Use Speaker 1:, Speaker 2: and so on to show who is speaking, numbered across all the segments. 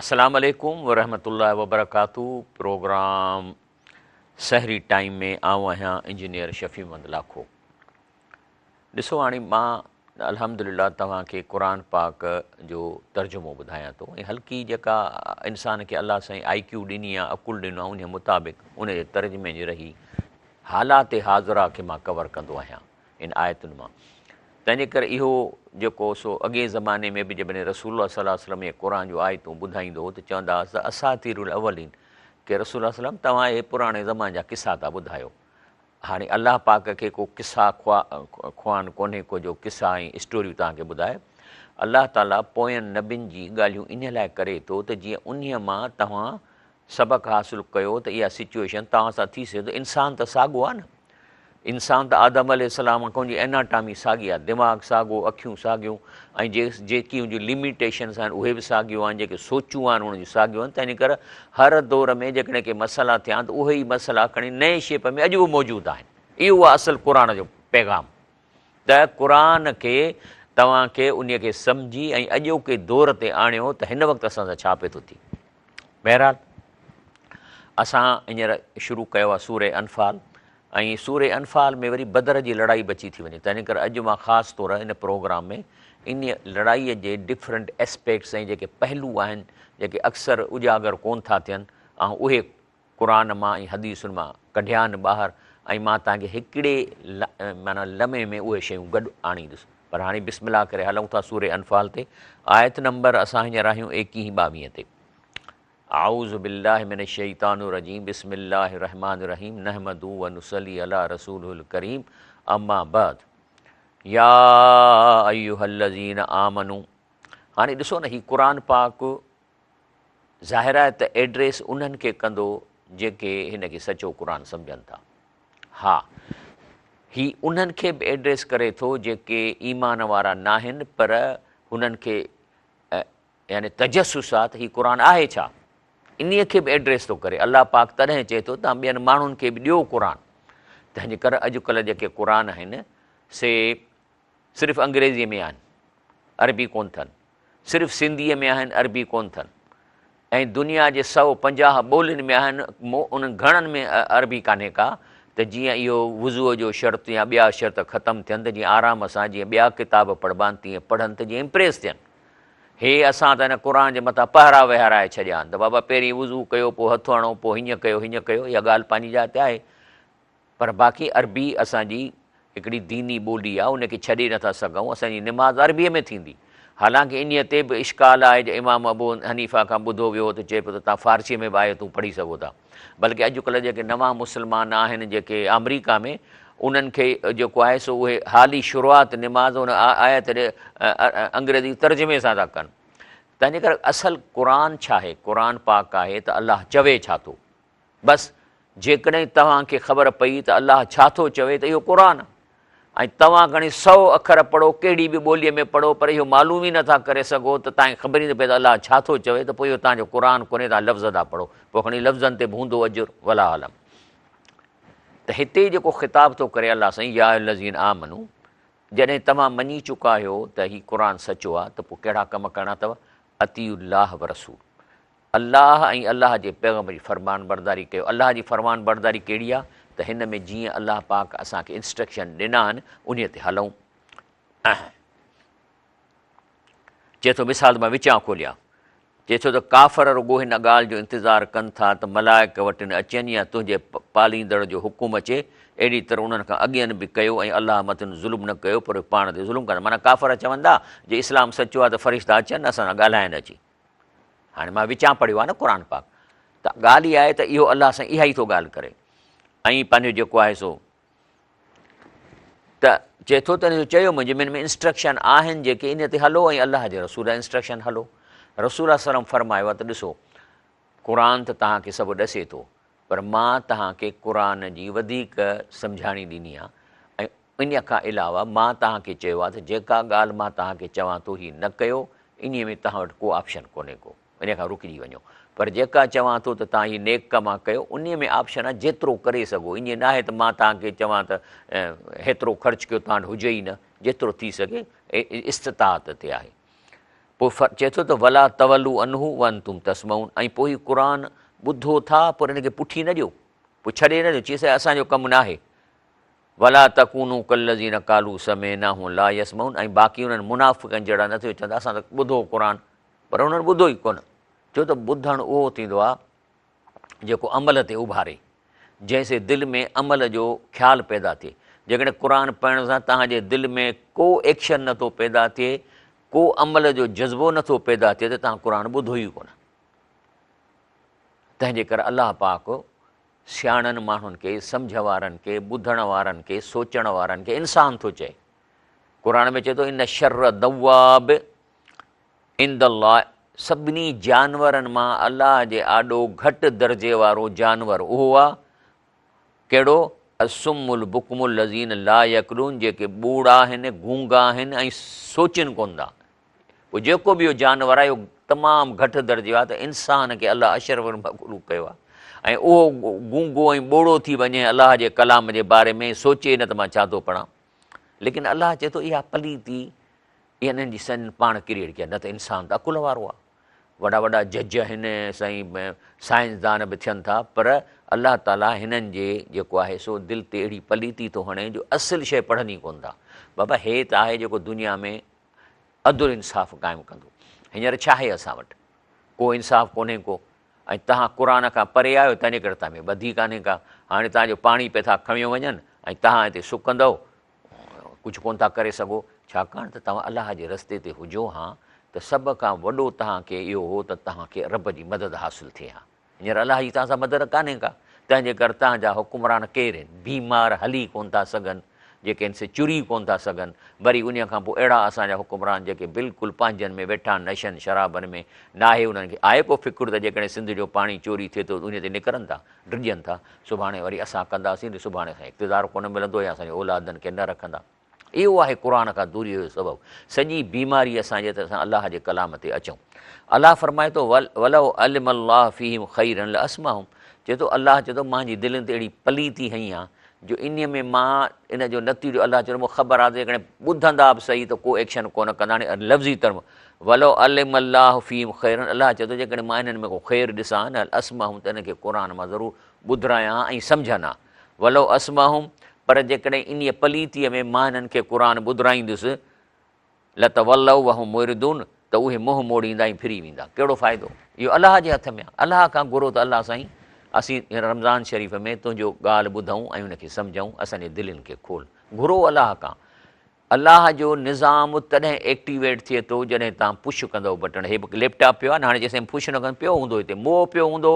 Speaker 1: السلام عليڪم ورحمة الله وبرڪاته پروگرام سحري ٽائيم ۾ آئون آهيان انجنيئر شفيع محمد لاکو. ڏسو هاڻي مان الحمدلله توهان کي قرآن پاڪ جو ترجمو ٻڌايان ٿو ۽ هلڪي جيڪا انسان کي الله سائين آئي ڪيو ڏني آهي عقل ڏنو آهي انهي مطابق ان جي ترجمي جي رهي حالات حاضره کي مان ڪور ڪندو آهيان ان آيتن مان. تنهنجي ڪري اهو جيڪو سو اڳئين زماني ۾ به جڏهن رسول الله صلي الله عليه وسلم اهي قرآن جون آيتون ٻڌائيندو هو ته چوندا هئس ته اساطير الاولين ڪي رسول الله صلي الله عليه وسلم توهان اهي پراڻي زماني جا قصا ٿا ٻڌايو. هاڻي الله پاڪ کي ڪو قصا خوان ڪونهي ڪو جو قصا ۽ اسٽوريون توهان کي ٻڌائي. الله تعالي پوين نبين جي ڳالهيون انهي لاء ڪري ٿو ته جيئن انهي مان توهان سبق حاصل ڪيو ته اها سچوئيشن توهان سان ٿي سگهي ٿو انسان ته ساڳو آهي نه انسان ته آدم عليه السلام کان جي اناٽامي ساڳي آهي دماغ ساڳو اکيون ساڳيون ۽ جي جيڪي ان جون لميٽيشنس آهن اهي به ساڳيون آهن جيڪي سوچون آهن انهن جون ساڳيون آهن تنهن ڪري هر دور ۾ جيڪڏهن ڪي مسئلا ٿيا آهن ته اهي ئي مسئلا کڻي نئين شيپ ۾ اڄ به موجود آهن اهو آهي اصل قرآن جو پيغام ته قرآن کي توهان کي انهي کي سمجهي ۽ اڄوڪي دور تي آڻيو ته هن وقت اسان سان ڇا پئي ٿو ٿئي بهرحال اسان هينئر شروع ڪيو آهي سورة انفال ۽ سورة انفال ۾ وري بدر جي لڙائي به اچي ٿي وڃي تنهن ڪري اڄ مان خاص طور ان پروگرام ۾ ان لڙائي جي ڊفرنٽ اسپيڪٽس ۽ جيڪي پهلو آهن جيڪي اڪثر اجاگر ڪون ٿا ٿين آئون اهي قرآن مان ۽ حديثن مان ڪڍيا آهن ٻاهر ۽ مان توهان کي هڪڙي معنيٰ لمحي ۾ اهي شيون گڏ آڻيندس پر هاڻي بسم الله ڪري هلون ٿا سورة انفال تي آيت نمبر اسان هينئر آهيون ايڪيهين ٻاويهين تي اعوذ بالله من الشيطان الرجيم بسم الله الرحمن الرحيم نحمده ونصلي علي رسوله الڪريم اما بعد يا ايها الذين آمنوا هاڻي ڏسو نه هي قرآن پاڪ ظاهر آهي ته ايڊريس انهن کي ڪندو جيڪي هن کي سچو قرآن سمجهن ٿا. ها هي انهن کي به ايڊريس ڪري ٿو جيڪي ايمان وارا ناهن پر هنن کي يعني تجسس آ ته هي قرآن آهي ڇا؟ انهي کي به ايڊريس ٿو ڪري. الله پاڪ تڏهن چئي ٿو توهان ٻين ماڻهن کي به ڏيو قرآن. تنهنجي ڪري اڄڪلهه جيڪي قرآن آهن سي صرف انگريزيء ۾ آهن، عربي ڪونه ٿن. صرف سنڌيء ۾ آهن، عربي ڪونه ٿن. ۽ دنيا جي 150 ٻولين ۾ آهن، انهن گهڻن ۾ عربي ڪانهي ڪا، ته جيئن اهو وضوء جو شرط يا ٻيا شرط ختم ٿين ته جيئن آرام سان جيئن ٻيا ڪتاب پڙهبا آهن تيئن پڙهن ته جيئن امپريس ٿين. هي اسان ته هن قرآن جي مٿان پهرا ويهارائي ڇڏيا آهن ته بابا پهرين وضو ڪيو پوء هٿ هڻو پوء هيئن ڪيو هيئن ڪيو اها ڳالهه پنهنجي جاء تي آهي. پر باقي عربي اسان جي هڪڙي ديني ٻولي آهي ان کي ڇڏي نٿا سگهون، اسان جي نماز عربيء ۾ ٿيندي. حالانڪه انهيء تي به اشڪال آهي جو امام ابو حنيفه کان ٻڌو ويو هو ته چئي پيو ته توهان فارسيء ۾ به آيتون پڙهي سگهو ٿا. بلڪه اڄڪلهه جيڪي نوان مسلمان آهن جيڪي آمريڪا ۾ انهن کي جيڪو آهي سو اهي حالي شروعات نماز ان آيت جي انگريزي ترجمي سان ٿا ڪن. تنهنجي ڪري اصل قرآن ڇا آهي؟ قرآن پاڪ آهي ته الله چوي ڇا ٿو؟ بس جيڪڏهن توهان کي خبر پئي ته الله ڇا ٿو چوي ته اهو قرآن آهي ۽ توهان کڻي سئو اکر پڙهو ڪهڙي به ٻوليء ۾ پڙهو پر اهو معلوم ئي نٿا ڪري سگهو ته توهان کي خبر ئي نه پئي ته الله ڇا ٿو چوي ته پوء اهو توهان جو قرآن ڪونهي توهان لفظ ٿا پڙهو پوء کڻي لفظن تي به هوندو اجر والله اعلم ته هتي جيڪو خطاب ٿو ڪري الله سائين يا الذين آمنو جڏهن توهان مڃي چڪا آهيو ته هي قرآن سچو آهي ته پوء ڪهڙا ڪم ڪرڻا اٿو اطيعوا الله ورسول الله ۽ الله جي پيغمبر جي فرمانبرداري ڪيو. الله جي فرمانبرداري ڪهڙي آهي ته هن ۾ جيئن الله پاڪ اسان کي انسٽرڪشن ڏنا آهن انهيء تي هلون. چئي ٿو مثال ته مان وچان کوليان. چئي ٿو ته ڪافر رڳو هن ڳالهه جو انتظار ڪن ٿا ته ملائڪ وٽن اچن يا تنهنجي پاليندڙ جو حڪم اچي، اهڙي طرح انهن کان اڳين به ڪيو ۽ الله مٿن ظلم نه ڪيو پر اهي پاڻ تي ظلم ڪندا. معنيٰ ڪافر چوندا جي اسلام سچو آهي ته فرشتا اچن اسان سان ڳالهائن اچي. هاڻي مان وچان پڙهيو آهي نه قرآن پاڪ ته ڳالهه اها آهي ته اهو الله سائين اها ئي ٿو ڳالهه ڪري ۽ پنهنجو جيڪو آهي سو ته چئي ٿو ته چيو منهنجي من ۾ انسٽرڪشن آهن جيڪي ان تي هلو ۽ الله جي رسول جا انسٽرڪشن هلو رسول الله وسلم فرمايو آهي ته ڏسو قرآن ته توهان کي سڀ ڏسي ٿو پر مان توهان کي قرآن جي وڌيڪ سمجهاڻي ڏني آهي ۽ انهيء کان علاوه مان توهان کي چيو آهي ته جيڪا ڳالهه مان توهان کي چوان ٿو هي نه ڪيو، انهيء ۾ توهان وٽ ڪو آپشن ڪونهي ڪو، انهيء کان رڪجي وڃو. پر جيڪا چوان ٿو ته توهان هي نيڪ ڪم آ ڪيو، انهيء ۾ آپشن آهي جيترو ڪري سگهو، ائين ناهي ته مان توهان کي چوان ته هيترو خرچ ڪيو توهان وٽ هجي ئي نه، جيترو ٿي سگهي استطاعت تي آهي. پوء چئي ٿو ته ولا تولوا عنه وانتم تسمعون ۽ پوء هي قرآن ٻڌو ٿا پر ان کي پٺي نه ڏيو، پوء ڇڏي نه ڏيو، چي سائين اسان جو ڪم ناهي. ولا تڪونوا ڪالذين قالوا سمعنا وهم لا يسمعون ۽ باقي انهن منافقن جهڙا نه ٿيو چوندا اسان ته ٻڌو قرآن پر انهن ٻڌو ئي ڪونه. ڇو ته ٻڌڻ اهو ٿيندو آهي جيڪو عمل تي اڀاري، جنهن سي دل ۾ عمل جو خيال پيدا ٿئي. جيڪڏهن قرآن پڙهڻ سان توهان جي دل ۾ ڪو ايڪشن نه ٿو پيدا ٿئي، ڪو عمل جو جذبو نه ٿو پيدا ٿئي ته توهان قرآن ٻڌو ئي ڪونه. تنهن جي ڪري الله پاڪ سياڻن ماڻهن کي، سمجهه وارن کي، ٻڌڻ وارن کي، سوچڻ وارن کي انسان ٿو چئي. قرآن ۾ چئي ٿو ان شر دواب عند الله سڀني جانورن مان الله جي آڏو گهٽ درجي وارو جانور اهو آ ڪهڙو الصم البڪم الذين لا يعقلون جيڪي ٻوڙا آهن گونگا آهن ۽ سوچين ڪون ٿا پوء جيڪو به اهو جانور آهي اهو تمام گهٽ درجي آهي ته انسان کي الله اشرف المخلوق ڪيو آهي ۽ اهو گونگو ۽ ٻوڙو ٿي وڃي الله جي ڪلام جي باري ۾ سوچي نه ته مان ڇا ٿو پڙهان ليڪن الله چئي ٿو اها پليتي انهن جي سن پاڻ ڪريئيٽ ڪئي نه ته انسان ته عقل وارو آهي وڏا وڏا جج آهن سائين سائنسدان به ٿين ٿا پر الله تعالي هنن جي جيڪو آهي سو دل تي اهڙي پليتي ٿو هڻي جو اصل شيء پڙهن ئي ڪونه ٿا بابا هي ته آهي جيڪو دنيا ۾ عدل انصاف قائم ڪندو هينئر ڇا آهي اسان وٽ ڪو انصاف ڪونهي ڪو ۽ توهان قرآن کان پري آهيو تنهنجي ڪري توهان ۾ ٻڌي ڪانهي ڪا هاڻي توهان جو پاڻي پئي ٿا کڻيو وڃن ۽ توهان هتي سڪندؤ ڪجهه ڪونه ٿا ڪري سگهو، ڇاڪاڻ ته توهان الله جي رستي تي هجو ها ته سڀ کان وڏو توهان کي اهو هو ته توهان کي رب جي مدد حاصل ٿئي ها. هينئر الله جي توهان سان مدد ڪانهي ڪا، تنهن جي ڪري توهان جا حڪمران ڪير آهن؟ بيمار هلي ڪونه ٿا سگهن، جيڪي آهن سي چري ڪونه ٿا سگهن، وري انهيء کان پوء اهڙا اسان جا حڪمران جيڪي بلڪل پنهنجن ۾ ويٺا آهن نشن شرابن ۾، ناهي انهن کي آهي ڪو فڪر ته جيڪڏهن سنڌ جو پاڻي چوري ٿئي ٿو ته انهيء تي نڪرن ٿا؟ ڊڄن ٿا، سڀاڻي وري اسان ڪنداسين ته سڀاڻي اسان کي اقتدار ڪونه ملندو يا اسان جي اولادن کي نه رکندا. اهو آهي قرآن کان دوريء جو سبب. سڄي بيماري اسان جي ته اسان الله جي ڪلام تي اچون. الله فرمائي ٿو، ولو علم الله فيهم خيرا لاسمعهم چئي ٿو الله چئي ٿو مان جي دلين تي اهڙي پليتي هنئي آ جو انهيء ۾ مان ان جو نتيجو الله چئي ٿو مون کي خبر آ ته جيڪڏهن ٻڌندا به سهي ته ڪو ايڪشن ڪونه ڪندا هاڻي لفظي طرح ولو علم الله فيهم خيرا الله چئي ٿو جيڪڏهن مان انهن ۾ ڪو خير ڏسان ها نه لاسمعهم ته انهن کي قرآن مان ضرور ٻڌرايان ها ۽ سمجهن ها ولو اسمعهم پر جيڪڏهن انهيء پليتيء ۾ مان انهن کي قرآن ٻڌرائيندس لتولوا وهم معرضون ته اهي منهن موڙيندا ۽ ڦري ويندا ڪهڙو فائدو اهو الله جي هٿ ۾ آهي الله کان گهرو ته الله سائين اسين رمضان شريف ۾ تنهنجو ڳالهه ٻڌون ۽ ان کي سمجهون اسان جي دلين کي کول گهرو الله کان الله جو نظام تڏهن ايڪٽيويٽ ٿئي ٿو جڏهن توهان پش ڪندؤ بٽڻ هي به ليپ ٽاپ پيو آهي نه هاڻي جيسين پش نه ڪندو پيو هوندو هتي موهه پيو هوندو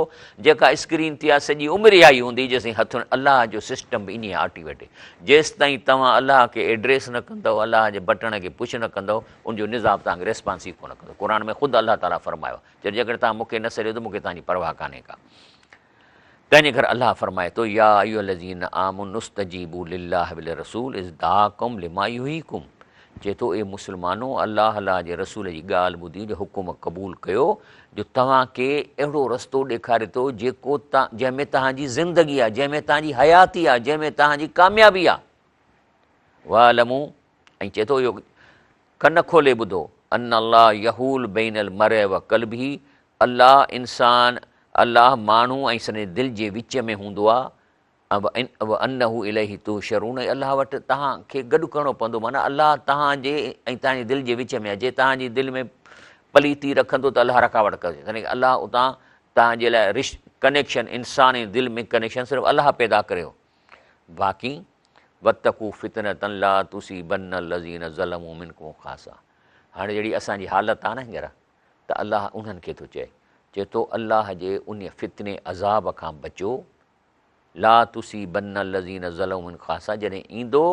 Speaker 1: جيڪا اسڪرين تي آهي سڄي عمر اها ئي هوندي جيسين هٿ الله جو سسٽم به انهي آٽيويٽ جيستائين توهان الله کي ايڊريس نه ڪندؤ الله جي بٽڻ کي پش نه ڪندؤ ان جو نظام توهان کي ريسپانس ئي ڪونه ڪندو قرآن ۾ خود الله تعاليٰ فرمايو آهي جيڪڏهن توهان مون کي نه سڏيو ته مون کي توهان جي پرواهه ڪانهي ڪا تنهن جي ڪري الله فرمائي ٿو، يا ايها الذين آمنوا استجيبوا لله وللرسول اذ دعاڪم لما يحييڪم چئي ٿو اي مسلمانو الله الله جي رسول جي ڳالهه ٻڌي جو حڪم قبول ڪيو جو توهان کي اهڙو رستو ڏيکاري ٿو جيڪو جنهن ۾ توهان جي زندگي آهي جنهن ۾ توهان جي حياتي آهي جنهن ۾ توهان جي ڪاميابي آهي واعلموا ۽ چئي ٿو اهو ڪن کولي ٻڌو، ان الله يحول بين المرء وقلبه، الله انسان، الله ماڻهو ۽ سندس دل جي وچ ۾ هوندو آهي، وانه اليه تحشرون ۽ الله وٽ توهان کي گڏ ڪرڻو پوندو معنيٰ الله توهان جي ۽ توهان جي دل جي وچ ۾ آهي، جي توهان جي دل ۾ پليتي رکندو ته الله رڪاوٽ ڪندو يعني الله اتان توهان جي لاء رش ڪنيڪشن انسان ۽ دل ۾ ڪنيڪشن صرف الله پيدا ڪريو باقي واتقوا فتنة لا تصيبن الذين ظلموا منڪم خاصة هاڻي جهڙي اسان جي حالت آهي نه هينئر ته الله انهن کي ٿو چئي چئي ٿو الله جي ان فتني عذاب کان بچو لا تصيبن الذين ظلموا منڪم خاصة جڏهن ايندو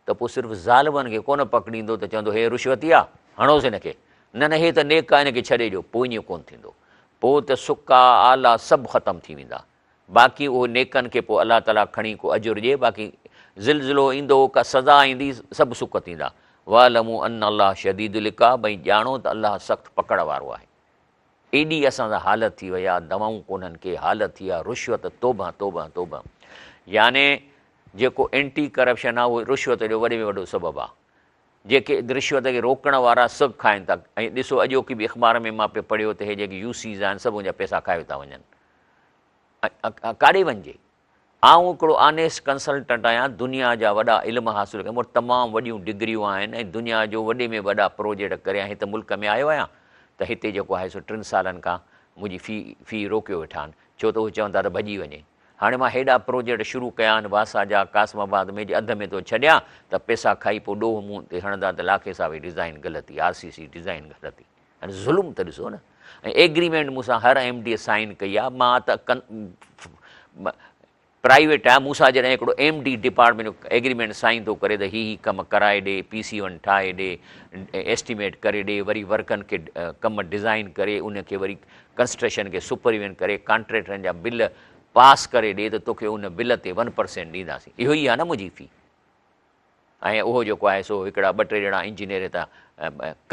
Speaker 1: ته پوء صرف ظالمن کي ڪونه پڪڙيندو ته چوندو هي رشوتي آ هڻوس هن کي نه نه هي ته نيڪ آ هن کي ڇڏي ڏيو پوء ائين ڪونه ٿيندو پوء ته سڪا آلا سڀ ختم ٿي ويندا باقي اهو نيڪن کي پوء الله تعاليٰ کڻي ڪو اجر ڏئي، باقي زلزلو ايندو، ڪا سزا ايندي، سڀ سڪ ٿيندا. واعلموا ان الله شديد العقاب ۽ ڄاڻو ته الله سخت پڪڙ وارو آهي. ايڏي اسان سان حالت ٿي وئي آهي، دوائون ڪونهن ڪي، حالت ٿي آهي رشوت، توبه توبه توبه. يعني جيڪو اينٽي ڪرپشن آهي اهو رشوت جو وڏي ۾ وڏو سبب آهي. جيڪي رشوت کي روڪڻ وارا سڀ کائن ٿا ۽ ڏسو اڄوڪي به اخبار ۾ مان پئي پڙهيو ته هي جيڪي يو سيز آهن سڀ ان جا پئسا کايو ٿا وڃن. ڪاڏي وڃجي؟ آئون هڪڙو آنيسٽ ڪنسلٽنٽ آهيان، دنيا جا وڏا علم حاصل ڪيا، مون وٽ تمام وڏيون ڊگريون آهن ۽ دنيا جو وڏي ۾ وڏا پروجيڪٽ ڪري ۽ هت ملڪ ۾ آيو آهيان ته هتي جيڪو آهي سو ٽن سالن کان منهنجي في في روڪيو ويٺا آهن ڇو ته اهي چون ٿا ته ڀڄي وڃي. هاڻي مان هيڏا پروجيڪٽ شروع ڪيا آهن واسا جا قاسم آباد ۾ جي اڌ ۾ ٿو ڇڏيان ته پئسا کائي پوء ڏوهه مون تي هڻندا ته لاکي صاحب جي ڊزائين غلط هئي آر سي سي ڊزائين غلط هئي. هاڻي ظلم ته ڏسو نه ۽ ايگريمينٽ مون سان هر ايم ڊي سائن ڪئي آهي مان ته پرائيويٽ آهيان مون سان جڏهن هڪڙو ايم ڊي ڊپارٽمينٽ جو ايگريمينٽ سائن ٿو ڪري ته هي هي ڪم ڪرائي ڏي پي سي ون ٺاهي ڏي ايسٽيميٽ ڪري ڏي وري ورڪن کي ڪم ڊزائن ڪري ان کي وري ڪنسٽرڪشن کي سپرويزن ڪري ڪانٽريڪٽرن جا بل پاس ڪري ڏي ته توکي ان بل تي 1% ڏينداسين اهو ئي آهي نه منهنجي في ۽ اهو جيڪو آهي سو هڪڙا ٻه ٽي ڄڻا انجنيئر هتان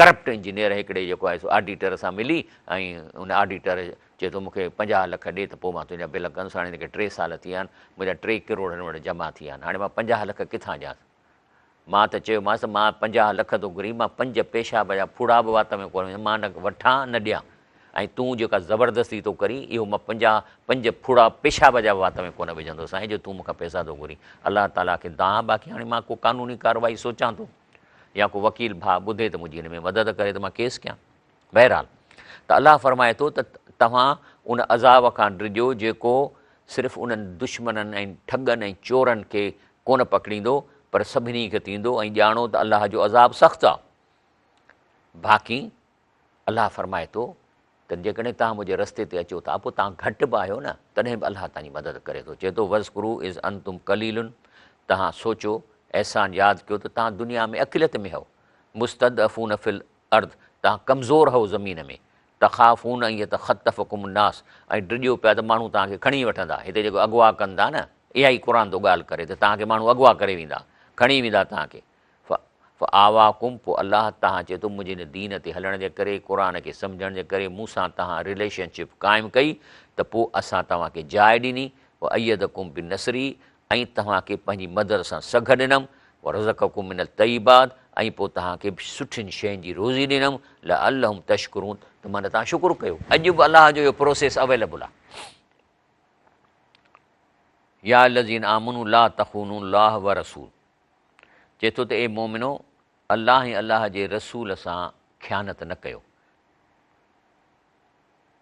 Speaker 1: ڪرپٽ انجنيئر هڪڙي جيڪو آهي سو آڊيٽر سان ملي ۽ ان آڊيٽر چئي ٿو مون کي 50 لک ڏي ته پوء مان تنهنجا بل ڪندس. هاڻي هن کي 3 سال ٿي ويا آهن، منهنجا 3 ڪروڙ هن وٽ جمع ٿي ويا آهن، هاڻي مان 50 لک ڪٿان ڏيانس؟ مان ته چيومانس ته مان 50 لک ٿو گهرين، مان پنج پيشاب جا ڦڙا به وات ۾ ڪونه وجهان، مان نه وٺان نه ڏيان. ۽ تون جيڪا زبردستي ٿو ڪرين، اهو مان 50، پنج ڦڙا پيشاب جا به وات ۾ ڪونه وجهندوسانء جو تون مون کان پئسا ٿو گهرين. الله تعاليٰ کي دانهن، باقي هاڻي مان ڪو قانوني ڪارروائي سوچان ٿو يا ڪو وڪيل ڀاء ٻڌي ته منهنجي هن ۾ مدد ڪري ته مان ڪيس ڪيان. بهرحال ته الله فرمائي ٿو ته توهان ان عذاب کان ڊڄو جيڪو صرف انهن دشمنن ۽ ٺڳن ۽ چورن کي ڪونه پڪڙيندو پر سڀني کي ٿيندو ۽ ڄاڻو ته الله جو عذاب سخت آهي. باقي الله فرمائي ٿو ته جيڪڏهن توهان منهنجي رستي تي اچو ٿا پوء توهان گهٽ به آهيو نه تڏهن به الله توهان جي مدد ڪري ٿو. چئي ٿو واذڪروا اذ انتم قليل توهان سوچو، احسان ياد ڪيو ته توهان دنيا ۾ اقليت ۾ هئو، مستضعفون في الارض توهان ڪمزور هئو زمين ۾، تخافون ان يتخطفڪم الناس ۽ ڊڄو پيا ته ماڻهو توهان کي کڻي وٺندا، هتي جيڪو اغوا ڪن ٿا نه اها ئي قرآن ٿو ڳالهه ڪري ته توهان کي ماڻهو اغوا ڪري ويندا، کڻي ويندا توهان کي. فآواڪم پوء الله توهان چئي ٿو منهنجي هن دين تي هلڻ جي ڪري، قرآن کي سمجهڻ جي ڪري مون سان توهان رليشن شپ قائم ڪئي ته پوء اسان توهان کي جاء ڏني، وأيدڪم بنصره ۽ توهان کي پنهنجي مدد سان سگهه ڏنم، ورزقڪم من الطيبات ۽ پوء توهان کي سٺين شين جي روزي ڏنم، لعلهم تشڪرون ته معنيٰ توهان شڪر ڪيو. اڄ به الله جو اهو پروسيس اويليبل آهي. يا الذين آمنوا لا تخونوا الله ورسول چئي ٿو ته اي مؤمنو! الله ۽ الله جي رسول سان خيانت نه ڪيو.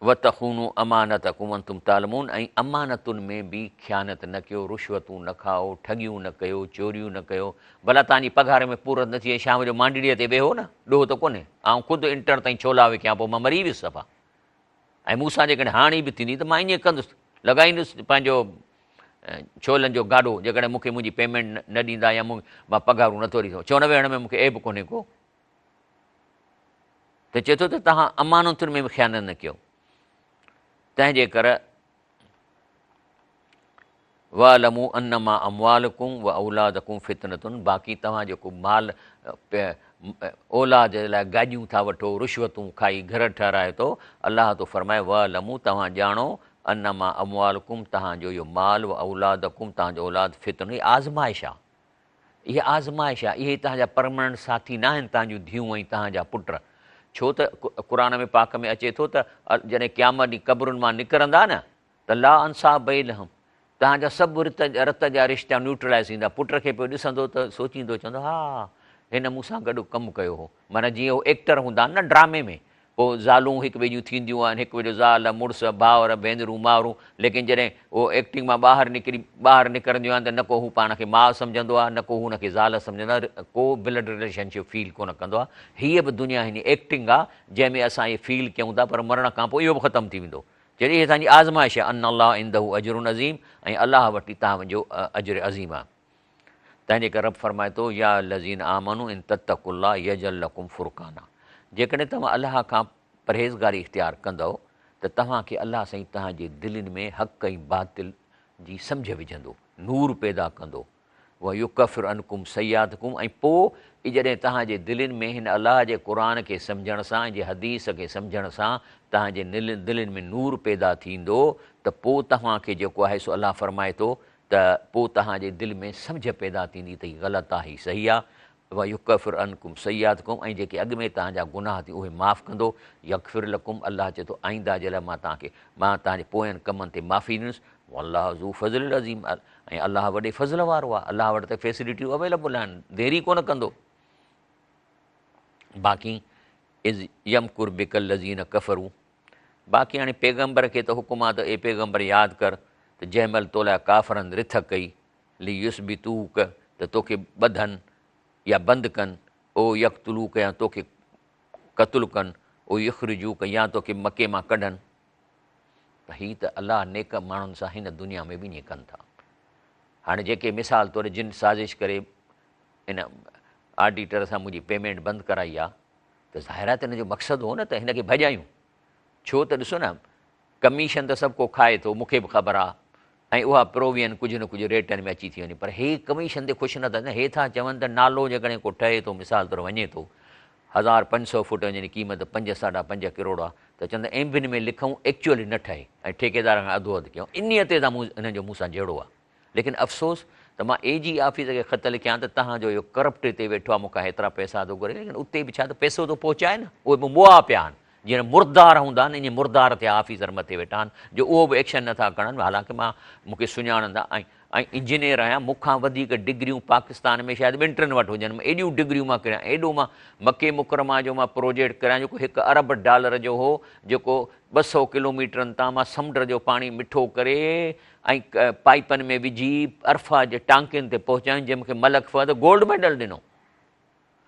Speaker 1: وتخونوا امانتڪم وانتم تعلمون ۽ امانتن ۾ به خيانت نه ڪيو، رشوتون نه کائو، ٺڳيون نه ڪيو، چوريون نه ڪيو، ڀلا توهان جي پگهار ۾ پورت نه ٿي ۽ شام جو مانڊڙيء تي ويهو نه، ڏوهه ته ڪونهي، آئون خود انٽر تائين ڇولا وڪيان پوء مان مري ويس صفا. ۽ مون سان جيڪڏهن هاڻي به ٿيندي ته مان ائين ڪندس، لڳائيندس پنهنجو ڇولن جو گاڏو، جيڪڏهن مون کي منهنجي پيمينٽ نه ڏيندا يا مان پگهارون نٿو ڏئي سگهان، ڇو نه ويهڻ ۾ مون کي عيب ڪونهي ڪو. ته چئي ٿو ته توهان امانتن ۾ به خيانت نه ڪيو، تنهن جي ڪر واعلموا انما اموالڪم واولادڪم فتنة باقي توهان جيڪو مال اولاد جي لاء گاڏيون ٿا وٺو، رشوتون کائي گهر ٺهرايو ٿو، الله ٿو فرمائي واعلموا توهان ڄاڻو انما اموالڪم توهان جو اهو مال واولادڪم توهان جو اولاد فتنة هي آزمائش آهي، اها آزمائش آهي، اهي توهان جا پرمننٽ ساٿي ناهن توهان جون ڌيئون ۽ توهان جا پٽ، ڇو ته قرآن ۾ پاڪ ۾ اچي ٿو ته جڏهن قيامت ڏينهن قبرن مان نڪرندا نه ته لا انصاب بينهم توهان جا سڀ رت جا رشتا نيوٽرلائز ٿيندا، پٽ کي پيو ڏسندو ته سوچيندو چوندو ها هن مون سان گڏ ڪم ڪيو هو، معنيٰ جيئن هو ايڪٽر هوندا آهن نه ڊرامي ۾ پوء زالون هڪ ٻئي جون ٿينديون آهن، هڪ ٻئي جو زال، مڙس، ڀائر، ڀينرون، مائرون، ليڪن جڏهن اهو ايڪٽنگ مان ٻاهر نڪري ٻاهر نڪرنديون آهن ته نه ڪو هو پاڻ کي ماء سمجهندو آهي نه ڪو هو ان کي زال سمجهندو آهي، ڪو بلڊ رليشن شپ فيل ڪونه ڪندو آهي. هيء به دنيا هن ايڪٽنگ آهي جنهن ۾ اسان اهي فيل ڪيون ٿا پر مرڻ کان پوء اهو به ختم ٿي ويندو. چئي هي اسان جي آزمائش آهي، ان الله عنده اجر عظيم ۽ الله وٽ ئي توهان جو اجر عظيم آهي. تنهن جي ڪري رب فرمائي ٿو، يا الذين آمنوا ان تتقوا الله يجعل لڪم فرقانا جيڪڏهن توهان الله کان پرهيزگاري اختيار ڪندؤ ته توهان کي الله سائين توهان جي دلين ۾ حق ۽ باطل جي سمجهه وجهندو، نور پيدا ڪندو، ويڪفر عنڪم سيئاتڪم ۽ پوء جڏهن توهان جي دلين ۾ هن الله جي قرآن کي سمجهڻ سان ۽ جي حديث کي سمجهڻ سان توهان جي دلين ۾ نور پيدا ٿيندو ته پوء توهان کي جيڪو آهي سو الله فرمائي ٿو ته پوء توهان جي دل ۾ سمجهه پيدا ٿيندي ته هي غلط آهي هي صحيح آهي. ويڪفر عنڪم سيئاتڪم ۽ جيڪي اڳ ۾ توهان جا گناهه ٿي اهي معاف ڪندو، يغفر لڪم الله چئي ٿو آئنده جي لاء مان توهان کي مان توهان جي پوين ڪمن تي معافي ڏيندس، والله ذو فضل عظيم ۽ الله وڏي فضل وارو آهي، الله وٽ ته فيسلٽيون اويليبل آهن، دير ئي ڪونه ڪندو. باقي اذ يمڪر بڪ الذين ڪفروا باقي هاڻي پيغمبر کي ته حڪم آهي ته اي پيغمبر ياد ڪر ته جنهن مهل تو لاء ڪافرن رٿ ڪئي ليثبتوڪ ته توکي ٻڌن يا بند ڪن، او يقتلوڪ يا توکي قتل ڪن، او يخرجوڪ يا توکي مڪي مان ڪڍن ته هي ته الله نيڪ ماڻهن سان هن دنيا ۾ به ائين ڪن ٿا. هاڻي جيڪي مثال طور جن سازش ڪري ان آڊيٽر سان منهنجي پيمينٽ بند ڪرائي آ ته ظاهر آهي ته هن جو مقصد هو نه ته هن کي ڀڄايون ڇو ته ڏسو نه ڪميشن ته سڀ ڪو کائي ٿو، مون کي به خبر آ ۽ اها پرووين ڪجهه نه ڪجهه ريٽن ۾ اچي ٿي وڃي پر هي ڪميشن تي خوش نه ٿا ٿين، هي ٿا چون ته نالو جيڪڏهن ڪو ٺهي ٿو مثال طور وڃي ٿو 1500 فوٽ جنهن جي قيمت پنج ساڍا پنج ڪروڙ آ ته چون ته ايمبن ۾ لکون ايڪچوئلي نه ٺهي ۽ ٺيڪيدار کان اڌو اڌ ڪيون انهيء تي ته مون انهن جو مون سان جهيڙو آ ليڪن افسوس ته مان اي جي آفيس کي خط لکيان ته توهان جو اهو ڪرپٽ هتي ويٺو آهي مون کان هيترا پئسا ٿو گهري ليڪن اتي به ڇا ته پئسو ٿو پهچائي نه اهي به مئا پيا آهن جيئن مردار هوندا آهن ائين مردار ٿيا آفيسر مٿي ويٺا آهن جو اهو به ايڪشن نٿا کڻن حالانڪه مان مون کي سڃاڻن ٿا ۽ ۽ انجنيئر آهيان مون کان وڌيڪ ڊگريون پاڪستان ۾ شايد ٻن ٽن وٽ هجن ايڏيون ڊگريون مان ڪريان ايڏو مان مڪي مڪرمه جو مان پروجيڪٽ ڪريان جيڪو هڪ ارب ڊالر جو هو جيڪو 200 ڪلوميٽرن تان مان سمنڊ جو پاڻي مٺو ڪري ۽ پائيپن ۾ وجهي ارفع جي ٽانڪين تي پهچايون جنهن مون کي ملڪ فهد گولڊ ميڊل ڏنو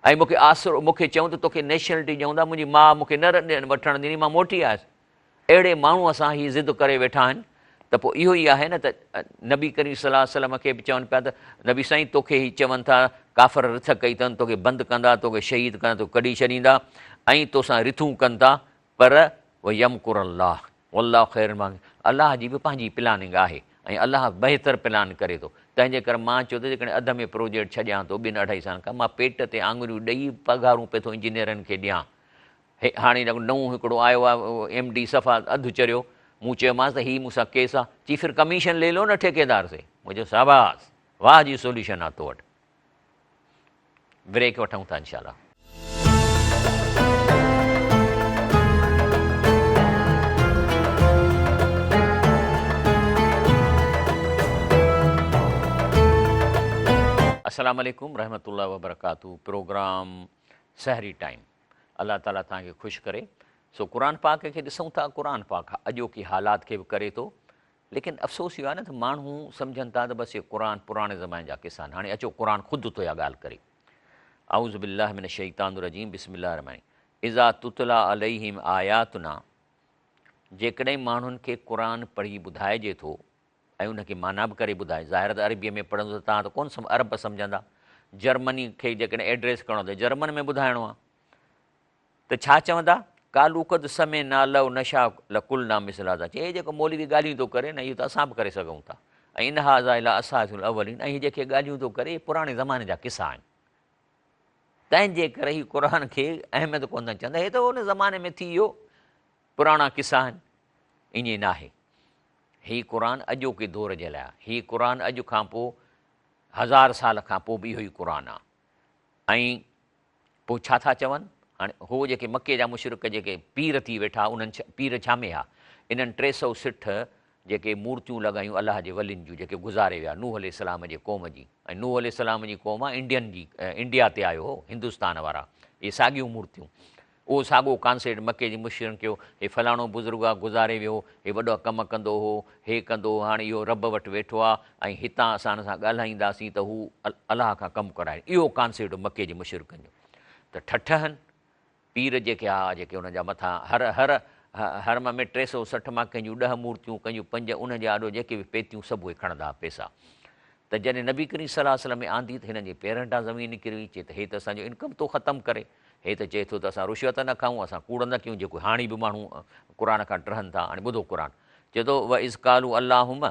Speaker 1: ۽ مون کي آسرو مون کي چيائون ته توکي نيشنلٽي ڏيون ٿا منهنجي ماء مون کي نه وٺڻ ڏني مان موٽي آيس اهڙي ماڻهوء سان هي ضد ڪري ويٺا آهن ته پوء اهو ئي آهي نه ته نبي ڪريم صلي الله عليه وسلم کي به چون پيا ته نبي سائين توکي هي چون ٿا ڪافر رٿ ڪئي اٿن توکي بند ڪندا توکي شهيد ڪندا توکي ڪڍي ڇڏيندا ۽ توسان رٿون ڪن ٿا پر ويمڪر الله والله خير الماڪرين الله جي به پنهنجي پلاننگ آهي ۽ الله بهتر پلان ڪري ٿو تنهن جي ڪري مان چيو ته جيڪڏهن اڌ ۾ پروجيڪٽ ڇڏيان ٿو ٻن اڍائي سالن کان مان پيٽ تي آڱريون ڏئي پگهارون پئي ٿو انجنيئرن کي ڏيان هي هاڻي جيڪو نئون هڪڙو آيو آهي ايم ڊي صفا اڌ چريو مون چيومانس ته هي مون سان ڪيس آهي چي ڦر ڪميشن لي لو نه ٺيڪيدار سي مون چيو شاباس واهه جي سوليوشن آهي تو وٽ بريڪ وٺون ٿا انشاء الله. السلام عليڪم رحمة الله وبرڪاته پروگرام سحري ٽائيم الله تعالي توهان کي خوش ڪري سو قرآن پاڪ کي ڏسون ٿا قرآن پاڪ اڄوڪي حالات کي به ڪري ٿو ليڪن افسوس اهو آهي نه ته ماڻهو سمجهن ٿا ته بس اهي قرآن پراڻي زماني جا قصا آهن. هاڻي اچو قرآن خود ٿو اها ڳالهه ڪري. اعوذ بالله من الشيطان الرجيم بسم الله الرحمٰن الرحيم اذا تتليٰ عليهم آياتنا جيڪڏهن ماڻهن کي قرآن پڙهي ٻڌائجي ٿو ۽ ان کي معنيٰ به ڪري ٻڌائي ظاهر ته عربيء ۾ پڙهندو ته توهان ته ڪونه عرب سمجهندا جرمني کي جيڪڏهن ايڊريس ڪرڻو ته جرمن ۾ ٻڌائڻو آهي ته ڇا چوندا؟ قالوا قد سمعنا لو نشاء لقلنا مثل هذا چي هي جيڪو مولوي ڳالهيون ٿو ڪري نه اهو ته اسان به ڪري سگهون ٿا ۽ ان هذا الا اساطير الاولين ۽ هي جيڪي ڳالهيون ٿو ڪري اهي پراڻي زماني جا قصا آهن تنهن جي ڪري هي قرآن کي اهميت ڪونه ٿا چوندا هي ته ان زماني ۾ ٿي ويو پراڻا قصا آهن ائين ناهي هي قرآن اڄوڪي دور جي لاء هي قرآن اڄ کان پوء هزار سال کان پوء به اهو ئي قرآن آهي ۽ پوء ڇا ٿا چون؟ هاڻي هو جيڪي مڪي جا مشرڪ جيڪي پير ٿي ويٺا انهن پير ڇا ۾ ها؟ انهن 360 جيڪي مورتيون لڳايون الله جي ولين جون جيڪي گذاري ويا نوح عليه السلام جي قوم جي ۽ نوح عليه السلام جي قوم آ انڊين جي انڊيا تي آيو هو هندستان وارا اهي ساڳيون مورتيون اهو ساڳو ڪانسيپٽ مڪي جي مشرڪن ڪيو، هي فلاڻو بزرگ آ، گذاري ويو، هي وڏا ڪم ڪندو هو، هي ڪندو هو، هاڻي اهو رب وٽ ويٺو آ ۽ هتان اسان هن سان ڳالهائينداسين ته هو الله کان ڪم ڪرائي. اهو ڪانسيپٽ هو مڪي جي مشرڪن جو. ته ٺٺهن پير جيڪي ها، جيڪي انهن جا مٿان هر هر حرم ۾ 360 مان ڪنهن جون ڏهه مورتيون، ڪنهن جون پنج، انهن جي آڏو جيڪي به پيتيون سڀ اهي کڻندا ها پيسا. ته جڏهن نبي ڪريم صلي الله عليه وسلم ۾ آندي ته هنن جي پيرن هيٺان زمين نڪري وئي، چي ته هي ته اسان جو انڪم ٿو ختم ڪري. هي ته چئي ٿو ته اسان رشوت نه کائون، اسان ڪوڙ نه ڪيون، جيڪو هاڻي به ماڻهو قرآن کان ٽهن ٿا. هاڻي ٻڌو قرآن چئي ٿو واذ قالوا اللهم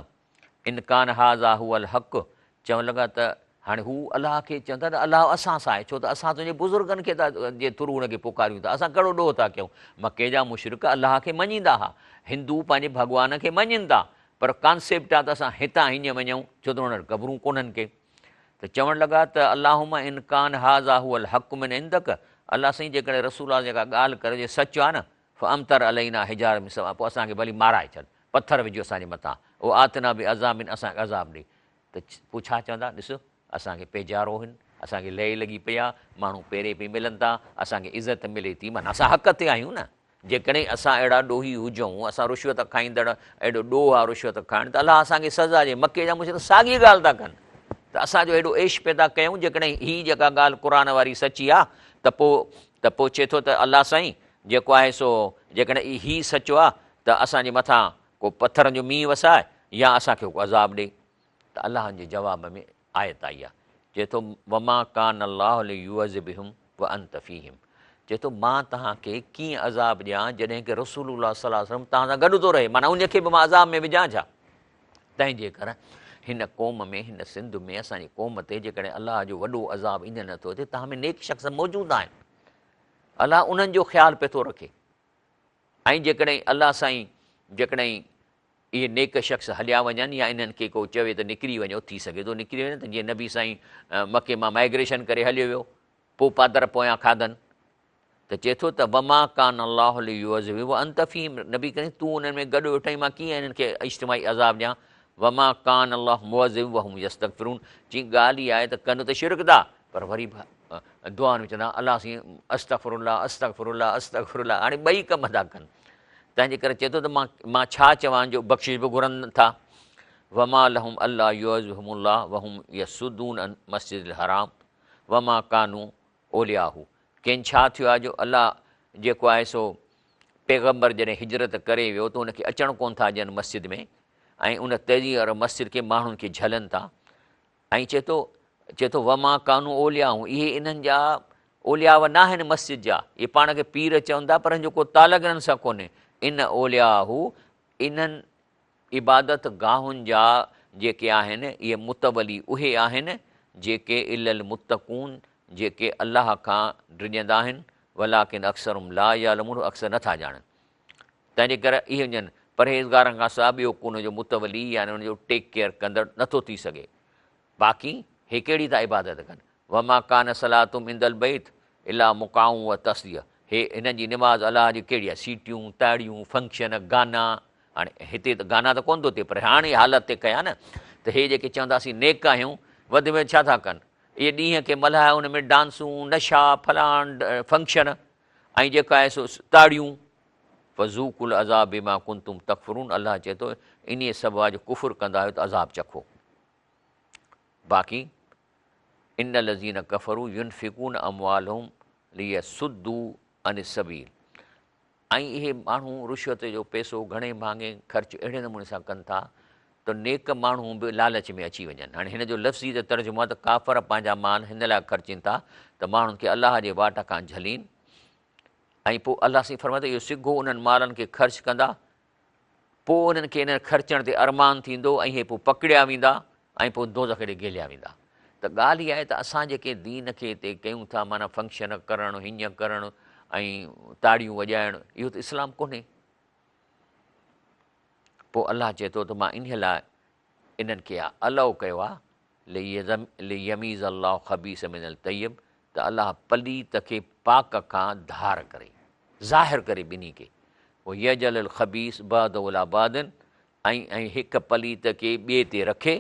Speaker 1: ان ڪان هذا هو الحق چوڻ لڳا ته هاڻي هو الله کي چون ٿا ته الله اسان سان آهي ڇو ته اسان تنهنجي بزرگن کي ٿا جي ٿرو هن کي پڪاريون ٿا اسان ڪهڙو ڏوهه ٿا ڪيون. مڪي جا مشرڪ الله کي مڃيندا ها، هندو پنهنجي ڀڳوان کي مڃين ٿا پر ڪانسيپٽ آهي ته اسان هتان هيئن وڃون ڇو ته انهن وٽ قبرون ڪونهن ڪي. ته چوڻ لڳا ته اللهم ان ڪان هذا هو الحق من عندک الله سائين جيڪڏهن رسول الله جيڪا ڳالهه ڪري جي سچ آهي نه فامطر علينا حجارة من السماء پوء اسان کي ڀلي مارائي ڇڏ پٿر وجهه اسان جي مٿان او آتنا بعذاب اسان کي عذاب ڏي ته پوء ڇا چوندا ڏس اسان کي پيجارو هن اسان کي لئي لڳي پئي آ ماڻهو پيري پئي ملن ٿا اسان کي عزت ملي ٿي معنيٰ اسان حق تي آهيون نه جيڪڏهن اسان اهڙا ڏوهي هجون، اسان رشوت کائيندڙ، اهڙو ڏوهه آ رشوت کائڻ ته الله اسان کي سزا ڏي. مڪي جا مشرڪ ساڳي ڳالهه ٿا ڪن ته اسان جو اهڙو عيش پيدا ڪيائون، جيڪڏهن هي جيڪا ڳالهه قرآن واري سچي آ ته پوء ته پوء چئي ٿو ته الله سائين جيڪو آهي سو جيڪڏهن هي سچو آ ته اسان جي مٿان ڪو پٿرن جو مينهن وساء يا اسان کي ڪو عذاب ڏي ته الله ان جي جواب ۾ آيت آئي آهي، چئي ٿو، وما ڪان الله ليعذبهم وانت فيهم چئي ٿو مان توهان کي ڪيئن عذاب ڏيان جڏهن ڪه رسول الله صلي الله عليه وسلم توهان سان گڏ ٿو رهي معنيٰ ان کي به مان عذاب ۾ وجهان ڇا؟ تنهن جي ڪري هن قوم ۾ هن سنڌ ۾ اسان جي قوم تي جيڪڏهن الله جو وڏو عذاب ائين نه ٿو اچي توهان ۾ نيڪ شخص موجود آهن الله انهن جو خيال پيو ٿو رکي ۽ جيڪڏهن الله سائين جيڪڏهن اهي نيڪ شخص هليا وڃن يا انهن کي ڪو چوي ته نڪري وڃو، ٿي سگهي ٿو نڪري وڃن ته جيئن نبي سائين مڪي مان مائگريشن ڪري هليو ويو، پوء پادر پويان کاڌن ته چئي ٿو ته وما ڪان الله ليعذبهم وانت فيهم نبي ڪريم تون انهن ۾ گڏ ويٺو آهين مان ڪيئن انهن کي اجتماعي عذاب ڏيان وما ڪان الله معذبهم وهم يستغفرون چي ڳالهه اها آهي ته ڪن ته شرڪ ٿا پر وري به دعائن ۾ چوندا الله سائين استغفر الله استغفر الله استغفر الله هاڻي ٻئي ڪم ٿا ڪن تنهن جي ڪري چئي ٿو ته مان مان ڇا چوان جو بخشش به گهرن ٿا وما لهم الا يعذبهم الله وهم يصدون عن مسجد الحرام وما ڪانوا اولياءه کين ڇا ٿيو آهي جو الله جيڪو آهي سو پيغمبر جڏهن هجرت ڪري ويو ته ان کي اچڻ ڪون ٿا ڏين مسجد ۾ ۽ ان تيزي واري مسجد کي ماڻهن کي جهلن ٿا ۽ چئي ٿو چئي ٿو وما ڪانو اولياء اهي انهن جا اولياء ناهن مسجد جا اهي پاڻ کي پير چون ٿا پر ان جو ڪو تعلق انهن سان ڪونهي ان اولياء انهن عبادت گاهن جا جيڪي آهن اهي متولي اهي آهن جيڪي الا المتقون جيڪي الله کان ڊڄندا آهن ولڪن اڪثرهم لا يعلمون اڪثر نٿا ڄاڻن تنهن جي ڪري اهي وڃن پرهيزگارن کان سواء ٻيو ڪو ان جو متولي يعني ان جو ٽيڪ ڪيئر ڪندڙ نٿو ٿي سگهي. باقي هي ڪهڙي ٿا عبادت ڪن؟ وما ڪان صلاتهم عند البيت الا مڪاء وتصديه هي هنن جي نماز الله جي ڪهڙي آهي؟ سيٽيون، تاڙيون، فنڪشن، گانا، هاڻي هتي ته گانا ته ڪونه ٿو ٿئي پر هاڻي حالت تي ڪيا نه ته هي جيڪي چوندا اسين نيڪ آهيون وڌ ۾ وڌ ڇا ٿا ڪن؟ اهي ڏينهن کي ملهائي ان ۾ ڊانسون، نشا، فلان فنڪشن ۽ جيڪا آهي سو تاڙيون، فذوقوا العذاب بما ڪنتم تڪفرون الله چئي ٿو انهيء سبب جو ڪفر ڪندا آهيو ته عذاب چکو. باقي ان الذين ڪفروا ينفقون اموالهم ليصدوا عن السبيل ۽ اهي ماڻهو رشوت جو پئسو گهڻي ڀاڱي خرچ اهڙي نموني سان ڪن ٿا ته نيڪ ماڻهو به لالچ ۾ اچي وڃن. هاڻي هن جو لفظي ته ترجمو آهي ته ڪافر پنهنجا مال هن لاء خرچين ٿا ته ماڻهن کي الله جي واٽ کان جهلين ۽ پوء الله سائين فرمائي ٿو اهو سگهو انهن مالن کي خرچ ڪندا پوء انهن کي انهن خرچڻ تي ارمان ٿيندو ۽ هي پوء پڪڙيا ويندا ۽ پوء دوزخ ڏي گهليا ويندا ته ڳالهه اها آهي ته اسان جيڪي دين کي هتي ڪيون ٿا معنيٰ فنڪشن ڪرڻ هيئن ڪرڻ ۽ تاڙيون وڄائڻ اهو ته اسلام ڪونهي پوء الله چئي ٿو ته مان انهي لاء انهن کي الائو ڪيو آهي ليميز الله الخبيث من الطيب ته الله پليت کي پاڪ کان ڌار ڪري، ظاهر ڪري ٻنهي کي، ويجعل الخبيث بعضه علي بعض ۽ ۽ هڪ پليت کي ٻئي تي رکي،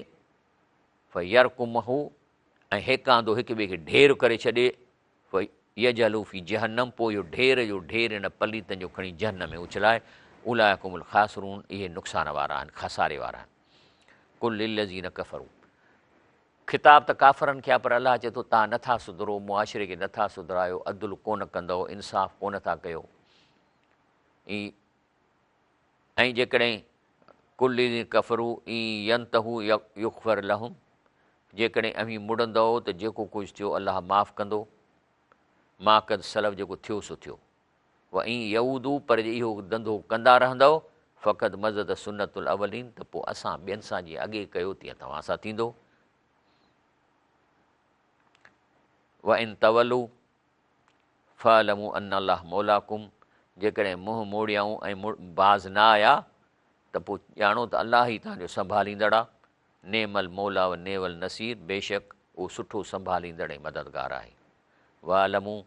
Speaker 1: فيرڪمه ۽ هيڪاندو هڪ ٻئي کي ڍير ڪري ڇڏي، فيجعله في جهنم پوء اهو ڍير جو ڍير ان پليتن جو کڻي جهنم ۾ اڇلائي، اولئڪ هم الخاسرون اهي نقصان وارا آهن، خساري وارا آهن. قل للذين ڪفروا خطاب ته ڪافرن کي آهي پر الله چئي ٿو توهان نٿا سڌرو، معاشري کي نٿا سڌرايو، عدل ڪونه ڪندؤ، انصاف ڪونه ٿا ڪيو ۽ جيڪڏهن قل للذين ڪفروا ان ينتهوا يغفر لهم جيڪڏهن اوهين مڙندؤ ته جيڪو ڪجهه ٿيو الله معاف ڪندو، ما قد سلف جيڪو ٿيو سو ٿيو. وان يعودوا پر جي اهو ڌنڌو ڪندا رهندؤ، فقد مضت سنت الاولين ته پوء اسان ٻين سان جيئن اڳي ڪيو تيئن توهان سان ٿيندو. وان تولوا فاعلموا ان الله مولاڪم جيڪڏهن منهن موڙيائون ۽ باز نه آيا ته پوء ڄاڻو ته الله ئي توهان جو سنڀاليندڙ آهي. نعم الموليٰ و نعم النصير بيشڪ اهو سٺو سنڀاليندڙ ۽ مددگار آهي. واعلموا.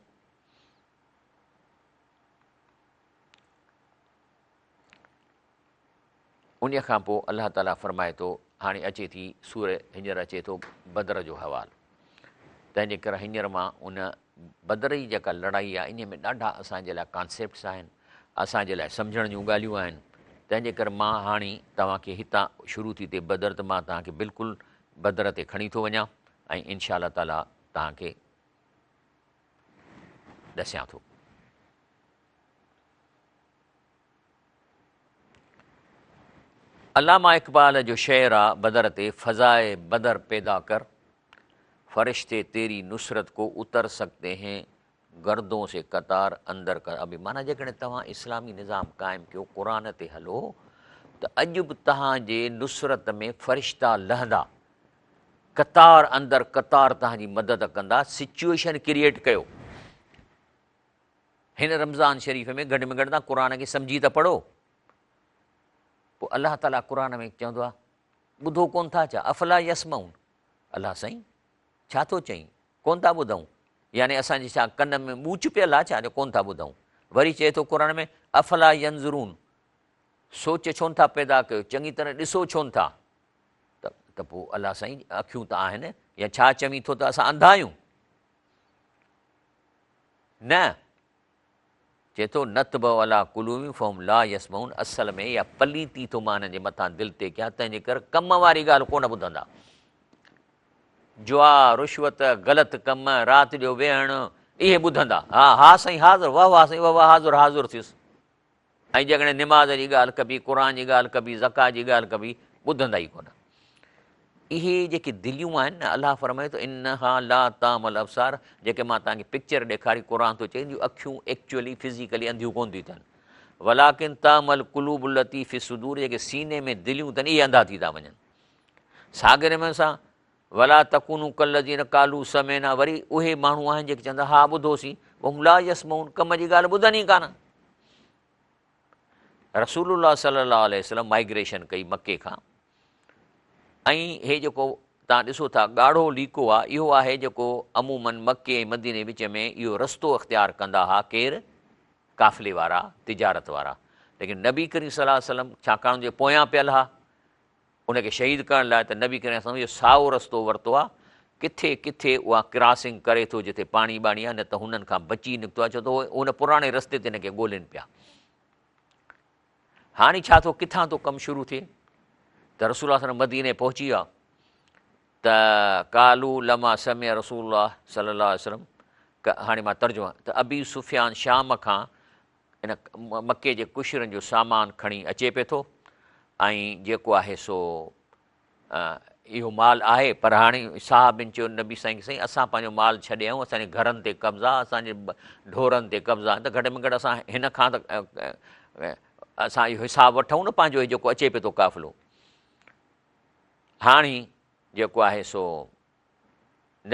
Speaker 1: انهيء کان پوء الله تعاليٰ فرمائي ٿو، هاڻي اچي ٿي سورة هينئر اچي ٿو بدر جو حوال. تنهن جي ڪري هينئر مان ان بدر جي جيڪا لڙائي آهي انهيء ۾ ڏاڍا اسان جي لاء ڪانسيپٽس آهن، اسان جي لاء سمجهڻ جون ڳالهيون آهن، تنهن جي ڪري مان هاڻي توهان کي هتان شروع ٿي ٿئي بدر ته مان توهان کي بلڪل بدر تي کڻي ٿو وڃان ۽ انشاء الله تعاليٰ توهان کي ڏسيان ٿو. علامه اقبال جو شعر آ بدر تي فضاء بدر پيدا ڪر، فرشتي تيري نصرت ڪو اتر سڪتي هين گردون سي قطار اندر ڪر ابي معنيٰ جيڪڏهن توهان اسلامي نظام قائم ڪيو قرآن تي هلو ته اڄ به توهان جي نصرت ۾ فرشتا لهندا قطار اندر قطار توهان جي مدد ڪندا سچوئيشن ڪريئيٽ ڪيو هن رمضان شريف ۾ گهٽ ۾ گهٽ توهان قرآن کي سمجهي ته پڙهو. پوء الله تعاليٰ قرآن ۾ چوندو آهي ٻڌو ڪون ٿا ڇا افلا يسمعون الله سائين ڇا ٿو چئين ڪون ٿا ٻڌون يعني اسان جي ڇا ڪن ۾ ٻوچ پيل آهي ڇا جو ڪون ٿا ٻڌون وري چئي ٿو قرآن ۾ افلا ينظرون سوچ ڇون ٿا پيدا ڪيو چڱي طرح ڏسو ڇون ٿا ته پوء الله سائين اکيون ته آهن يا ڇا چوين ٿو ته اسان انڌا آهيون نه، چئي ٿو، نطبع علي قلوبهم فهم لا يسمعون اصل ۾ اها پليتي ٿو مان انهن جي مٿان دل تي ڪيان، تنهن جي ڪري ڪم واري ڳالهه ڪونه ٻڌندا. جوا، رشوت، غلط ڪم، رات جو ويهڻ، اهي ٻڌندا. ها ها سائين حاضر، واه واه سائين واه واه حاضر حاضر ٿيس. ۽ جيڪڏهن نماز جي ڳالهه ڪبي، قرآن جي ڳالهه ڪبي، زڪوات جي ڳالهه ڪبي، ٻڌندا ئي ڪونه. اهي جيڪي دليون آهن نه، الله فرمائي ٿو انها لا تعمي الابصار، جيڪي مان توهان کي پڪچر ڏيکاري، قرآن ٿو چئي، ان جون اکيون ايڪچوئلي فزيڪلي انڌيون ڪونه ٿيون ٿين. ولڪن تعمي القلوب التي في الصدور، جيڪي سيني ۾ دليون اٿن اهي انڌا ٿي ٿا وڃن. ساڳئي نموني سان ولا تڪونوا ڪالذين قالوا سمعنا، وري اهي ماڻهو آهن جيڪي چوندا ها ٻڌوسين، وهم لا يسمعون، ڪم جي ڳالهه ٻڌن ئي ڪانه. رسول الله صلي الله عليه وسلم مائگريشن ڪئي مڪي کان ۽ هي جيڪو تان ڏسو ٿا ڳاڙهو ليڪو آهي اهو آهي جيڪو عموماً مڪي ۽ مديني وچ ۾ اهو رستو اختيار ڪندا ها ڪير قافلي وارا تجارت وارا ليڪن نبي ڪريم صلي الله عليه وسلم ڇاڪاڻ جو پويان پيل ها ان کي شهيد ڪرڻ لاء ته نبي ڪريم صلي الله عليه وسلم اهو سائو رستو ورتو آهي، ڪٿي ڪٿي اها ڪراسنگ ڪري ٿو جتي پاڻي ٻاڻي آهي نه ته هنن کان بچي نڪتو آهي ڇو ته اهي ان پراڻي رستي تي هن کي ڳولين پيا. هاڻي ڇا ٿو ڪٿان ٿو ڪم شروع ٿئي ته رسول الله صلي الله عليه وسلم مديني پهچي ويا ته قالو لما سمع رسول الله صلي الله عليه وسلم هاڻي مان ترجمه ته ابي سفيان شام کان ان مڪي جي ڪشرن جو سامان کڻي اچي پئي ٿو ۽ جيڪو آهي سو اهو مال آهي پر هاڻي صحابين چيو نبي سائين کي سائين اسان پنهنجو مال ڇڏي آيون اسان جي گهرن تي قبضا اسان جي ڍورن تي قبضا آهن ته گهٽ ۾ گهٽ اسان هن کان ته اسان اهو حساب وٺون نه پنهنجو جيڪو اچي پئي ٿو قافلو هاڻي جيڪو آهي سو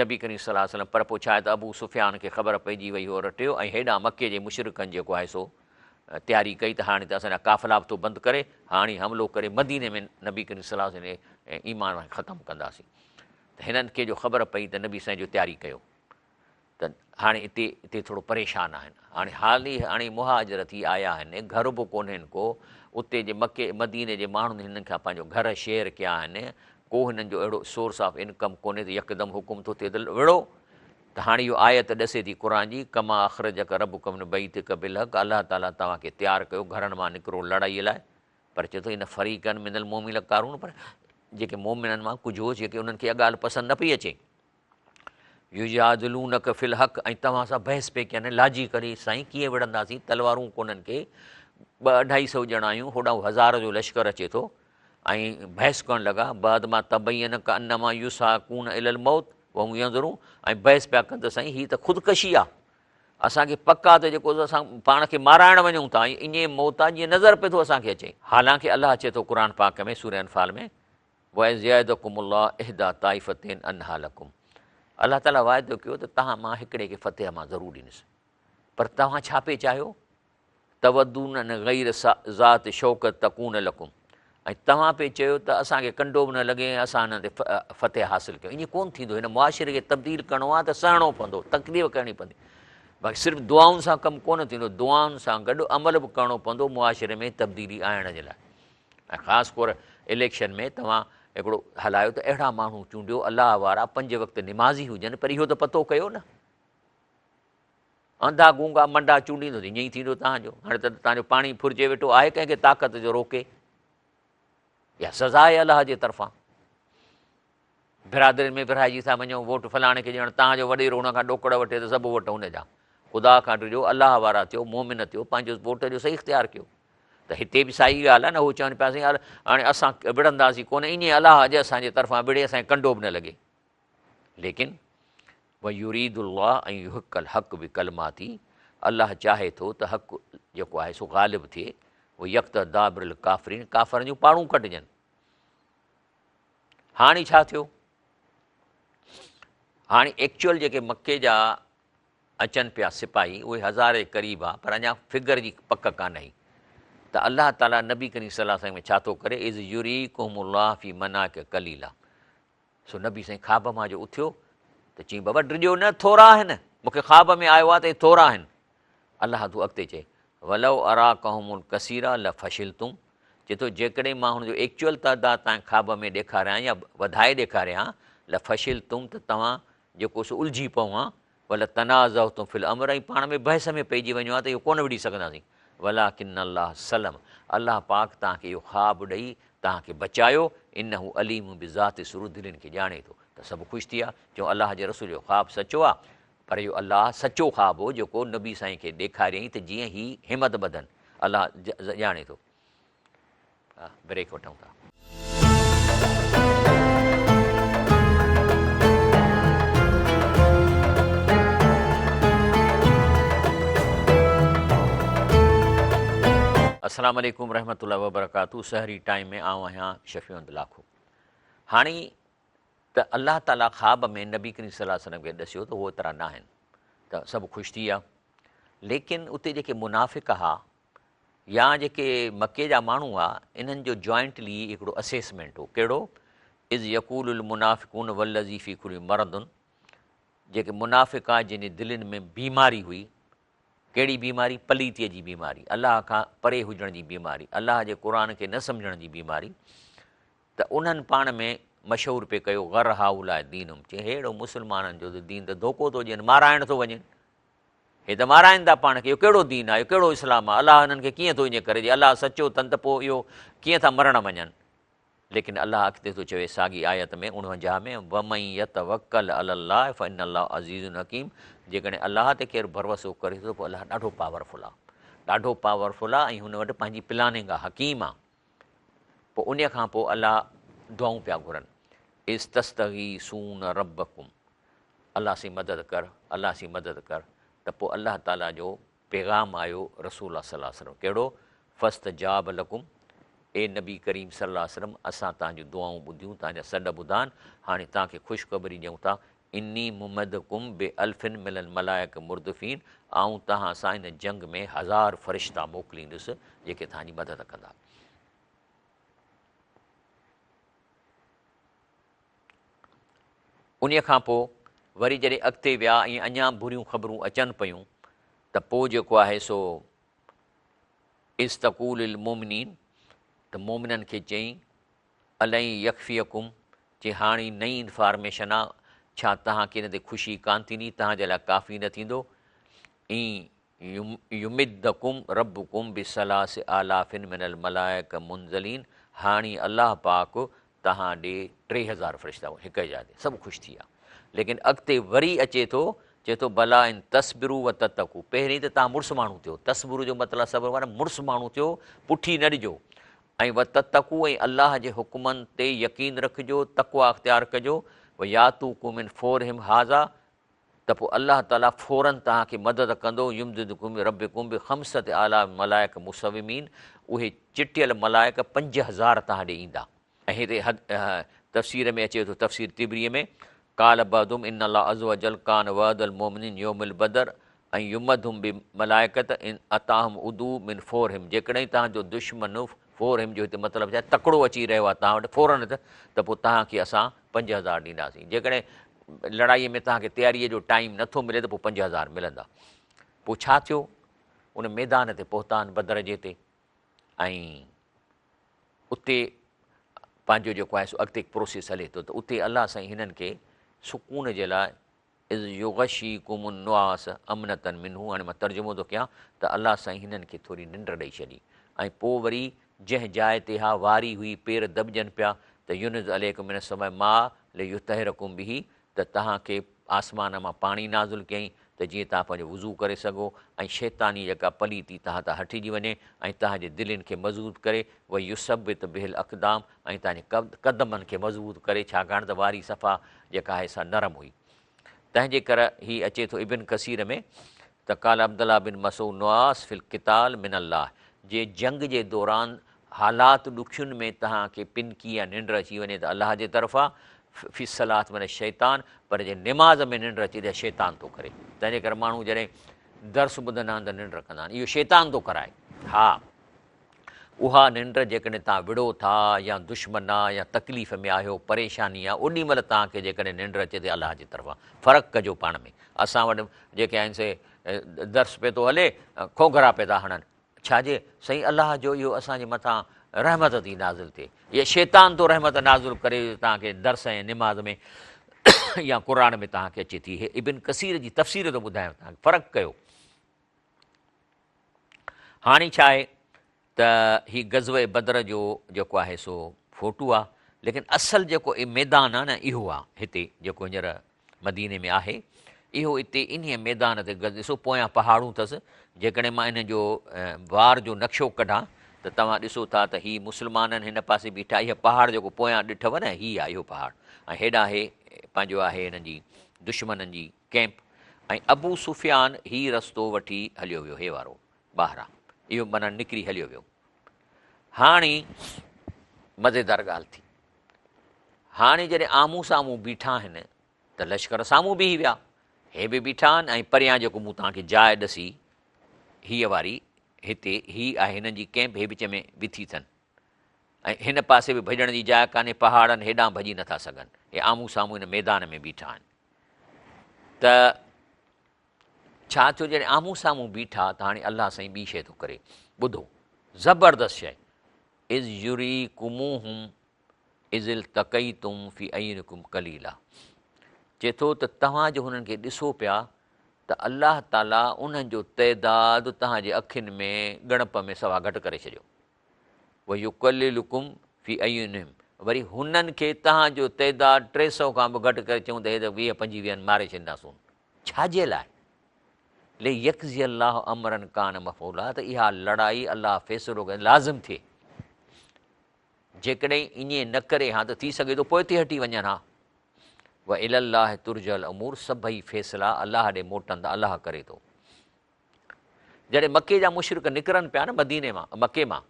Speaker 1: نبي ڪريم صلي الله عليه وسلم پر پوء ڇا آهي ته ابو سفيان کي خبر پئجي وئي هو رٽيو ۽ هيڏانهن مڪي جي مشرڪن جيڪو آهي سو تياري ڪئي ته هاڻي ته اسان جا قافلا به ٿو بند ڪري هاڻي حملو ڪري مديني ۾ نبي ڪريم صلي الله عليه وسلم جي ايمان کي ختم ڪنداسين ته هنن کي جو خبر پئي ته نبي سائين جو تياري ڪيو ته هاڻي اتي اتي ٿورو پريشان آهن. هاڻي حالي هاڻي مهاجر ٿي آيا آهن، گهر به ڪونهن ڪو، اتي جي مڪي مديني جي ماڻهن هنن کان پنهنجو گهر شيئر ڪيا آهن، ڪو هنن جو اهڙو سورس آف انڪم ڪونهي ته يڪدم حڪم ٿو ٿئي ته وڙهو ته هاڻي اهو آيت ڏسي ٿي قرآن جي، ڪما اخرجڪ ربڪ من بيتڪ بالحق الله تعاليٰ توهان کي تيار ڪيو گهرن مان نڪرو لڙائي لاء پر چئي ٿو ان فريقا من المؤمنين لڪارهون پر جيڪي مؤمنن مان ڪجهه هو جيڪي انهن کي اها ڳالهه پسند نه پئي اچي. يجادلونک في الحق ۽ توهان سان بحث پئي ڪين لاجيڪلي سائين ڪيئن وڙهنداسين تلوارون ڪونهن ڪي ٻه اڍائي سئو ڄڻا آهيون هوڏانهن هزار جو لشڪر اچي ٿو ۽ بحث ڪرڻ لڳا بعد ما تبين ڪانما يساقون الي الموت وهم ينظرون ۽ بحث پيا ڪن ته سائين هي ته خودڪشي آ اسان کي پڪ آ ته جيڪو اسان پاڻ کي مارائڻ وڃون ٿا ۽ ائين موت آ جيئن نظر پئي ٿو اسان کي اچي حالانڪه الله چئي ٿو قرآن پاڪ ۾ سورة انفال ۾ واذ يعدڪم الله احدي طائفتين انها لڪم الله تعالي واعدو ڪيو ته توهان مان هڪڙي کي فتح مان ضرور ڏيندس پر توهان ڇا پئي چاهيو تودون ان غير ذات شوڪت تڪون لڪم ۽ توهان پئي چيو ته اسان کي ڪنڊو به نه لڳي ۽ اسان انهن تي فتح حاصل ڪيون. ائين ڪونه ٿيندو. هن معاشري کي تبديل ڪرڻو آهي ته سهڻو پوندو، تڪليف ڪرڻي پوندي. باقي صرف دعائن سان ڪم ڪونه ٿيندو، دعائن سان گڏ عمل به ڪرڻو پوندو معاشري ۾ تبديلي آڻڻ جي لاء. ۽ خاص طور اليڪشن ۾ توهان هڪڙو هلايو ته اهڙا ماڻهو چونڊيو الله وارا پنج وقت نمازي هجن پر اهو ته پتو ڪيو نه. انڌا گونگا منڊا چونڊيندو ته ائين ئي ٿيندو توهان جو. هاڻي ته توهان جو پاڻي ڦرجي ويٺو آهي ڪنهن کي طاقت جو روڪي يا سزا آهي الله جي طرفان. برادرين ۾ ورهائجي ٿا وڃو ووٽ فلاڻي کي ڏيڻ توهان جو وڏيرو هن کان ڏوڪڙ وٺي ته سڀ ووٽ هن جا. خدا کان ڊڄو الله وارا ٿيو مومن ٿيو پنهنجو ووٽ جو صحيح اختيار ڪيو. ته هتي به ساڳي ڳالهه آهي نه هو چون پيا سائين هاڻي اسان وڙهنداسين ڪونه ائين الله اڄ اسان جي طرفان وڙهي اسان کي ڪنڊو به نه لڳي. ليڪن ويريد الله ان يحق الحق بڪلماته الله چاهي ٿو ته حق جيڪو آهي سو غالب ٿئي ويقطع دابر الڪافرين ڪافرن جون پاڙون ڪٽجن. هاڻي ڇا ٿيو؟ هاڻي ايڪچوئل جيڪي مڪي جا اچن پيا سپاهي اهي هزار جي قريب آ پر اڃا فگر جي پڪ ڪانه هئي ته الله تعالي نبي ڪريم صلي الله عليه وسلم ڇا ٿو ڪري اذ يريڪهم الله في مناڪ قليلا سو نبي سائين خواب مان جو اٿيو ته چيائين بابا ڊڄو نه ٿورا آهن مون کي خواب ۾ آيو آهي ته اهي ٿورا آهن الله ٿو اڳتي چئي ولو اراڪهم الڪثير لفشلتم چئي ٿو جيڪڏهن مان هن جو ايڪچوئل تعداد توهان کي خواب ۾ ڏيکاريان يا وڌائي ڏيکاريان لفشلتم ته توهان جيڪو سو الجهي پئو ها ولتنازعتم في الامر ۽ پاڻ ۾ بحث ۾ پئجي وڃو ها ته اهو ڪونه وڙهي سگهنداسين ولڪن الله سلم الله پاڪ توهان کي اهو خواب ڏئي توهان کي بچايو انه عليم بذات الصدور دلين کي ڄاڻي ٿو ته سڀ خوش ٿي ويا چيو الله جي رسول جو خواب سچو آ پر اهو الله سچو خواب هو جيڪو نبي سائين کي ڏيکاريائين ته جيئن هي همت ٻڌن الله ڄاڻي ٿو. بريڪ وٺون ٿا. السلام عليڪم رحمة الله وبرڪاته سحري ٽائيم ۾ آئون آهيان شفيع احمد لاکو هاڻي ته الله تعالي خواب ۾ نبي ڪريم صلي الله عليه وسلم کي ڏسيو ته هو ايترا ناهن ته سڀ خوش ٿي ويا ليڪن اتي جيڪي منافق ها يا جيڪي مڪي جا ماڻهو هئا انهن جو جوائنٽلي هڪڙو اسيسمينٽ هو ڪهڙو اذ يقول المنافقون والذي في قلوبهم مرض جيڪي منافق هئا جن جي دلين ۾ بيماري هئي ڪهڙي بيماري پليتيء جي بيماري الله کان پري هجڻ جي بيماري الله جي قرآن کي نه سمجهڻ جي بيماري ته انهن پاڻ ۾ مشهور پئي ڪيو غر هؤلاء دينهم چي ههڙو مسلمانن جو دين ته ڌوڪو ٿو ڏين مارائڻ ٿو وڃن هي ته مارائن ٿا پاڻ کي، اهو ڪهڙو دين آهي، اهو ڪهڙو اسلام آهي، الله هنن کي ڪيئن ٿو ائين ڪري، جي الله سچو اٿن ته پوء اهو ڪيئن ٿا مرڻ وڃن. ليڪن الله اڳتي ٿو چوي ساڳي آيت ۾ 49 ۾ ومن يتوڪل علي الله فان الله عزيز حڪيم جيڪڏهن الله تي ڪير ڀروسو ڪري ٿو ته پوء الله ڏاڍو پاورفل آهي، ڏاڍو پاورفل آهي ۽ هن وٽ پنهنجي پلاننگ آهي، حڪيم آهي. پوء انهيء کان پوء الله دعائون پيا گهرن، اذ تستغيثون ربڪم الله سين مدد ڪر، الله سين مدد ڪر ته پوء الله تعاليٰ جو پيغام آيو رسول الله صلي الله عليه وسلم ڪهڙو فاستجاب لڪم اي نبي ڪريم صلي الله عليه وسلم اسان توهان جون دعائون ٻڌيون توهان جا سڏ ٻڌا آهن هاڻي توهان کي خوشخبري ڏيون ٿا اني ممدڪم بالف من الملائڪ مردفين آئون توهان سان ان جنگ ۾ هزار فرشتا موڪليندس جيڪي توهان جي مدد ڪندا. انهيء کان پوء وري جڏهن اڳتي ويا ۽ اڃا بريون خبرون اچن پيون ته پوء جيڪو آهي سو اذ تقول للمؤمنين ته مؤمنن کي چئين الن يڪفيڪم چي هاڻي نئين انفارميشن آ ڇا توهان کي ان تي خوشي ڪانه ٿيندي توهان جي لاء ڪافي نه ٿيندو ان يمدڪم ربڪم بثلاث آلاف من الملائڪ منزلين هاڻي الله پاڪ توهان ڏي 3000 فرشتا هڪ جاء تي سڀ خوش ٿي ويا ليڪن اڳتي وري اچي ٿو چئي ٿو بلا ان تصبروا وتتقوا پهرين ته توهان مڙس ماڻهو ٿيو تصبروا جو مطلب صبر معنيٰ مڙس ماڻهو ٿيو پٺي نه ڏجو ۽ وتتقوا ۽ الله جي حڪمن تي يقين رکجو تقويٰ اختيار ڪجو وياتوڪم من فورهم هذا ته پوء الله تعاليٰ فوراً توهان کي مدد ڪندو، يمددڪم ربڪم بخمسة آلاف ملائڪ مسومين، اهي چٽيل ملائڪ 5000 توهان ڏي ايندا. ۽ هتي تفسير ۾ اچي ٿو تفسير طبريء ۾، قال بعضهم ان الله عزوجل ڪان وعد المؤمنين يوم البدر ان يمدهم بملائڪة ان اتاهم عدو من فورهم جيڪڏهن توهان جو دشمن فور هم جو هتي مطلب ڇا آهي تڪڙو اچي رهيو آهي توهان وٽ فورن ته پوء توهان کي اسان 5000 ڏينداسين. جيڪڏهن لڙائيء ۾ توهان کي تياريء جو ٽائيم نٿو ملي ته پوء 5000 ملندا. پوء ڇا ٿيو؟ ان ميدان تي پهتا آهن بدر جي تي ۽ اتي پنهنجو جيڪو آهي سو اڳتي پروسيس هلي ٿو ته اتي الله سائين هنن کي سڪون جي لاء اذ يغشيڪم النعاس امنة منه هاڻي مان ترجمو ٿو ڪيان ته الله سائين هنن کي ٿوري ننڊ ڏئي ڇڏي ۽ پوء وري جنهن جاء تي اها واري هئي پير دٻجن پيا ته ينزل عليڪم من السماء ماء ليطهرڪم به ته توهان کي آسمان مان پاڻي نازل ڪيائين ته جيئن توهان پنهنجو وضو ڪري سگهو ۽ شيطاني جيڪا پليتي توهان تان هٽجي وڃي ۽ توهان جي دلين کي مضبوط ڪري ويثبت به الاقدام ۽ توهان جي قدمن کي مضبوط ڪري ڇاڪاڻ ته واري صفا جيڪا آهي سا نرم هئي. تنهن جي ڪر هي اچي ٿو ابن ڪثير ۾ ته قال عبدالله بن مسعود نعاس في القتال من الله جي جنگ جي دوران حالات ڏکين ۾ توهان کي پنڪي يا ننڊ اچي وڃي ته الله جي طرفان في الصلاة من الشيطان پر جي نماز ۾ ننڊ اچي ته شيطان ٿو ڪري تنهن جي ڪري ماڻهو جڏهن درس ٻڌندا آهن ته ننڊ ڪندا آهن اهو شيطان ٿو ڪرائي ها اها ننڊ جيڪڏهن توهان وڙهو ٿا يا دشمن آ يا تڪليف ۾ آهيو، پريشاني آ، اوڏي مهل توهان کي جيڪڏهن ننڊ اچي ٿي الله جي طرفان. فرق ڪجو پاڻ ۾. اسان وٽ جيڪي آهن سي درس پئي ٿو هلي، کونگهرا پئي ٿا هڻن. ڇا جي؟ سائين الله جو اهو اسان جي مٿان رحمت ٿي نازل ٿئي. يا شيطان ٿو رحمت نازل ڪري جو توهان کي درس ۽ نماز ۾ يا قرآن ۾ توهان کي اچي ٿي. هي ابن ڪثير جي تفسير ٿو ٻڌايان توهان کي. فرق ڪيو. هاڻي ڇا آهي ته هي غزوه بدر جو جيڪو آهي سو فوٽو آهي ليڪن اصل جيڪو ميدان آهي نه اهو آهي هتي جيڪو هينئر مديني ۾ آهي اهو اتي انهي ميدان تي غز ڏسو پويان پهاڙون اٿس جيڪڏهن مان ان جو وار جو نقشو ڪڍان ته توهان ڏسو ٿا ته هي مسلمانن هن پاسي بيٺا اهي پهاڙ جيڪو پويان ڏٺو نه هي آهي اهو پهاڙ ۽ هيڏانهن هي پنهنجو آهي هنن جي دشمنن جي ڪئمپ ۽ ابو سفيان هي رستو وٺي هليو ويو هي وارو ٻاهران اهو معنيٰ نڪري هليو ويو. هاڻي مزيدار ڳالهه ٿي. هاڻي جڏهن آمهون سامهون بيٺا آهن ته لشڪر سامهون بيهي ويا. هي به بيٺا آهن ۽ پريان جيڪو مون توهان کي جاء ڏسي هيء واري هتي هي آهي هنن جي ڪئمپ هي وچ ۾ وٿي اٿن ۽ هن پاسي به ڀڄڻ جي جاء ڪانهي پهاڙن هيڏانهن ڀڄي نٿا سگهن. هي آمهون سامهون هن ميدان ۾ بيٺا آهن. ته ڇا ٿيو جڏهن آمهون سامهون بيٺا ته هاڻي الله سائين ٻي شيء ٿو ڪري ٻڌو زبردست شيء اذ يريڪموهم اذ التقيتم في اعينڪم قليلا چئي ٿو ته توهان جو هنن کي ڏسو پيا ته الله تعالي انهن جو تعداد توهان جي اکين ۾ ڳڻپ ۾ سوا گهٽ ڪري ڇڏيو ويقللڪم في اعينهم وري هنن کي توهان جو تعداد 300 کان به گهٽ ڪري چئون ته هي ته 20 25 ماري ڇڏينداسون. ڇا جي لاء؟ ليقضي الله امرا ڪان مفعولا ته اها لڙائي الله فيصلو ڪري لازم ٿئي. جيڪڏهن ائين نه ڪري ها ته ٿي سگهي ٿو پوئتي هٽي وڃن ها. والي الله ترجع الامور سڀئي فيصلا الله ڏي موٽن ٿا الله ڪري ٿو. جڏهن مڪي جا مشرڪ نڪرن پيا نه مديني مان، مڪي مان،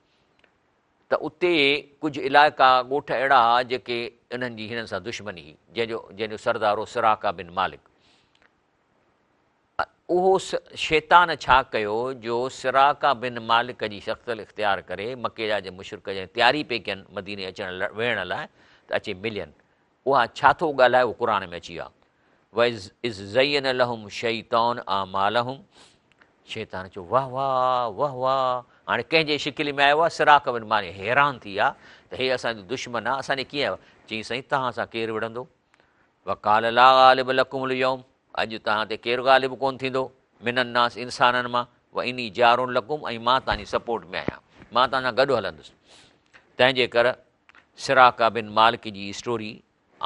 Speaker 1: ته اتي ڪجهه علائقا، ڳوٺ اهڙا هئا جيڪي انهن جي هنن سان دشمني هئي، جنهن جو جنهن جو سردار هو سراقه بن مالڪ. اهو شيطان ڇا ڪيو جو سراقه بن مالڪ جي شڪل اختيار ڪري مڪي جا جي مشرڪ جڏهن تياري پئي ڪين مديني اچڻ ويهڻ لاء ته اچي ملين. اها ڇا ٿو ڳالهائي اهو قرآن ۾ اچي ويو آهي. واذ زين لهم الشيطان اعمالهم شيطان چيو واه واه واه واه هاڻي ڪنهن جي شڪل ۾ آيو آهي سراقه بن مالڪ حيران ٿي ويا ته هي اسان جو دشمن آهي اسان ڏي ڪيئن آيو چيائين سائين توهان سان ڪير وڙهندو وقال لا غالب لڪم اليوم اڄ توهان تي ڪير غالب ڪون ٿيندو من الناس انسانن مان واني جار لڪم ۽ مان توهان جي سپورٽ ۾ آهيان مان توهان سان گڏ هلندس تنهن جي ڪر سراقه بن مالڪ جي اسٽوري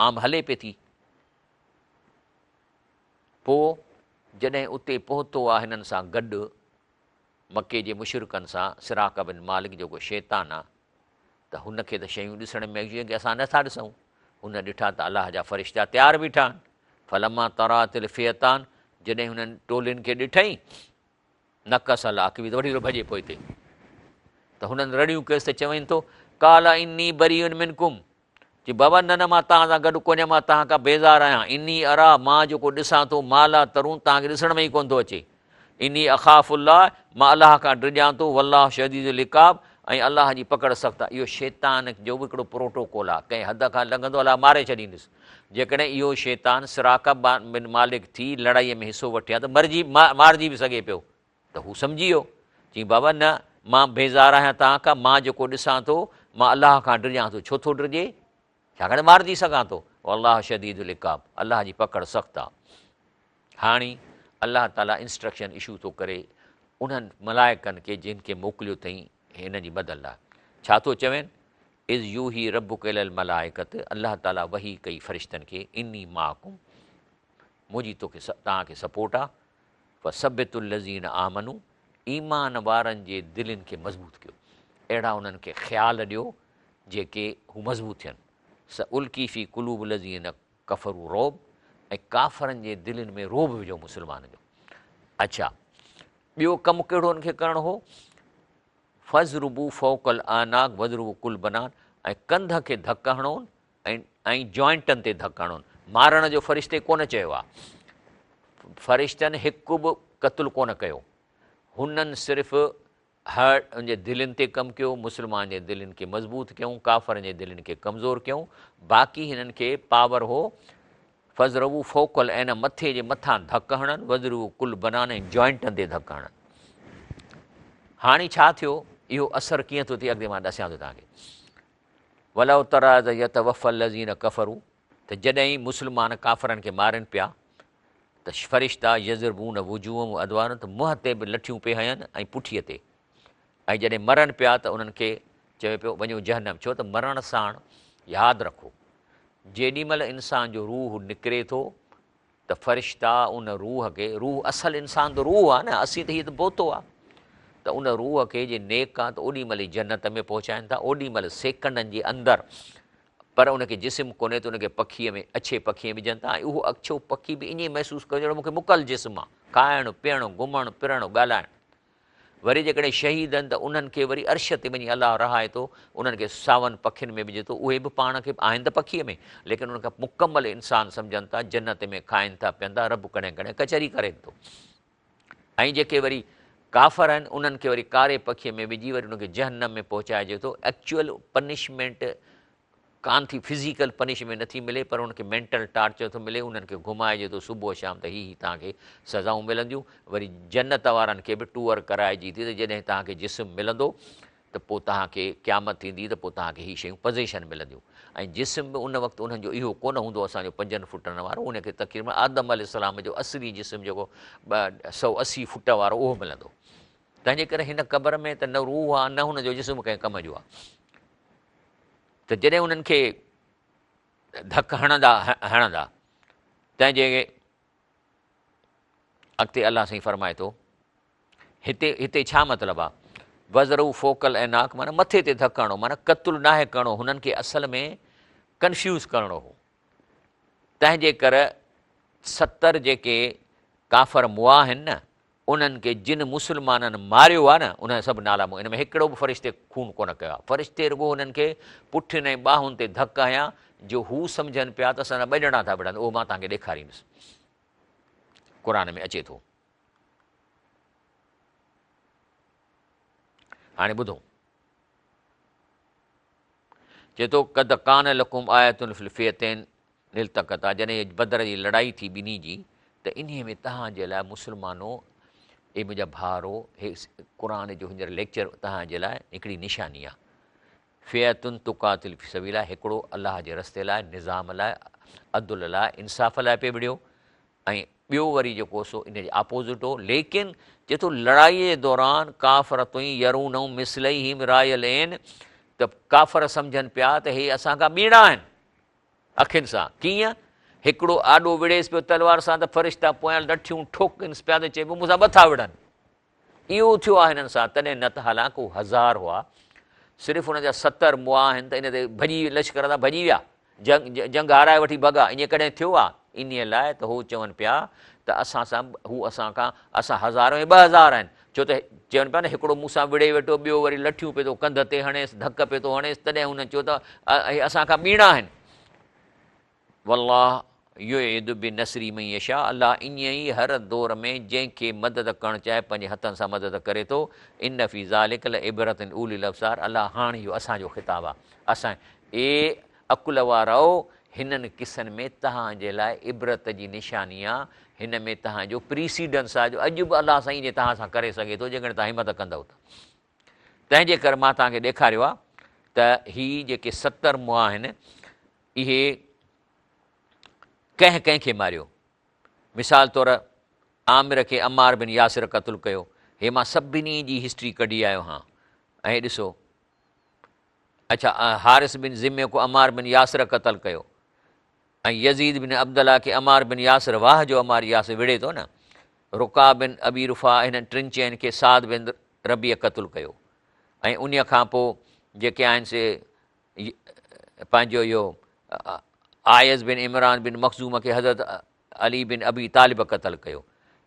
Speaker 1: عام هلي پئي ٿي. پوء جڏهن اتي پهتو آ هنن سان گڏ مڪي جي مشرڪن سان سراقه بن مالڪ جيڪو شيطان آ ته هن کي ته شيون ڏسڻ ۾ اچي جيڪي اسان نٿا ڏسون. هن ڏٺا ته الله جا فرشتا تيار بيٺا آهن. فلما ترات الفئتان جڏهن هنن ٽولين کي ڏٺئين نڪص علي عقبيه ته وٺي ٿو ڀڄي پوئتي ته هنن رڙيون ڪيس ته چوين ٿو قال اني بريء منڪم چي بابا نه نه مان توهان سان گڏ ڪونهيان مان توهان کان بيزار آهيان اني اريٰ مان جيڪو ڏسان ٿو ما لا ترون توهان کي ڏسڻ ۾ ئي ڪونه ٿو اچي اني اخاف الله مان الله کان ڊڄان ٿو والله شديد العقاب ۽ الله جي پڪڙ سخت آهي. اهو شيطان جو به هڪڙو پروٽوڪول آهي. ڪنهن حد کان لنگهندو الله ماري ڇڏيندس. جيڪڏهن اهو شيطان سراقه بن مالڪ ٿي لڙائيء ۾ حصو وٺي ها ته مرجي مارجي به سگهي پيو. ته هو سمجهي ويو. چيائين بابا نه مان بيزار آهيان توهان کان، مان جيڪو ڏسان ٿو مان الله کان ڊڄان ٿو. ڇو ٿو ڊڄي؟ ڇاڪاڻ ته مارجي سگهان ٿو. والله شديد العقاب الله جي پڪڙ سخت آهي. هاڻي الله تعاليٰ انسٽرڪشن اشو ٿو ڪري انهن ملائڪن کي جن کي موڪليو اٿئين هن جي مدد لاء. ڇا ٿو چوين؟ اذ يوحي ربک الي الملائڪة الله تعاليٰ وحي ڪئي فرشتن کي اني معڪم منهنجي توکي توهان کي سپورٽ آ فثبتوا الذين آمنوا ايمان وارن جي دلين کي مضبوط ڪيو اهڙا انهن کي خيال ڏيو جيڪي هو مضبوط ٿين سألقي في قلوب الذين ڪفروا رعب ۽ ڪافرن جي دلين ۾ رعب وجهو مسلمانن جو. اڇا ٻيو ڪم ڪهڙو ان کي ڪرڻو هو؟ فاضربوا فوق الاعناق واضربوا ڪل بنان ۽ ڪنڌ کي ڌڪ هڻون ۽ ۽ جوائنٽن تي ڌڪ هڻون. مارڻ جو فرشتي ڪونه چيو آ. فرشتن هڪ به قتل ڪونه ڪيو. هنن صرف هر ان جي دلين تي ڪم ڪيو، مسلمان جي دلين کي مضبوط ڪيائون، ڪافرن جي دلين کي ڪمزور ڪيائون، باقي هنن کي پاور هو فاضربوا فوق الاعناق مٿي جي مٿان ڌڪ هڻن، واضربوا ڪل بنان ۽ جوائنٽن تي ڌڪ هڻن. هاڻي ڇا ٿيو، اهو اثر ڪيئن ٿو ٿئي اڳتي مان ڏسيان ٿو توهان کي. ولو تريٰ اذ يتوفي الذين ڪفروا ته جڏهن مسلمان ڪافرن کي مارين پيا ته فرشتا يضربون وجوههم وادبارهم ته منهن تي به لٺيون پئي هنين ۽ پٺيء تي ۽ جڏهن مرن پيا ته انهن کي چوي پيو وڃو جهنم ڇو ته مرڻ ساڻ ياد رکو جيڏي مهل انسان جو روح نڪري ٿو ته فرشتا ان روح کي روح اصل انسان ته روح آهي نه اسين ته هي ته بوتو آهي ته ان روح کي جي نيڪ آهي ته اوڏي مهل ئي جنت ۾ پهچائن ٿا اوڏي مهل سيڪنڊن جي اندر پر ان کي جسم ڪونهي ته ان کي پکيء ۾ اڇي پکيء ۾ وجهن ٿا ۽ اهو اڇو پکي به ائين محسوس ڪري ڄڻ مون کي مڪل جسم آ، کائڻ، پيئڻ، گهمڻ، پرڻ، ڳالهائڻ. وري جيڪڏهن شهيد آهن ته انهن کي وري عرش تي وڃي الله رهائي ٿو، انهن کي ساون پکين ۾ وجهي ٿو، اهي به پاڻ کي آهن ته پکيء ۾ ليڪن انهن کي مڪمل انسان سمجهن ٿا، جنت ۾ کائن ٿا پيئن ٿا، رب ڪڏهن ڪڏهن ڪچهري ڪرين ٿو. ۽ جيڪي وري ڪافر آهن انهن کي وري ڪاري پکيء ۾ وجهي وري انهن کي جهنم ۾ پهچائجي ٿو. ايڪچوئل پنشمينٽ ڪانه ٿي فزيڪل پنشمينٽ نٿي ملي پر انهن کي مينٽل ٽارچر ٿو ملي انهن کي گهمائجي ٿو صبح شام ته هي هي توهان کي سزائون ملنديون وري جنت وارن کي به ٽوئر ڪرائجي ٿي ته جڏهن توهان کي جسم ملندو ته پوء توهان کي قيامت ٿيندي ته پوء توهان کي هي شيون پزيشن ملنديون ۽ جسم به ان وقت انهن جو اهو ڪونه هوندو اسان جو پنجن فٽن وارو ان کي تقريبن آدم عليه السلام جو اصلي جسم جيڪو 180 فٽ وارو اهو ملندو تنهن جي ڪري هن قبر ۾ ته نه روح آهي نه هن جو جسم ڪنهن ڪم جو آهي ته جڏهن انهن کي ڌڪ هڻندا هڻندا تنهن جي اڳتي الله سائين فرمائي ٿو هتي هتي ڇا مطلب آ؟ وضربوا فوق الاعناق معنيٰ مٿي تي ڌڪ هڻو معنيٰ قتل ناهي ڪرڻو هنن کي اصل ۾ ڪنفيوز ڪرڻو هو تنهن جي ڪر 70 جيڪي ڪافر مئا آهن نه انهن کي جن مسلمانن ماريو آ نه انهن سڀ نالا مون ان ۾ هڪڙو به فرشتي خون ڪونه ڪيو آ فرشتي رڳو هنن کي پٺين ۽ ٻانهن تي ڌڪ هنيا جو هو سمجهن پيا ته اسان ٻه ڄڻا ٿا وڙهن اهو مان توهان کي ڏيکاريندس قرآن ۾ اچي ٿو هاڻي ٻڌو چي ٿو قد ڪان لڪم آيت في الفئتين التقتا جڏهن بدر جي لڙائي ٿي ٻنهي جي ته انهي ۾ تهان جي لاء مسلمانو اي منهنجا ڀائرو هي قرآن جو هينئر ليڪچر تهان جي لاء هڪڙي نشاني آهي فئة تقاتل في سبيل الله هڪڙو الله جي رستي لاء نظام لاء عدل لاء انصاف لاء پئي وڙهيو ۽ ٻيو وري جيڪو سو ان جي آپوزٽ هو، ليڪن چئي ٿو لڙائيء جي دوران ڪافر تئين يرونهم مثليهم راي العين ته ڪافر سمجهن پيا ته هي اسان کان ٻيڻا آهن اکين سان، ڪيئن؟ هڪڙو آڏو وڙهيس پيو تلوار سان ته فرشتا پويان لٺيون ٺوڪينس پيا ته چئي پيو مون سان ٻه ٿا وڙهن. اهو ٿيو آهي هنن سان تڏهن نه ته حالانڪ هو هزار هئا صرف انهن جا 70 مئا آهن ته ان تي ڀڄي لشڪر تان ڀڄي ويا جنگ جنگ هارائي وٺي ڀڳا ائين ڪڏهن ٿيو آهي انهيء لاء ته هو چون پيا ته اسان سان هو اسان کان اسان هزار ۽ 2000 آهن ڇو ته چون پيا نه هڪڙو مون سان وڙهي ويٺو ٻيو وري لٺيون پيو ٿو ڪنڌ تي هڻيس ڌڪ پيو ٿو هڻيس تڏهن هنن چيو ته اهي اسان کان ٻيڻا آهن والله يؤيد بنصره من يشاء الله ائين ئي هر دور ۾ جنهن کي مدد ڪرڻ چاهي پنهنجي هٿن سان مدد ڪري ٿو ان في ذلک لعبرة لاولي الابصار الله هاڻ اهو اسان جو خطاب آهي اسان اي عقل وارؤ هنن قصن ۾ توهان جي لاء عبرت جي نشاني آ هن ۾ توهان جو پريسيڊنس آ جو اڄ به الله سائين ائين توهان سان ڪري سگهي ٿو جيڪڏهن توهان همت ڪندؤ ته تنهن جي ڪري مان توهان کي ڏيکاريو آ ته هي جيڪي 70 مئا آهن اهي ڪنهن ڪنهن کي ماريو. مثال طور عامر کي عمار بن ياسر قتل ڪيو. هي مان سڀني جي هسٽري ڪڍي آيو هان ۽ ڏسو اڇا حارث بن ذمي کو عمار بن ياسر قتل ڪيو ۽ يزيد بن عبدالله کي عمار بن ياسر واهه جو عمار ياسر وڙهي ٿو نه رقاع بن ابي رفاعه هنن ٽن چئن کي سعد بن ربيع قتل ڪيو ۽ انهي کان پوء جيڪي آهن سي پنهنجو اهو عائذ بن عمران بن مخزوم کي حضرت علي بن ابي طالب قتل ڪيو.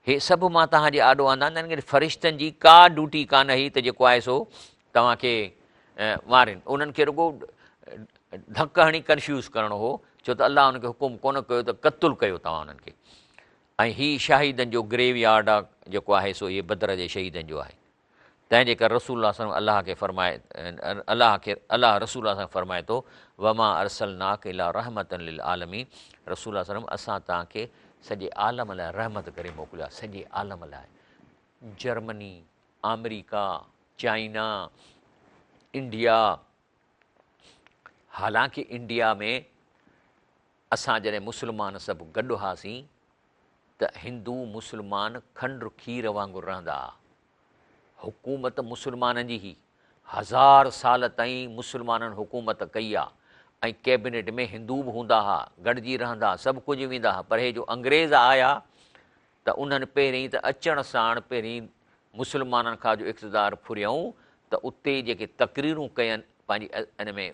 Speaker 1: هي سڀ مان توهان جي آڏو آندا آهن ته فرشتن جي ڪا ڊيوٽي ڪانه هئي ته جيڪو آهي سو توهان کي مارين. انهن کي رڳو ڌڪ هڻي ڪنفيوز ڪرڻو هو، ڇو ته الله انهن کي حڪم ڪونه ڪيو ته قتل ڪيو توهان انهن کي. ۽ هي شهيدن جو گريو يارڊ جيڪو آهي سو اهي بدر جي شهيدن جو آهي. تنهن جي ڪري رسول الله صلي الله عليه وسلم الله کي فرمائي الله کي الله رسول الله صلي فرمائي ٿو وما ارسلناک الا رحمة للعالمين رسول الله صلي الله عليه وسلم اسان توهان کي سڄي عالم لاء رحمت ڪري موڪليو آهي سڄي عالم لاء جرمني آمريڪا چائنا انڊيا حالانڪه انڊيا ۾ اسان جڏهن مسلمان سڀ گڏ هئاسين ته هندو مسلمان کنڊ کير وانگر رهندا ها. حڪومت مسلمانن جي هئي. هزار سال تائين مسلمانن حڪومت ڪئي آ ۽ ڪيبنيٽ ۾ هندو به هوندا ها، گڏجي رهندا ها، سڀ ڪجهه ويندا ها پر هي جو انگريز آيا ته انهن پهرين ته اچڻ ساڻ پهرين مسلمانن کان جو اقتدار ڦريائون ته اتي جيڪي تقريرون ڪين پنهنجي ان ۾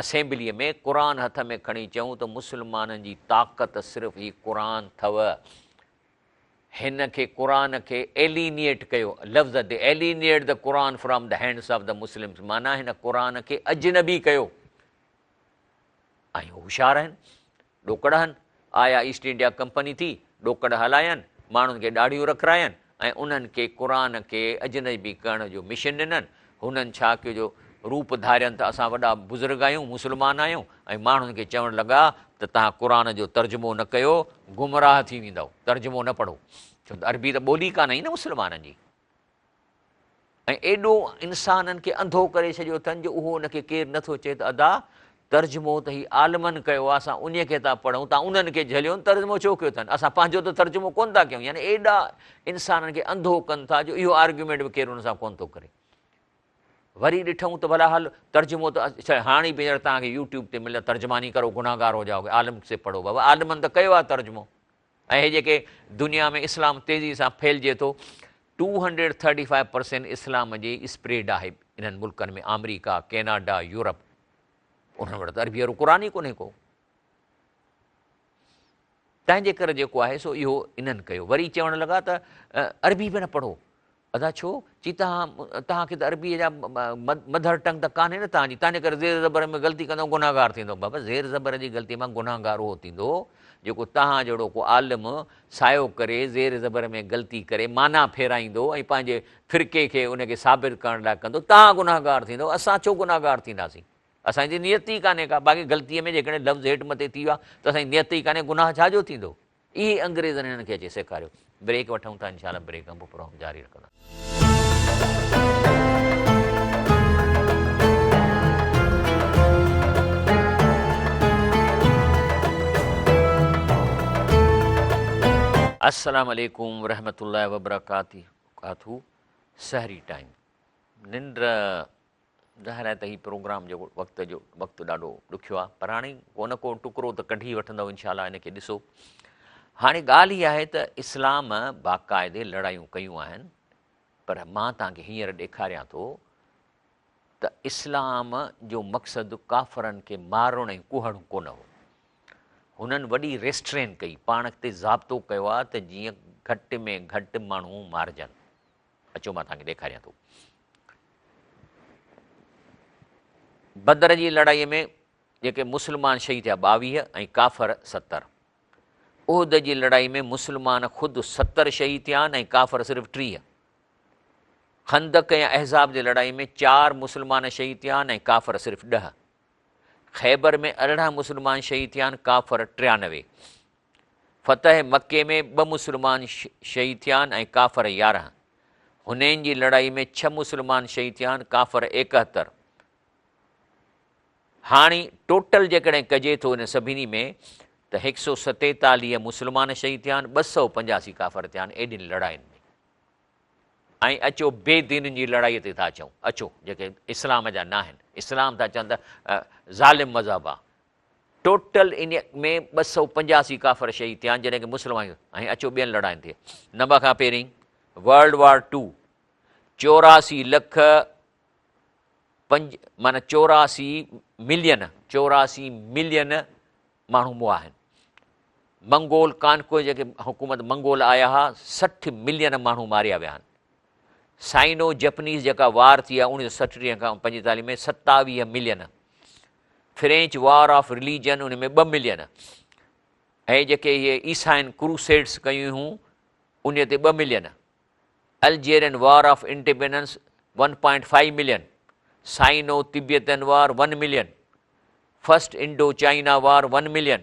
Speaker 1: اسيمبليء ۾ قرآن هٿ ۾ کڻي چيائون ته مسلمانن جي طاقت صرف هي قرآن ٿو. هن کي قرآن کي ايلينيٽ ڪيو، لفظ the alienate the Quran from the hands of the Muslims معنيٰ هن قرآن کي اجنبي ڪيو. ۽ هو هوشيار آهن، ڏوڪڙ آهن، آيا ايسٽ انڊيا ڪمپني ٿي، ڏوڪڙ هلاين، ماڻهن کي ڏاڙهيون رکراين ۽ انهن کي قرآن کي اجنبي ڪرڻ جو مشن ڏنن. هنن ڇا ڪيو جو روپ ڌارين ته اسان وڏا بزرگ آهيون، مسلمان آهيون ۽ ماڻهن کي چوڻ لڳا ته توهان قرآن جو ترجمو نه ڪيو، گمراهه ٿي ويندؤ، ترجمو نه پڙهو. ڇو ته عربي ته ٻولي ڪانه هئي نه مسلمانن جي. ۽ ايڏو انسانن کي انڌو ڪري ڇڏيو اٿن جو اهو ان کي ڪير نه ٿو چئي ته ادا ترجمو ته هي عالمن ڪيو آهي اسان انهي کي ٿا پڙهون تان انهن کي جهليو ترجمو ڇو ڪيو اٿن اسان پنهنجو ته ترجمو ڪونه ٿا ڪيون يعني ايڏا انسانن کي انڌو ڪن ٿا جو اهو آرگيومينٽ به ڪير ان سان ڪونه ٿو ڪري وري ڏٺئون ته ڀلا هل ترجمو ته هاڻي به هينئر توهان کي يوٽيوب تي ملي ترجماني ڪرو گناهگار هو جائوگي عالم سي پڙهو بابا عالمن ته ڪيو آهي ترجمو ۽ هي جيڪي دنيا ۾ اسلام تيزي سان ڦهلجي ٿو 235 پرسينٽ اسلام جي اسپريڊ آهي انهن ملڪن ۾ آمريڪا ڪيناڊا يورپ انهن وٽ ته عربي وارو قرآن ئي ڪونهي ڪو تنهن جي ڪري جيڪو آهي سو اهو انهن ڪيو وري چوڻ لڳا ته عربي به نه پڙهو ادا ڇو؟ چي توهان توهان کي ته عربيء جا مڌر ٽنگ ته ڪانهي نه توهان جي، تنهن جي ڪري زير زبر ۾ غلطي ڪندؤ گنهگار ٿيندؤ. بابا زير زبر جي غلطي مان گنهگار اهو ٿيندو جيڪو توهان جهڙو ڪو عالم سايو ڪري زير زبر ۾ غلطي ڪري معنيٰ ڦيرائيندو ۽ پنهنجي فرقي کي ان کي ثابت ڪرڻ لاء ڪندو توهان گنهگار ٿيندؤ اسان ڇو گنهگار ٿينداسين؟ اسان جي نيت ئي ڪانهي ڪا باقي غلطيء ۾ جيڪڏهن لفظ هيٺ مٿي ٿي ويو آهي ته اسان جي نيت ئي ڪانهي گناهه ڇا جو ٿيندو؟ اهي انگريزن هنن کي اچي سيکاريو. بريڪ وٺون ٿا انشاء الله بريڪ کان پوء پروگرام جاري رکندا. السلام عليڪم ورحمة الله وبرڪاته سحري ٽائيم ننڊ ظاهر آهي ته هي پروگرام جيڪو وقت جو وقت ڏاڍو ڏکيو آهي پر هاڻي ڪو نه ڪو ٽڪرو ته ڪڍي وٺندو انشاء الله ان کي ڏسو هاڻي ڳالهه هي آهي ته اسلام باقاعدي لڙايون ڪيون آهن پر مان توهان کي هينئر ڏيکاريان ٿو ته اسلام جو مقصد ڪافرن کي مارڻ ۽ ڪهڻ ڪونه هو هنن وڏي ريسٽرين ڪئي پاڻ تي ضابطو ڪيو آهي ته جيئن گهٽ ۾ گهٽ ماڻهو مارجن اچو مان توهان کي ڏيکاريان ٿو. بدر جي لڙائيء ۾ جيڪي مسلمان شهيد ٿيا 22 ۽ ڪافر 70. احد جي لڙائي ۾ مسلمان خود 70 شهيد ٿيا آهن ۽ ڪافر صرف 30. خندق يا احزاب جي لڙائي ۾ 4 مسلمان شهيد ٿيا آهن ۽ ڪافر صرف 10. خيبر ۾ 18 مسلمان شهيد ٿيا آهن، ڪافر 93. فتح مڪي ۾ 2 مسلمان شهيد ٿيا آهن ۽ ڪافر 11. حنين جي لڙائي ۾ 6 مسلمان شهيد ٿيا آهن، ڪافر 71. هاڻي ٽوٽل جيڪڏهن ڪجي ٿو انهن سڀني ۾ ته 147 مسلمان شهيد ٿيا آهن، 285 ڪافر ٿيا آهن ايڏين لڙائين ۾. ۽ اچو بي دينن جي لڙائي تي ٿا اچون، اچو جيڪي اسلام جا ناهن، اسلام ٿا چون ته ظالم مذهب آ، ٽوٽل ان ۾ 285 ڪافر شهيد ٿيا آهن جڏهن ڪي مسلمان ۽ اچو ٻين لڙائين تي. نمبر کان پهرين ورلڊ وار ٽو 84 لک پنج معنيٰ 84 ملين 84 ملين ماڻهو مئا آهن. منگول ڪانڪو جيڪي حڪومت منگول آيا ها 60 ملين ماڻهو ماريا ويا آهن. سائنو جپنيز جيڪا وار ٿي آهي 1937 کان 45 ۾ 27 million. French war of religion in ۾ 2 million. ۽ جيڪي اهي عيسائين ڪروسيڊس ڪيون هيون ان تي 2 million. Algerian war of independence 1.5 million, Sino Tibetan war 1 million, first Indo China war 1 million,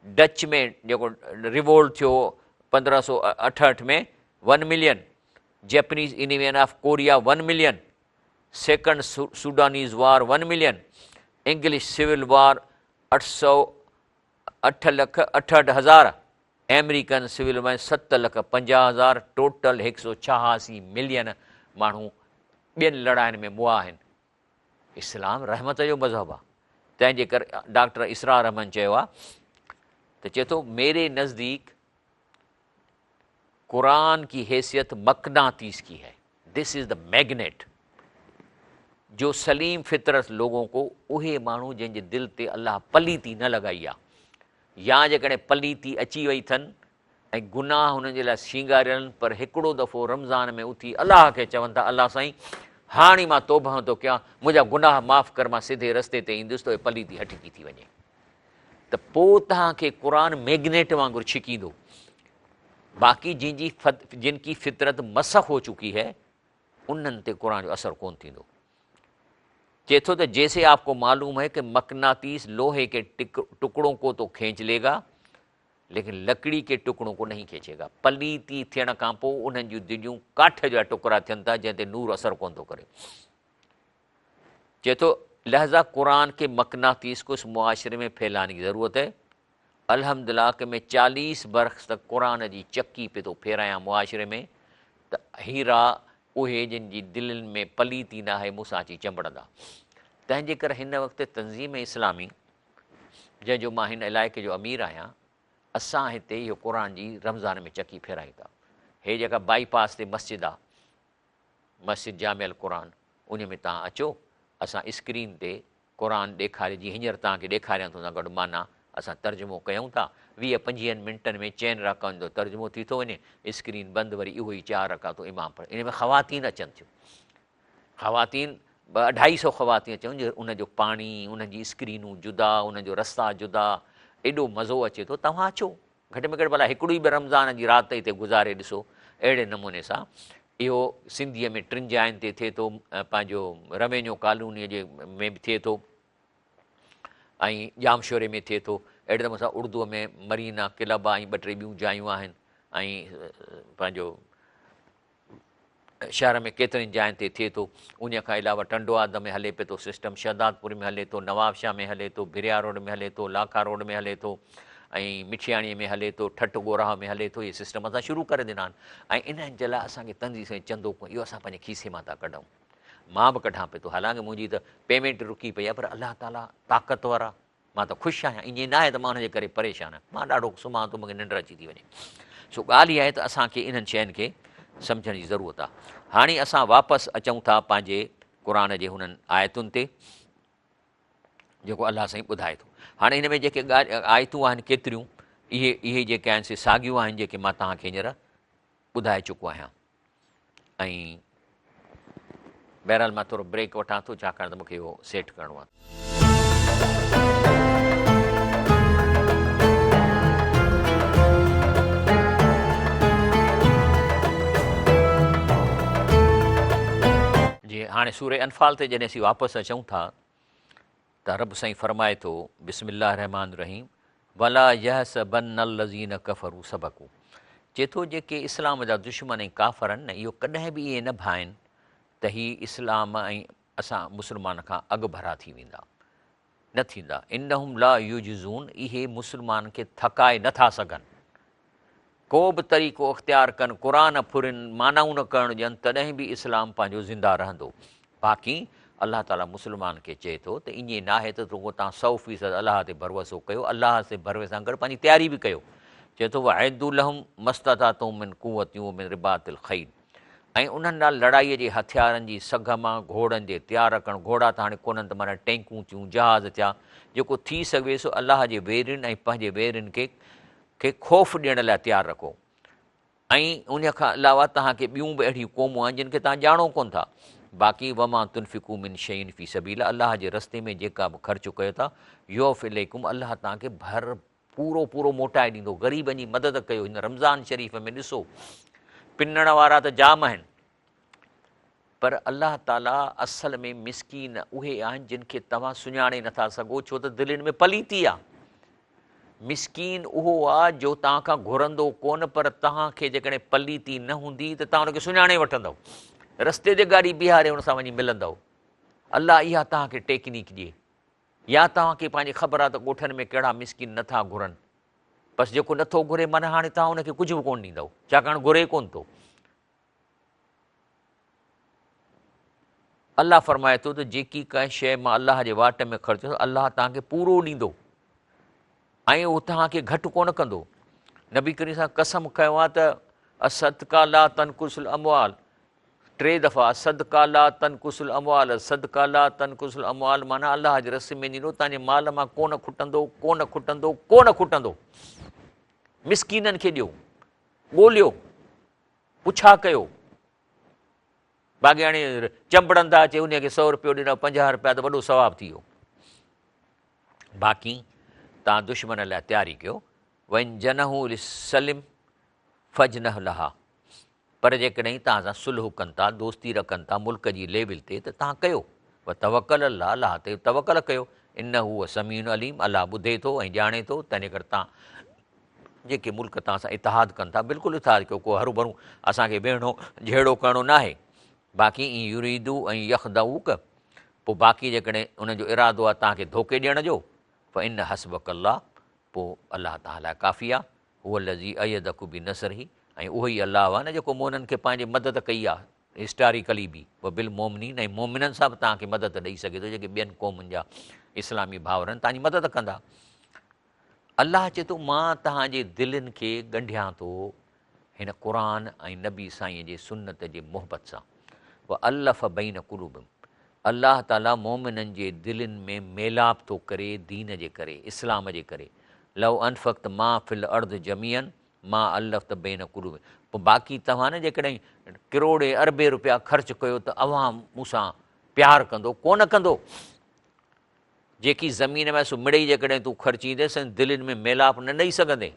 Speaker 1: Dutch ۾ جيڪو ريوولٽ ٿيو 1568 ۾ 1 million, Japanese invasion of Korea 1 million, second Sudanese war 1 million, English civil war 808 lakh 68 هزار، American civil ۾ 7 lakh 50 هزار، total 186 million ماڻهو ٻين لڙاين ۾ مئا آهن. اسلام رحمت جو مذهب آهي، تنهن جي ڪري ڊاڪٽر اسرار احمد چيو آهي ته چئي ٿو ميري نزديڪ قرآن ڪي حيثيت مقناطيس ڪي هي، this is the magnet جو سليم فطرت لوگون ڪو، اهي ماڻهو جن جي دل تي الله پليتي نه لڳائي آهي يا جيڪڏهن پليتي اچي وئي اٿن ۽ گناهه انهن جي لاء سينگاريل آهن پر هڪڙو دفعو رمضان ۾ اٿي الله کي چون ٿا الله سائين هاڻي مان توبهه ٿو ڪيان منهنجا گناهه معاف ڪر مان سڌي رستي تي ايندس ته اهي پليتي هٽڪي ٿي وڃي ته پوء توهان کي قرآن ميگنيٽ وانگر ڇڪيندو. باقي جن جي جن ڪي فطرت مسخ هو چڪي هي انهن تي قرآن جو اثر ڪون ٿيندو. چئي ٿو ته جيسي آپ ڪو معلوم هي ڪه مقناطيس لوهي ڪي ٽڪڙون ڪو تو کينچ ليگا ليڪن لڪڙي ڪي ٽڪڙون ڪو نهين کينچي گا. پليتي ٿيڻ کان پوء انهن جون دليون ڪاٺ جا ٽڪرا ٿين ٿا جنهن تي نور اثر ڪون ٿو ڪري. چئي ٿو لهذا قرآن ڪي مقناطيس ڪو اس معاشري ۾ ڦيلاني ڪي ضرورت هي. الحمدلله ڪه مين 40 برس تڪ قرآن جي چڪي پي ٿو ڦيرايان معاشري ۾ ته هيرا اهي جن جي دلين ۾ پليتي ناهي مون سان اچي چنبڙندا. تنهن جي ڪري هن وقت تنظيم اسلامي جنهن جو مان هن علائقي جو امير آهيان اسان هتي اهو قرآن جي رمضان ۾ چڪي ڦيرايون ٿا. هي جيڪا بائي پاس تي مسجد آ مسجد جامع القرآن انهي ۾ توهان اچو اسان اسڪرين تي قرآن ڏيکاري جيئن هينئر توهان کي ڏيکاريان ٿو سان گڏ معنيٰ اسان ترجمو ڪيون ٿا ويهه پنجويهن منٽن ۾ چئن رڪعتن جو ترجمو ٿي ٿو وڃي اسڪرين بند وري اهو ئي چار رڪعتون امام پڙهي ان ۾ خواتين اچن ٿيون خواتين ٻه اڍائي سو خواتين اچن ان جو پاڻي انهن جي اسڪرينون جدا انهن جو رستا جدا ايڏو مزو اچي ٿو توهان اچو گهٽ ۾ گهٽ ڀلا هڪڙو ئي به رمضان جي رات هتي گذاري ڏسو اهڙي نموني سان اهو سنڌيء ۾ ٽن جاين تي ٿئي ٿو پنهنجو روينيو ڪالونيء جي ۾ به ٿئي ٿو ۽ ڄامشوري ۾ ٿئي ٿو اهڙي نموني سان اردوء ۾ مرينا ڪلب ۽ ٻه ٽي ٻيون جايون آهن ۽ پنهنجو شهر ۾ ڪيترين جاين تي ٿئي ٿو. انهيء کان علاوه ٽنڊو آدم ۾ هلي پئي ٿو سسٽم، شهدادپور ۾ هلي ٿو، نوابشاهه ۾ هلي ٿو، ڀريا روڊ ۾ هلي ٿو، لاکا روڊ ۾ هلي ٿو ۽ مٺياڻيء ۾ هلي ٿو، ٺٽ ڳوراهه ۾ هلي ٿو. اهي سسٽم اسان شروع ڪري ڏنا آهن ۽ انهن جي لاء اسان کي تنظيم سان چندو ڪونه، اهو اسان پنهنجي کيسي مان ٿا ڪڍون. مان به ڪڍان پئي ٿو، حالانڪه منهنجي ته پيمينٽ رڪي پئي آهي پر الله تعاليٰ طاقتور آهي. مان ته خوش آهيان، ائين ناهي ته مان ان جي ڪري پريشان آهيان، مان ڏاڍو سمهان ٿو مون کي ننڊ اچي ٿي وڃي. سو ڳالهه اها آهي ته اسان کي انهن شين کي سمجهڻ جي ضرورت آهي. هاڻي اسان واپس اچون ٿا پنهنجي قرآن جي هنن آيتن تي جيڪو الله سائين ٻڌائي ٿو. هاڻي هن ۾ جيڪي آيتون آهن ڪيتريون اهي اهي جيڪي آهن سي ساڳيون آهن جيڪي مان توهان کي هينئر ٻڌائي چڪو آهيان. ۽ بهرحال مان ٿورو بريڪ وٺان ٿو ڇاڪاڻ ته مون کي اهو سيٽ ڪرڻو آهي. هاڻي سوره انفال تي جڏهن اسين واپس اچون ٿا ته رب سائين فرمائي ٿو، بسم الله الرحمٰن الرحيم ولا يحسبن الذين ڪفروا سبقوا چئي ٿو جيڪي اسلام جا دشمن ۽ ڪافر آهن نه اهو ڪڏهن به ائين نه ڀائين ته هي اسلام ۽ اسان مسلمان کان اڳڀرا ٿي ويندا نه ٿيندا انهم لا يعجزون اهي مسلمان کي ٿڪائي نه ٿا سگهن ڪو به طريقو اختيار ڪن، قرآن ڦرين، معنائون نه ڪرڻ ڏين، تڏهن به اسلام پنهنجو زنده رهندو. باقي الله تعاليٰ مسلمان کي چئي ٿو ته ائين ناهي ته رڳو توهان سئو فيصد الله تي ڀروسو ڪيو، الله تي ڀروسي سان گڏ پنهنجي تياري به ڪيو. چئي ٿو واعدوا لهم ما استطعتم من قوة ومن رباط الخيل ۽ انهن لاء لڙائيء جي هٿيارن جي سگهه مان گهوڙن جي تيار رکڻ، گهوڙا ته هاڻي ڪونهن ته معنيٰ ٽينڪون ٿيون، جهاز ٿيا، جيڪو ٿي سگهي سو الله جي ويرين ۽ پنهنجي ويرين کي کي خوف ڏيڻ لاء تيار رکو ۽ انهيء کان علاوه توهان کي ٻيون به اهڙيون قومون آهن جن کي توهان ڄاڻو ڪونه ٿا. باقي وما تنفقوا من شيء في سبيل الله الله جي رستي ۾ جيڪا به خرچ ڪيو ٿا يوف اليڪم الله توهان کي ڀر پورو پورو موٽائي ڏيندو. غريبن جي مدد ڪيو هن رمضان شريف ۾ ڏسو پنڻ وارا ته جام آهن پر الله تعاليٰ اصل ۾ مسڪين اهي آهن جن کي توهان سڃاڻي نٿا سگهو ڇو ته دلين ۾ پليتي آ. مسڪين اهو آ جو توهان کان گهرندو ڪونه پر توهان کي جيڪڏهن پليتي نه هوندي ته توهان ان کي سڃاڻي وٺندؤ. رستي تي گاڏي بيهاري ان سان وڃي ملندؤ. الله اها توهان کي ٽيڪنيڪ ڏئي. يا توهان کي پنهنجي خبر آ ته ڳوٺن ۾ ڪهڙا مسڪين نٿا گهرن. بس جيڪو نٿو گهري معنيٰ هاڻي توهان ان کي ڪجهه به ڪونه ڏيندؤ ڇاڪاڻ گهري ڪونه ٿو. الله فرمائي ٿو ته جيڪي ڪنهن شيء مان الله جي واٽ ۾ خرچ ڪندو الله توهان کي پورو ڏيندو ۽ اهو توهان کي گهٽ ڪونه ڪندو. نبي ڪريم صاحب قسم کنيو آهي ته الصدقه لا تنقص الاموال ٽي دفعا الصدقه لا تنقص الاموال الصدقه لا تنقص الاموال معنيٰ الله جي رستي ۾ ڏيندو توهان جي مال مان ڪونه کٽندو ڪونه کٽندو ڪونه کٽندو. مسڪينن کي ڏيو، ڳوليو، پڇا ڪيو. باقي هاڻي چنبڙن ٿا اچي انهي کي سئو روپيو ڏنو 50 روپيا ته وڏو ثواب ٿي ويو. باقي تان دشمن لاء تياري ڪيو. وان جنحوا للسلم فاجنح لها پر جيڪڏهن توهان سان صلح ڪن ٿا، دوستي رکن ٿا ملڪ جي ليول تي ته توهان ڪيو. وتوڪل الله الله تي توڪل ڪيو. انه هو السميع العليم الله ٻڌي ٿو ۽ ڄاڻي ٿو تنهنجي ڪري توهان جيڪي ملڪ توهان سان اتحاد ڪن ٿا بلڪل اتحاد ڪيو ڪو هروڀرو اسان کي ويهڻو جهيڙو ڪرڻو ناهي باقي ان يريدو ان يخدعوڪ پوء باقي جيڪڏهن انهن جو ارادو آهي توهان کي ڌوڪي ڏيڻ جو فان حسبک الله پوء الله توهان لاء ڪافي آهي هو الذي ايدک بنصره ۽ اهو ئي الله آهي نه جيڪو مؤمنن کي پنهنجي مدد ڪئي آهي هسٽاريڪلي به وبالمؤمنين ۽ مؤمنن سان به توهان کي مدد ڏئي سگهي ٿو جيڪي ٻين قومن جا اسلامي ڀائر آهن توهان جي مدد ڪندا الله چئي ٿو، مان توهان جي دلين کي ڳنڍيان ٿو هن قرآن ۽ نبي سائين جي سنت جي محبت سان. وألف بين قلوبهم الله تعالي مؤمنن جي دلين ۾ ميلاپ ٿو ڪري دين جي ڪري، اسلام جي ڪري. لو انفقت ما في الارض جميعا ما الفت بين قلوبهم پوء باقي توهان نه جيڪڏهن ڪروڙين اربين روپيا خرچ ڪيو ته اوهان مون سان پيار ڪندو ڪونه ڪندو. جيڪي زمين ۾ سو مڙئي جيڪڏهن تون خرچيندين سين دلين ۾ ميلاپ نه ڏئي سگهندين،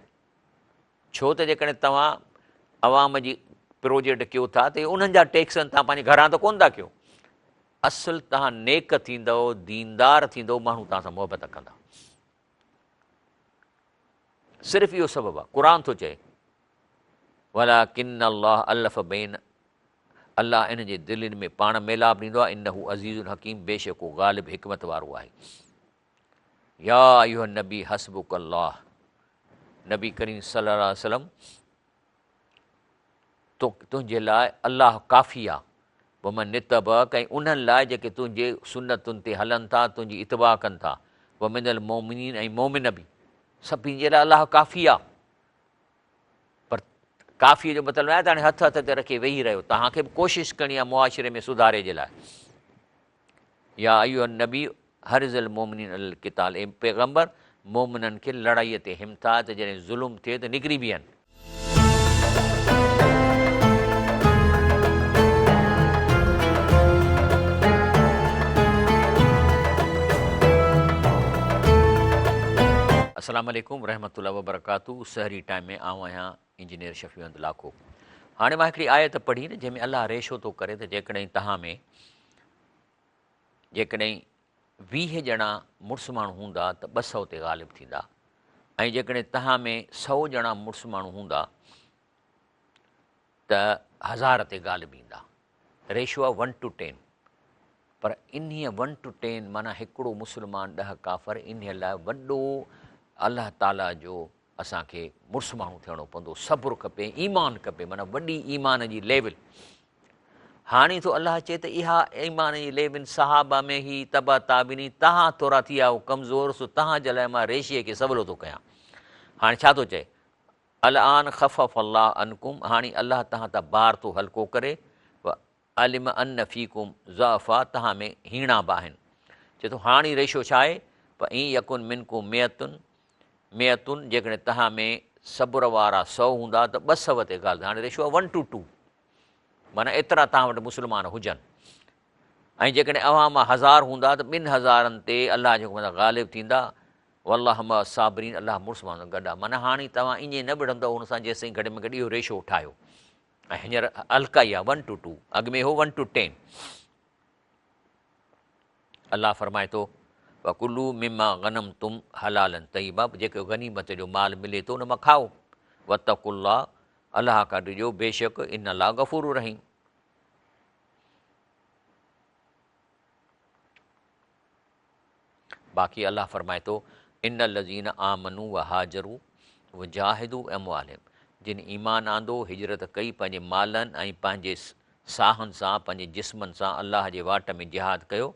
Speaker 1: ڇو ته جيڪڏهن توهان عوام جي پروجيڪٽ ڪيو ٿا ته اهي انهن جا ٽيڪس آهن، توهان پنهنجي گهران ته ڪونه ٿا ڪيو. اصل توهان نيڪ ٿيندؤ، ديندار ٿيندؤ، ماڻهو توهان سان محبت ڪندا. صرف اهو سبب آهي. قرآن ٿو چئي ولڪن الله الف بين الله انهن جي دلين ۾ پاڻ ميلاپ ڏيندو آهي انه عزيز حڪيم بيشڪ هو غالب حڪمت وارو آهي. يا ايها النبي حسبک الله نبي ڪريم صلي الله عليه وسلم تو تنهنجي لاء الله ڪافي آ ومن اتبعک ۽ انهن لاء جيڪي تنهنجي سنتن تي هلن ٿا تنهنجي اتباع ڪن ٿا ومن المومنين ۽ مومن به سڀني جي لاء الله ڪافي آ پر ڪافيء جو مطلب ناهي ته هاڻي هٿ هٿ تي رکي ويهي رهيو، توهان کي به ڪوشش ڪرڻي آهي معاشري ۾ سڌاري جي لاء. يا ايها النبي حرض المومنين علي القتال اي پيغمبر مومنن کي لڙائيء تي همٿاء ته جڏهن ظلم ٿئي ته نڪري بيهن. السلام عليڪم ورحمة الله وبرڪاته سحري ٽائيم ۾ آئون آهيان انجنيئر شفيع احمد لاکو. هاڻي مان هڪڙي آيت پڙهي نه جنهن ۾ الله ريشو ٿو ڪري ته جيڪڏهن توهان ۾ جيڪڏهن 20 ڄڻا مڙس ماڻهو هوندا ته 200 تي غالب ٿيندا ۽ جيڪڏهن توهان ۾ 100 ڄڻا مڙس ماڻهو هوندا ته 1000 تي غالب ايندا. ريشو آهي ون ٽو ٽين. پر انهيء ون ٽو ٽين معنيٰ هڪڙو مسلمان 10 ڪافر، انهيء لاء وڏو الله تعاليٰ جو اسان کي مڙس ماڻهو ٿيڻو پوندو، صبر کپي، ايمان کپي، معنيٰ وڏي ايمان جي ليول. هاڻي ٿو الله چئي ته اها ايمان جي ليول صحابه ۾ هي تبع تابعين تهان ٿورا ٿي آيو ڪمزور، سو تهان جي لاء مان ريشي کي سولو ٿو ڪيان. هاڻي ڇا ٿو چئي؟ الآن خفف الله عنڪم هاڻي الله تهان تان بار ٿو هلڪو ڪري، وعلم ان فيڪم ضعفا تهان ۾ هيڻا به آهن. چئي ٿو هاڻي ريشو ڇا آهي؟ فان يڪن منڪم مئة مئة جيڪڏهن تهان ۾ صبر وارا 100 هوندا ته 200 تي غالب. هاڻي ريشو آهي ون ٽو ٽو، معنيٰ ايترا تهان وٽ مسلمان هجن، ۽ جيڪڏهن اوهان مان 1000 هوندا ته 2000 تي الله جي حڪم سان غالب ٿيندا. والله مع الصابرين الله مڙس ماڻهن سان گڏ آهي. معنيٰ هاڻي توهان ائين نه وڙهندؤ هن سان جيستائين گهٽ ۾ گهٽ اهو ريشو ٺاهيو. ۽ هينئر هلڪائي آهي ون ٽو ٽو، اڳ ۾ هو ون ٽو ٽين. الله فرمائي ٿو وڪلوا مما غنمتم حلالا طيبا، جيڪو غنيمت جو مال ملي ٿو ان مان کائو. واتقوا الله، الله کان ڊڄو، بيشڪ ان الله غفور رحيم. باقي الله فرمائي ٿو ان الذين آمنوا وهاجروا وجاهدوا اموالهم، جن ايمان آندو، هجرت ڪئي، پنهنجي مالن ۽ پنهنجي ساهن سان، پنهنجي جسمن سان الله جي واٽ ۾ جهاد ڪيو،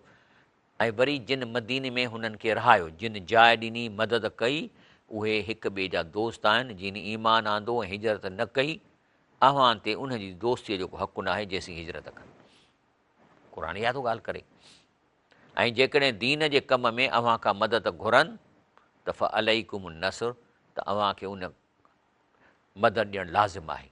Speaker 1: ۽ وري جن مديني ۾ هنن کي رهايو، جن جاء ڏني، مدد ڪئي، اهي هڪ ٻئي جا دوست آهن، جن ايمان آندو ۽ هجرت نه ڪئي، اوهان تي انهن جي دوستيء جو ڪو حق ناهي جيسين هجرت ڪن. قرآن اها ٿو ڳالهه ڪري. ۽ جيڪڏهن دين جي ڪم ۾ اوهان کان مدد گهرن ته فعليڪم النصر ته اوهان کي ان مدد ڏيڻ لازم آهي.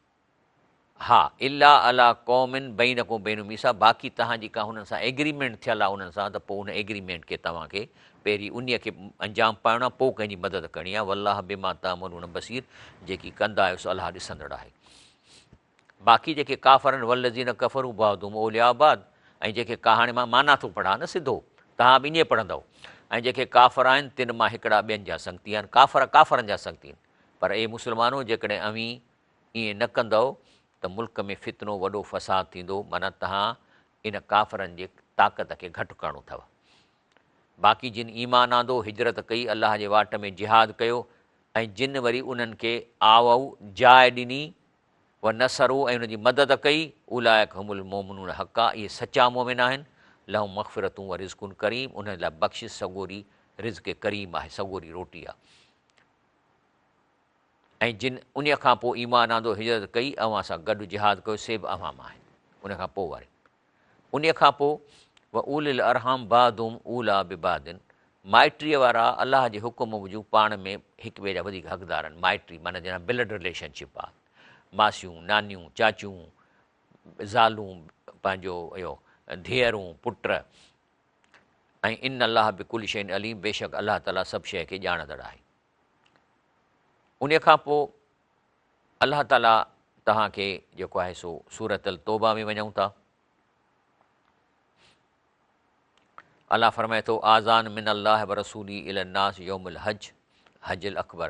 Speaker 1: ها الا علي قوم بينڪم وبينهم ميثاق، باقي توهان جي ڪا هنن سان ايگريمينٽ ٿيل آهي انهن سان ته پوء ان ايگريمينٽ کي توهان کي پهرين انهيء کي انجام پائڻو آهي پوء ڪنهن جي مدد ڪرڻي آهي. والله بما تعملون بصير، جيڪي ڪندا آهيو سو الله ڏسندڙ آهي. باقي جيڪي ڪافر آهن والذين ڪفروا بعضهم اولياء بعض، ۽ جيڪي ڪا هاڻي مان معنيٰ ٿو پڙهان نه سڌو، توهان به ائين پڙهندؤ، ۽ جيڪي ڪافر آهن تن مان هڪڙا ٻين جا سنگتي آهن، ڪافر ڪافرن جا سنگتي آهن، پر اي مسلمانو جيڪڏهن اوهين ائين نه ڪندؤ ته ملڪ ۾ فتنو وڏو فساد ٿيندو، معنيٰ توهان ان ڪافرن جي طاقت کي گهٽ ڪرڻو اٿو. باقي جن ايمان آندو، هجرت ڪئي، الله جي واٽ ۾ جهاد ڪيو ۽ جن وري انهن کي آووا، جاء، ڏني، و نصروا ۽ انهن جي مدد ڪئي، اولئک هم المومنون حقا اهي سچا مؤمن آهن، لهم مغفرة و رزق ڪريم انهن لاء بخشش سڳوري، رزق ڪريم آهي، سڳوري روٽي آهي. ۽ جن انهيء کان پوء ايمان آندو، هجرت ڪئي، اوهان سان گڏ جهاد ڪيو، سي به اوهان مان آهن. ان کان پوء واري. انهيء کان پوء واولي الارحام بعضهم اوليٰ ببعض مائٽيء وارا الله جي حڪم موجب پاڻ ۾ هڪ ٻئي جا وڌيڪ حقدار آهن. مائٽي معنيٰ جنهن بلڊ رليشن شپ آهي، ماسيون، نانيون، چاچيون، زالون، پنهنجو اهو ڌيئرون، پٽ. ۽ ان الله بڪل شيء عليم بيشڪ الله تعاليٰ سڀ شيء کي ڄاڻندڙ آهي. انهيء کان پوء الله تعاليٰ توهان کي جيڪو آهي سو سورة التوبه ۾ وڃون ٿا. الله فرمائي ٿو آذان من الله ورسوله الي الناس يوم الحج حج الاڪبر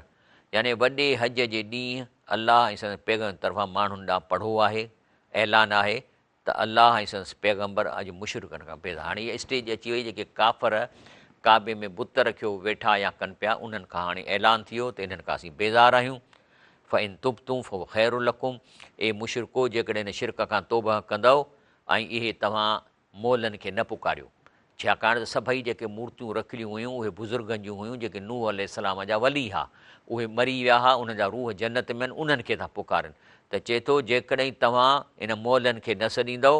Speaker 1: يعني وڏي حج جي ڏينهن الله ۽ سندس پيغمبر طرفان ماڻهن ڏانهن پڙهو آهي، اعلان آهي ته الله ۽ سندس پيغمبر اڄ مشرڪن کان بيزار. هاڻي اها اسٽيج اچي وئي جيڪي ڪافر ڪعبي ۾ بت رکيو ويٺا يا ڪن پيا انهن کان هاڻي اعلان ٿي ويو ته انهن کان اسين بيزار آهيون. فان تبتم فهو خير لڪم اي مشرڪو جيڪڏهن هن شرڪ کان توبهه ڪندؤ ۽ اهي توهان مئلن کي نه پڪاريو ڇاڪاڻ ته سڀئي جيڪي مورتيون رکيليون هيون اهي بزرگن جون هيون جيڪي نوح عليه السلام جا ولي ها اهي مري ويا ها انهن جا روح جنت ۾ آهن انهن کي ٿا پڪارين ته چئي ٿو جيڪڏهن توهان ان مئلن کي نه سڏيندؤ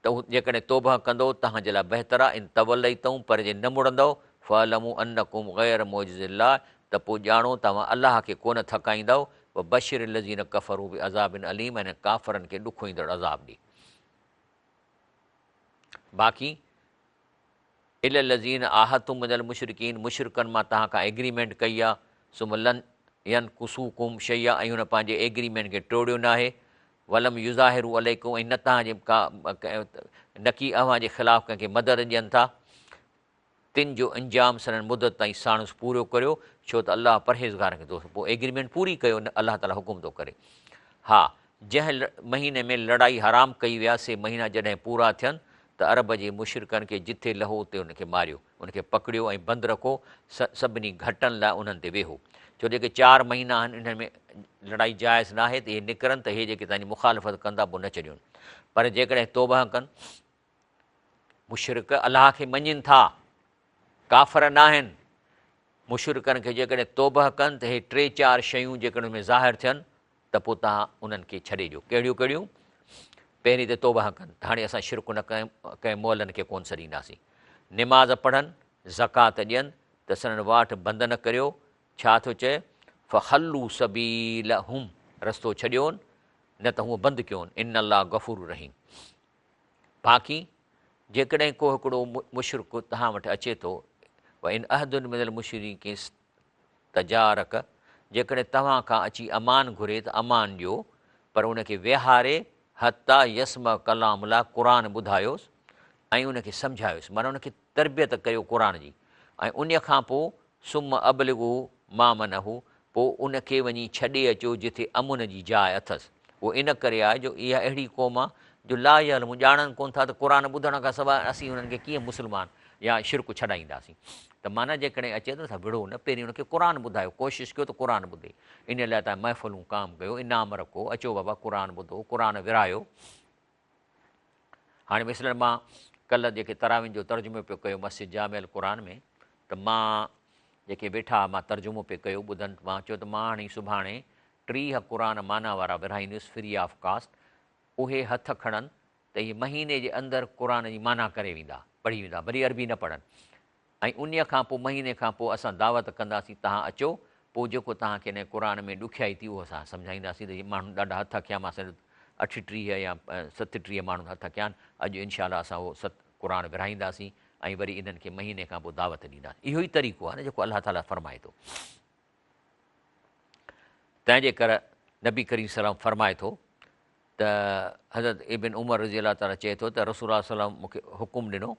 Speaker 1: ته جيڪڏهن توبهه ڪندؤ توهان جي لاء بهتر آهي ان توليتم پر جي نه مڙندؤ فاعلموا انڪم غير معجز الله ته پوء ڄاڻو توهان الله کي ڪونه ٿڪائيندؤ وبشر الذين ڪفروا بعذاب اليم ۽ انهن ڪافرن کي ڏکوئيندڙ عذاب ڏي. باقي الا الذين عاهدتم من المشرڪين مشرڪن مان توهان کان ايگريمينٽ ڪئي آ، ثم لم ينقصوڪم شيئا ۽ هن پنهنجي ايگريمينٽ کي ٽوڙيو ناهي، ولم يظاهروا عليڪم ۽ نه توهان جي ڪا نڪي اوهان جي خلاف ڪنهن کي مدد ڏين ٿا. تن جو انجام سندن مدت تائين ساڻس پورو ڪريو، ڇو ته الله پرهيزگارن کي دوست پوء ايگريمينٽ پوري ڪيو نه الله تعالي حڪم ٿو ڪري. ها، جنهن مهيني ۾ لڙائي حرام ڪئي ويا سي مهينا جڏهن پورا ٿين ته عرب جي مشرڪن کي جٿي لهو اتي انهن کي ماريو، انهن کي پڪڙيو ۽ بند رکو، سڀني گهٽن لاء انهن تي ويهو. ڇو جيڪي چار مهينا آهن انهن ۾ لڙائي جائز ناهي ته اهي نڪرن ته اهي جيڪي توهان جي مخالفت ڪندا پوء نه ڇڏيون. پر جيڪڏهن توبهه ڪن. مشرڪ الله کي مڃين ٿا، ڪافر ناهن. مشرڪن کي جيڪڏهن توبهه ڪن ته هي ٽي چار شيون جيڪڏهن ان ۾ ظاهر ٿين ته پوء توهان انهن کي ڇڏي ڏيو. ڪهڙيون ڪهڙيون؟ پهرين ته توبهه ڪن ته هاڻي اسان شرڪ نه ڪنهن مئلن کي ڪونه سڏينداسين. نماز پڙهن، زڪوات ڏين ته سندن واٽ بند نه ڪريو. ڇا ٿو چئي؟ فخلوا سبيلهم رستو ڇڏيون نه ته هونء بند ڪيون. ان الله غفور رحيم. باقي جيڪڏهن ڪو هڪڙو مشرڪ توهان وٽ اچي ٿو، وان احد من المشرڪين استجارک جيڪڏهن توهان کان اچي امان گهري ته امان ڏيو، پر ان کي ويهاري حتيٰ يسمع ڪلام الله قرآن ٻڌايوس ۽ ان کي سمجهايوس معنيٰ ان کي تربيت ڪريو قرآن جي ۽ ان کان پوء ثم ابلغه مامنه پوء ان کي وڃي ڇڏي اچو جٿي امن جي جاء اٿس. اهو ان ڪري آهي جو اها اهڙي قوم آهي جو لا يعلمون ڄاڻن ڪونه ٿا ته قرآن ٻڌڻ کان سواء اسين انهن کي ڪيئن مسلمان يا شرڪ ڇڏائينداسين. ته معنيٰ جيڪڏهن اچي ته ان سان وڙهو نه پهرين ان کي قرآن ٻڌايو ڪوشش ڪيو ته قرآن ٻڌي. ان لاء توهان محفلون قائم ڪيو انعام رکو اچو بابا قرآن ٻڌو قرآن ورهايو. هاڻي مثلاً مان ڪلهه جيڪي تراوين جو ترجمو پيو ڪيو مسجد جامع القرآن ۾ ته مان جيڪي ويٺا ها مان ترجمو پئي ڪيو ٻڌن مان چيو ته مان هاڻي سڀاڻي 30 قرآن معنيٰ وارا ورهائيندس فري آف ڪاسٽ اهي هٿ کڻن ته اهي مهيني جي اندر قرآن جي معنيٰ ڪري ويندا پڙهي ويندا ڀلي عربي نه پڙهن ۽ انهيء کان پوء مهيني کان پوء اسان دعوت ڪنداسين توهان اچو پوء جيڪو توهان کي انهيء قرآن ۾ ڏکيائي ٿي اهو اسان سمجهائينداسين ته ماڻهن ڏاڍا هٿ کنيا مان سمجهو 38 يا 37 ماڻهن هٿ کنيا آهن اڄ انشاء الله اسان اهو ست قرآن ورهائينداسين ۽ وري انهن کي مهيني کان پوء دعوت ڏينداسين اهو ئي طريقو آهي نه جيڪو الله تعاليٰ فرمائي ٿو تنهن جي ڪري نبي ڪريم صلي الله عليه وسلم فرمائي ٿو ته حضرت ابن عمر رضي الله تعالٰي چئي ٿو ته رسول الله صلي الله عليه وسلم مون کي حڪم ڏنو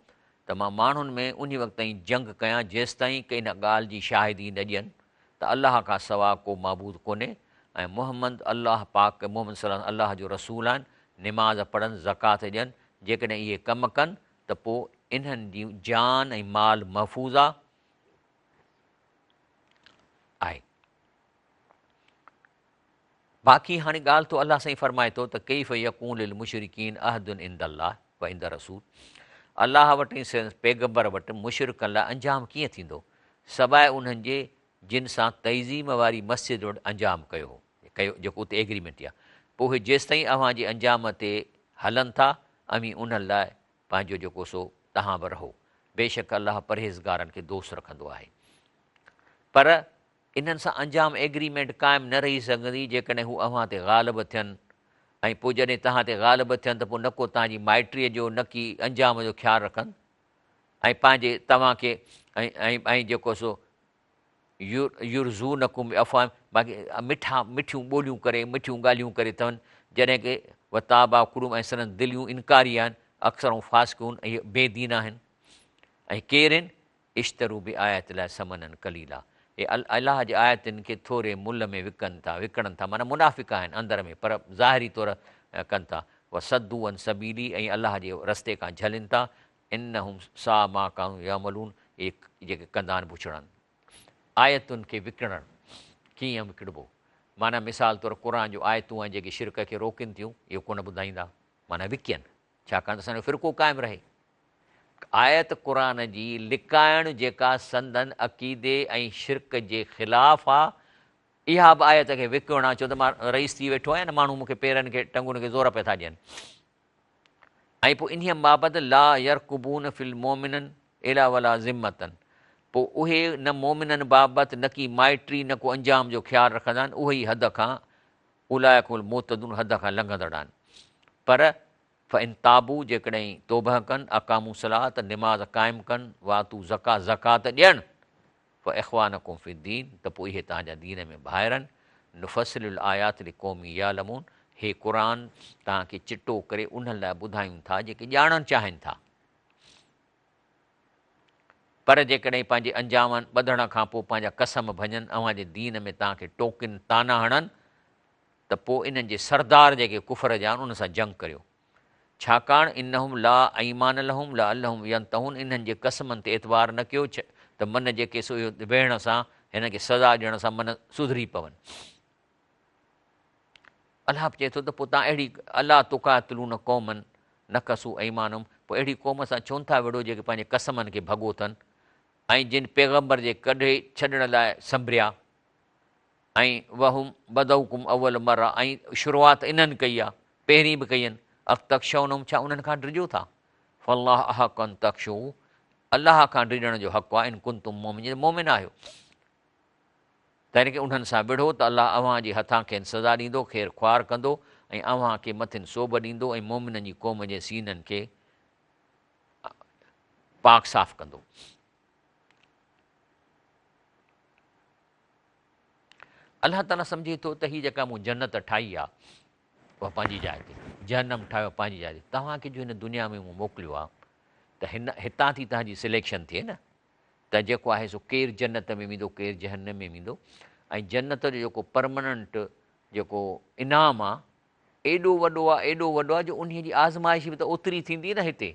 Speaker 1: ته مان ماڻهن ۾ انهي وقت تائين جنگ ڪيان جيستائين ڪه ان ڳالهه جي شاهدي نه ڏين ته الله کان سوا ڪو معبود ڪونهي ۽ محمد الله پاڪ محمد صلي الله عليه وسلم الله جو رسول آهن، نماز پڙهن، زڪوات ڏين، جيڪڏهن اهي ڪم ڪن ته پوء انهن جي جان ۽ مال محفوظ آهي. باقي هاڻي ڳالهه ٿو الله سائين فرمائي ٿو ته ڪيف يڪون للمشرڪين عهد عند الله و عند الرسول الله وٽ ۽ سندس پيغمبر وٽ مشرڪن لاء انجام ڪيئن ٿيندو سواء انهن جي جن سان تعظيم واري مسجد وٽ انجام ڪيو هو ڪيو جيڪو اتي ايگريمينٽ ٿي آهي پوء اهي جيستائين اوهان جي انجام تي هلن ٿا اوهين انهن لاء پنهنجو جيڪو سو تهان به رهو بيشڪ الله پرهيزگارن کي دوست رکندو آهي پر انهن سان انجام ايگريمينٽ قائم نه رهي سگهندي جيڪڏهن هو اوهان تي غالب ٿين ۽ پوء جڏهن توهان تي غالب ٿين ته پوء نه ڪو توهان جي مائٽيء جو نه ڪي انجام جو خيال رکن ۽ پنهنجي توهان کي ۽ ۽ ۽ جيڪو سو يرضونڪم بافواههم باقي مٺا مٺيون ٻوليون ڪري مٺيون ڳالهيون ڪري اٿن جڏهن ڪي وتابيٰ قلوبهم ۽ سندن دليون انڪاري آهن اڪثرهم فاسقون اهي بي دين آهن ۽ ڪير آهن اشتروا بآيات الله ثمنا قليلا اهي الله جي آيتن کي ٿوري ملهه ۾ وڪن ٿا، وڪڻن ٿا، معنيٰ منافق آهن اندر ۾ پر ظاهري طور ڪن ٿا، وصدوا عن سبيله ۽ الله جي رستي کان جهلين ٿا، انهم ساء ما ڪانوا يعملون اهي جيڪي ڪندا آهن بڇڙن. آيتن کي وڪڻڻ ڪيئن وڪڻبو؟ معنيٰ مثال طور قرآن جون آيتون آهن جيڪي شرڪ کي روڪين ٿيون، اهو ڪونه ٻڌائيندا، معنيٰ وڪين، ڇاڪاڻ ته اسان جو فرقو قائم رهي. آيت قرآن جي لڪائڻ جيڪا سندن عقيدي ۽ شرڪ جي خلاف آ، اها به آيت کي وڪڻڻ آ، ڇو ته مان رئيس ٿي ويٺو آهيان نه ماڻهو مون کي پيرن کي ٽنگن کي زور پيا ٿا ڏين. ۽ پوء انهيء بابت لا يرقبون في المومنن الا ولا ذمة پوء اهي نه مؤمنن بابت نه ڪي مائٽي نه ڪو انجام جو خيال رکندا آهن، اهي ئي حد کان اولئک هم المعتدون حد کان لنگهندڙ آهن. پر فان تابوا جيڪڏهن توبهه ڪن، اقاموا الصلوة نماز قائم ڪن، وآتوا الزڪاة زڪوات ڏين، فاخوانڪم في الدين ته پوء اهي توهان جا دين ۾ ڀائر آهن، نفصل الايات لقوم يعلمون هي قرآن توهان کي چٽو ڪري انهن لاء ٻڌايون ٿا جيڪي ڄاڻڻ چاهين ٿا. پر. پر جيڪڏهن پنهنجي انجامن ٻڌڻ کان پوء پنهنجا قسم ڀڃن، اوهان جي دين ۾ توهان کي ٽوڪين، طعنا هڻن، ته پوء انهن جي سردار جيڪي ڪفر جا آهن انهن سان جنگ ڪريو. ڇاڪاڻ انهم لا ايمان لهم لعلهم ينتهون انهن جي قسمن تي اعتبار نه ڪيو ته من جيڪي سو اهو ويهڻ سان هنن کي سزا ڏيڻ سان من سڌري پون. الله به چئي ٿو ته پوء توهان اهڙي الا تقاتلون قوما نڪثوا ايمانهم پوء اهڙي قوم سان ڇو نٿا وڙهو جيڪي پنهنجي قسمن کي ڀڳو اٿن ۽ جن پيغمبر جي ڪڍي ڇڏڻ لاء سنڀريا ۽ وهم بدؤڪم اول مره ۽ شروعات انهن ڪئي آهي پهرين به ڪئي آهن افتخشونهم ڇا انهن کان ڊڄو ٿا فالله احق ان تخشوه الله کان ڊڄڻ جو حق آهي ان ڪنتم مؤمنين مؤمن آهيو تنهن ڪري انهن سان وڙهو ته الله اوهان جي هٿان کين سزا ڏيندو، خير خوار ڪندو ۽ اوهان کي مٿن سوڀ ڏيندو ۽ مؤمنن جي قوم جي سينن کي پاڪ صاف ڪندو. الله تعاليٰ سمجهي ٿو ته هي جيڪا مون جنت ٺاهي آهي اها پنهنجي جاء تي، جهنم ٺاهيو پنهنجي جاء تي، توهان کي جو هن دنيا ۾ مون موڪليو آهي ته هن هتان ٿي توهان جي سليڪشن ٿئي نه، ته جيڪو آهي سو ڪير جنت ۾ ويندو ڪير جهنم ۾ ويندو ۽ جنت جو جيڪو پرمننٽ جيڪو انعام آ ايڏو وڏو آ ايڏو وڏو آ جو انهي جي آزمائش به ته اوتري ٿيندي نه هتي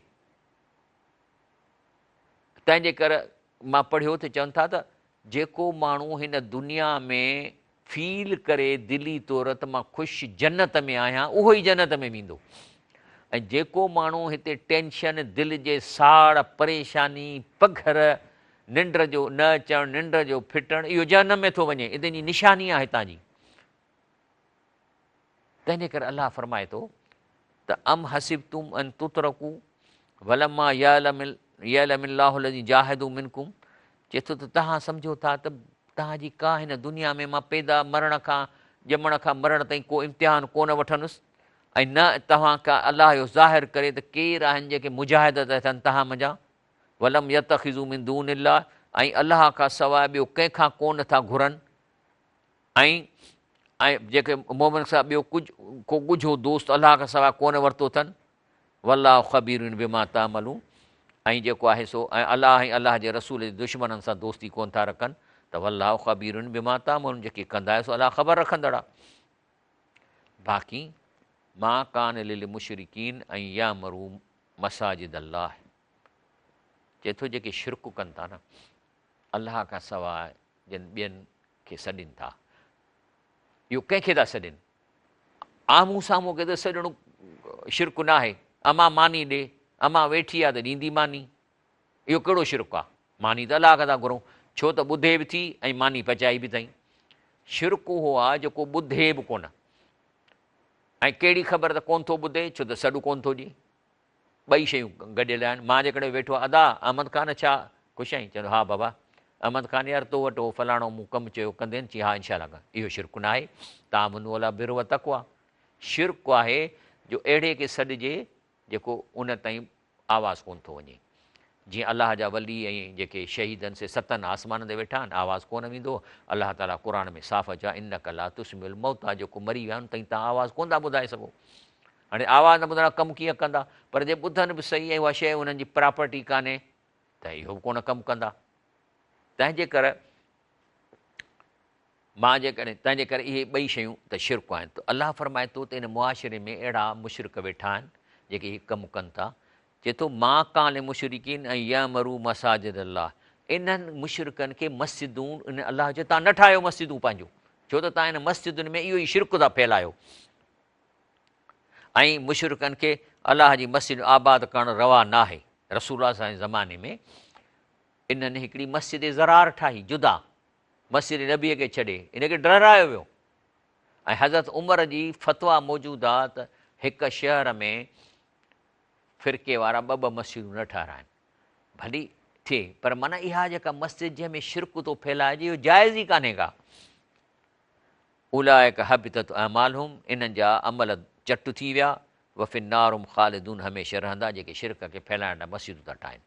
Speaker 1: تنهن جي ڪر مان پڙهيو ته چون ٿا ته جيڪو ماڻهو هن دنيا ۾ فيل ڪري دلي طور ته مان خوش جنت ۾ آهيان اهو ئي جنت ۾ ويندو ۽ جيڪو ماڻهو هتي ٽينشن، دل جي ساڙ، پريشاني، پگهر، ننڊ جو نه اچڻ، ننڊ جو ڦٽڻ اهو جهنم ۾ ٿو وڃي اتي جي نشاني آهي هتان جي. تنهن جي ڪري الله فرمائي ٿو ته ام حسبتم ان تترڪو ولما يعلم يعلم الله الذين جاهدوا منڪم چئي ٿو ته توهان سمجهو ٿا ته توهان جي ڪا هن دنيا ۾ مان پيدا مرڻ کان ڄمڻ کان مرڻ تائين ڪو امتحان ڪونه وٺندس ۽ نه توهان کا الله اهو ظاهر ڪري ته ڪير آهن جيڪي مجاهد ٿا ٿين توهان منجهان ولم يتخذوا من دون الله ۽ الله کان سواء ٻيو ڪنهن کان ڪونه ٿا گهرن ۽ ۽ جيڪي مومن سان ٻيو ڪجهه ڪو ڳجهو دوست الله کان سواء ڪونه ورتو اٿن والله خبير بما تعملون ۽ جيڪو آهي سو ۽ الله ۽ الله جي رسول جي دشمنن سان دوستي ڪونه ٿا رکن ته والله خبير بما تعملون جيڪي ڪندا آهيو سو الله خبر رکندڙ آهي باقي ما ڪان للمشرڪين ان يعمروا مساجد الله چئي ٿو جيڪي شرڪ ڪن ٿا نه الله کان سواء جن ٻين کي سڏين ٿا. اهو ڪنهن کي ٿا سڏين؟ آمهون سامهون کي ته سڏڻ شرڪ ناهي. امان ماني ڏي، امان ويٺي آ ته ڏيندي ماني. اهو ڪهڙو شرڪ آ؟ ماني ته الله کان ٿا گهرون، ڇو ته ٻڌي به ٿي ۽ ماني پچائي به اٿئين. شرڪ اهو آ جيڪو ٻڌي به ڪونه ۽ ڪهڙي خبر ته ڪونه ٿو ٻڌي، ڇو ته سڏ ڪونه ٿو ڏئي. ٻئي شيون گڏيل آهن. مان جيڪڏهن ويٺو آهيان، ادا احمد خان ڇا خوش آهين؟ چوندو ها بابا. احمد خان يار تو وٽ هو فلاڻو مون ڪم چيو ڪندين؟ چي ها انشاء الله ڪندس. اهو شرڪ ناهي. تعاونوا علي البر والتقويٰ. شرڪ آهي جو اهڙي کي سڏجي جيڪو ان تائين آواز ڪونه ٿو وڃي. جيئن الله جا ولي ۽ جيڪي شهيد آهن سي ستن آسمانن تي ويٺا آهن، آواز ڪونه ويندو. الله تعاليٰ قرآن ۾ صاف چيو آهي انڪ لا تسمع الموتيٰ جيڪو مري ويا آهن ان تائين توهان آواز ڪونه ٿا ٻڌائي سگهو. هاڻي آواز نه ٻڌڻ ڪم ڪيئن ڪندا؟ پر جي ٻڌن به سهي ۽ اها شيء انهن جي پراپرٽي ڪانهي ته اهو به ڪونه ڪم ڪندا. تنهن جي ڪري مان جيڪڏهن تنهن جي ڪري اهي ٻئي شيون ته شرڪ آهن ته الله فرمائي ٿو ته ان معاشري ۾ اهڙا مشرڪ ويٺا آهن جيڪي هي ڪم ڪن ٿا. چئي ٿو ما ڪان لمشرڪين ان يعمروا مساجد الله انهن مشرڪن کي مسجدون ان الله چيو تان نه ٺاهيو مسجدون پنهنجون ڇو ته تان ان مسجدن ۾ اهو ئي شرڪ ٿا ڦهلايو. ۽ مشرڪن کي الله جي مسجد آباد ڪرڻ روا ناهي. رسول الله صلي الله جي زماني ۾ انهن هڪڙي مسجد ضرار ٺاهي جدا مسجد نبي کي ڇڏي ان کي ڊهرايو ويو ۽ حضرت عمر جي فتويٰ موجود آ ته هڪ شهر ۾ فرقي وارا ٻه ٻه مسجدون نه ٺهرائن ڀلي ٿئي پر معنيٰ اها جيڪا مسجد جنهن ۾ شرڪ ٿو ڦهلائجي اهو جائز ئي ڪانهي ڪا. اولئک حبطت اعمالهم انهن جا عمل چٽ ٿي ويا، وفي النار هم خالدون هميشه رهندا جيڪي شرڪ کي ڦهلائڻ لاء مسجدون ٿا ٺاهين.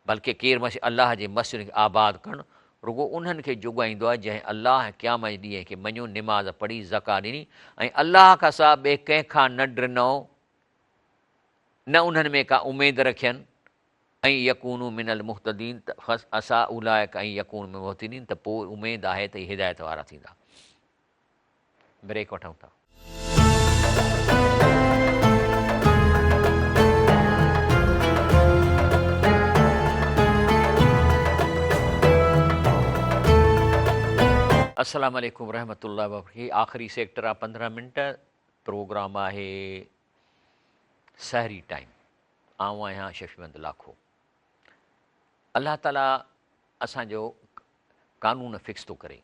Speaker 1: بلڪه ڪير مسجد الله جي مسجدن کي آباد ڪرڻ رڳو انهن کي جوڳائيندو آهي جنهن الله ۽ قيامت جي ڏينهن کي مڃيو، نماز پڙهي، زڪوة ڏني ۽ الله کان سواء ٻئي ڪنهن کان نه ڊنو نه انهن ۾ ڪا اميد رکين. ان يڪونوا من المهتدين ته فعسيٰ اولئڪ ان يڪونوا من المهتدين ته پوء اميد آهي ته اهي هدايت وارا ٿيندا. بريڪ وٺون ٿا. السلام عليڪم ورحمة الله وبرڪاته هي آخري سيڪٽر آ 15 منٽ پروگرام آهي سحري ٽائيم آئون آهيان شفيمند لاکو الله تعالي اسان جو قانون فڪس ٿو ڪري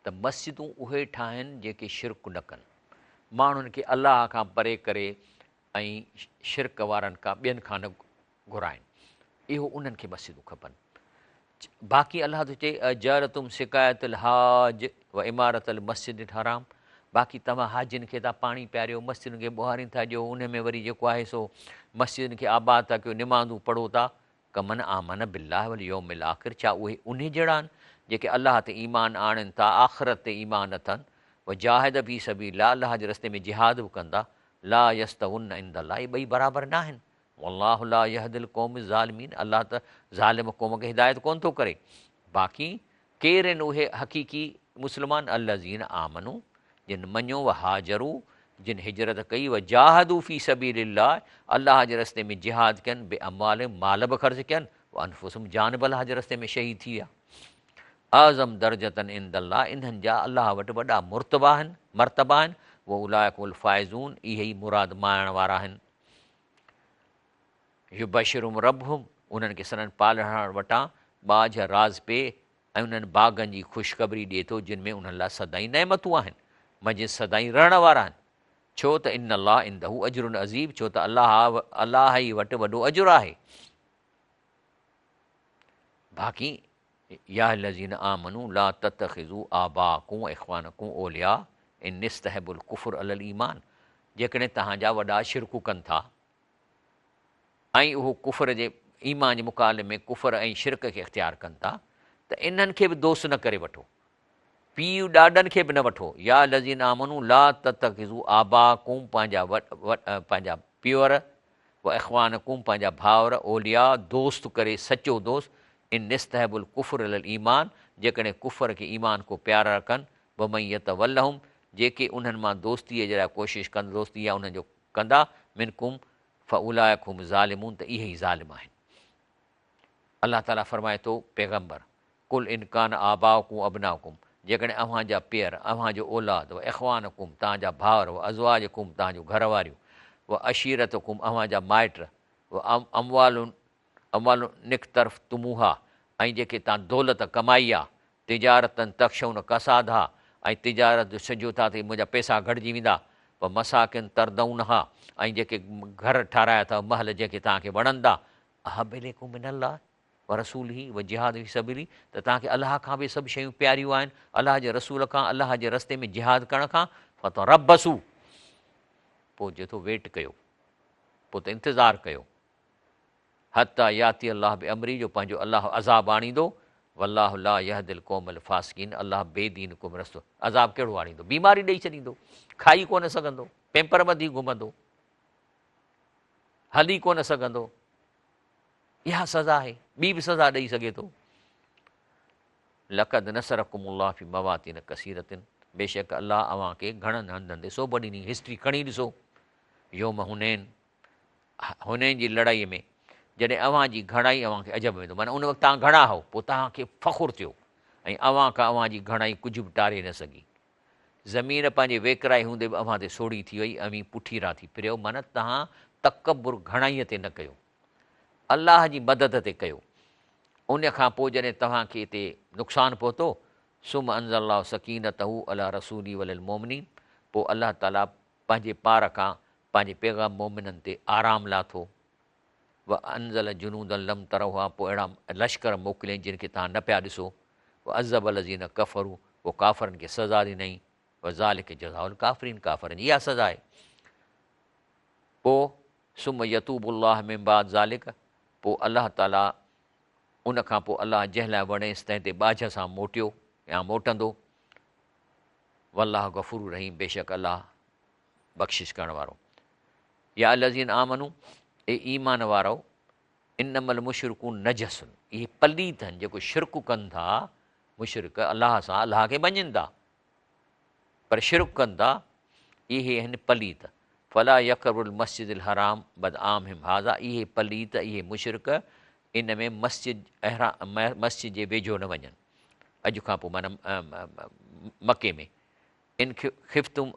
Speaker 1: ته مسجدون اهي ٺاهن جيڪي شرڪ نه ڪن ماڻهن کي الله کان پري ڪري ۽ شرڪ وارن کان ٻين کان نه گهرائن اهو انهن کي مسجدون کپن باقي الله ٿو چئي اجعلتم سقاية الحاج و عمارة المسجد الحرام باقي توهان حاجين کي ٿا پاڻي پياريو مسجدن کي ٻهارين ٿا ڏيو ان ۾ وري جيڪو آهي سو مسجدن کي آباد ٿا ڪيو نمازون پڙهو ٿا ڪمن آمن بالله واليوم الاخر ڇا اهي انهي جهڙا آهن جيڪي الله تي ايمان آڻين ٿا آخرت تي ايمان اٿن وجاهد في سبيل الله الله جي رستي ۾ جهاد به ڪن ٿا لا يستوون عند الله اهي ٻئي برابر ناهن والله لا يهدي القوم الظالمين الله ته ظالم قوم کي هدايت ڪونه ٿو ڪري. باقي ڪير آهن اهي حقيقي مسلمان الذين آمنوا جن مڃيو وهاجروا جن هجرت ڪئي وجاهدوا في سبيل الله الله جي رستي ۾ جهاد ڪين باموالهم مال به خرچ ڪين وانفسهم جان به الله جي رستي ۾ شهيد ٿي ويا اعظم درجة عند الله انهن جا الله وٽ وڏا مرتبا آهن مرتبا آهن واولئک هم الفائزون اهي ئي مراد ماڻڻ وارا آهن. يبشرهم ربهم انهن کي سندن پالڻهار وٽان ٻاجهه، راضپي ۽ انهن باغن جي خوشخبري ڏئي ٿو جن ۾ انهن لاء سدائين نعمتون آهن، منجهن سدائين رهڻ وارا آهن. ڇو ته ان الله عنده اجر عظيم ڇو ته الله الله ئي وٽ وڏو اجر آهي. باقي يا الذين آمنوا لا تتخذوا آباءڪم واخوانڪم اولياء ان استحبوا الڪفر علي الايمان جيڪڏهن توهان جا وڏا شرڪ ڪن ٿا ۽ اهو ڪفر جي ايمان جي مقابلي ۾ ڪفر ۽ شرڪ کي اختيار ڪن ٿا ته انهن کي به دوست نه ڪري وٺو پيء ڏاڏن کي به نه وٺو يا الذين آمنوا لا تتخذوا آباءڪم پنهنجا پنهنجا پيئر و اخوانڪم پنهنجا ڀائر اولياء دوست ڪري سچو دوست ان استحبوا الڪفر علي الايمان جيڪڏهن ڪفر کي ايمان کان پيارا ڪن ومن يتولهم جيڪي انهن مان دوستيء جي لاء ڪوشش ڪن دوستي يا انهن جو ڪندا منڪم فاولئک هم الظالمون ته اهي ئي ظالم آهن. الله تعاليٰ فرمائي ٿو، پيغمبر! قل ان ڪان آباؤڪم و ابناؤڪم جيڪڏهن اوهان جا پيئر، اوهان جو اولاد، و اخوانڪم توهان جا ڀائر، و ازواجڪم توهان جون گهر واريون، و عشيرتڪم اوهان جا مائٽ، و اموال اموال اقترفتموها ۽ جيڪي توهان دولت ڪمائي آ، تجارة تخشون ڪسادها ۽ تجارت جو سجهو ٿا ته منهنجا پئسا گهٽجي ويندا، و مساڪن ترضونها ۽ جيڪي گهر ٺهرايا اٿو، محل جيڪي توهان کي وڻن ٿا، احب اليڪم من الله ورسوله وجهاد في سبيله ته توهان کي الله کان به سڀ شيون پياريون آهن، الله جي رسول کان، الله جي رستي ۾ جهاد ڪرڻ کان، فتربصوا پوء چئي ٿو ويٽ ڪيو، پوء ته انتظار ڪيو، حتي ياتي الله بامره جو پنهنجو الله عذاب آڻيندو، والله لا يهدي القوم الفاسقين الله بي دين قوم رستو عذاب ڪهڙو آڻيندو بيماري ڏئي ڇڏيندو، کائي ڪونه سگهندو، پيمپر ٻڌي گهمندو، هلي ڪونه سگهندو. اها سزا آهي، ٻي به سزا ڏئي سگهي ٿو. لقد نصرڪم الله في مواطن ڪثيرة بيشڪ الله اوهان کي گهڻن هنڌن تي سوڀ ڏني. هسٽري کڻي ڏسو، يوم حنين، حنين جي لڙائي ۾ جڏهن اوهان جي گهڻائي اوهان کي عجب ۾ وڌو، معنيٰ ان وقت توهان گهڻا هئو، پوء توهان کي فخر ٿيو ۽ اوهان کان اوهان جي گهڻائي ڪجهه به ٽاري نه سگهي. زمين پنهنجي ويڪرائي هوندي به اوهان تي سوڙهي ٿي وئي، اوهين پٺيرا ٿي ڦريو، معنيٰ توهان تڪبر گهڻائيء تي نه ڪيو، الله جي مدد تي ڪيو. ان کان پوء جڏهن توهان کي اتي نقصان پهتو، ثم انزل الله سڪينته علي رسوله وعلي المومنين، پوء الله تعاليٰ پنهنجي پار کان پنهنجي پيغام مؤمنن تي آرام لاٿو، وانزل جنودا لم تروها پوء اهڙا لشڪر موڪليائين جن کي توهان نه پيا ڏسو، وعذب الذين ڪفروا پوء ڪافرن کي سزا ڏنائين، وذلک جزاء الڪافرين ڪافرن جي اها سزا آهي. پوء ثم يتوب الله من بعد ذلک پوء الله تعالي ان کان پوء الله جنهن لاء وڻيس تنهن تي ٻاجهه سان موٽيو يا موٽندو، والله غفور رحيم بيشڪ الله بخشش ڪرڻ وارو. يا الذين آمنو اي ايمان وارؤ! انما المشرڪون نجس، اهي پليت آهن جيڪو شرڪ ڪن ٿا، مشرڪ الله سان الله کي مڃين ٿا پر شرڪ ڪن ٿا، اهي آهن پليت. فلا يقربوا المسجد الحرام بعد عامهم هذا، اهي پليت، اهي مشرڪ ان ۾ مسجد مسجد جي ويجهو نه وڃن اڄ کان پوء معنيٰ مڪي ۾. ان خفتم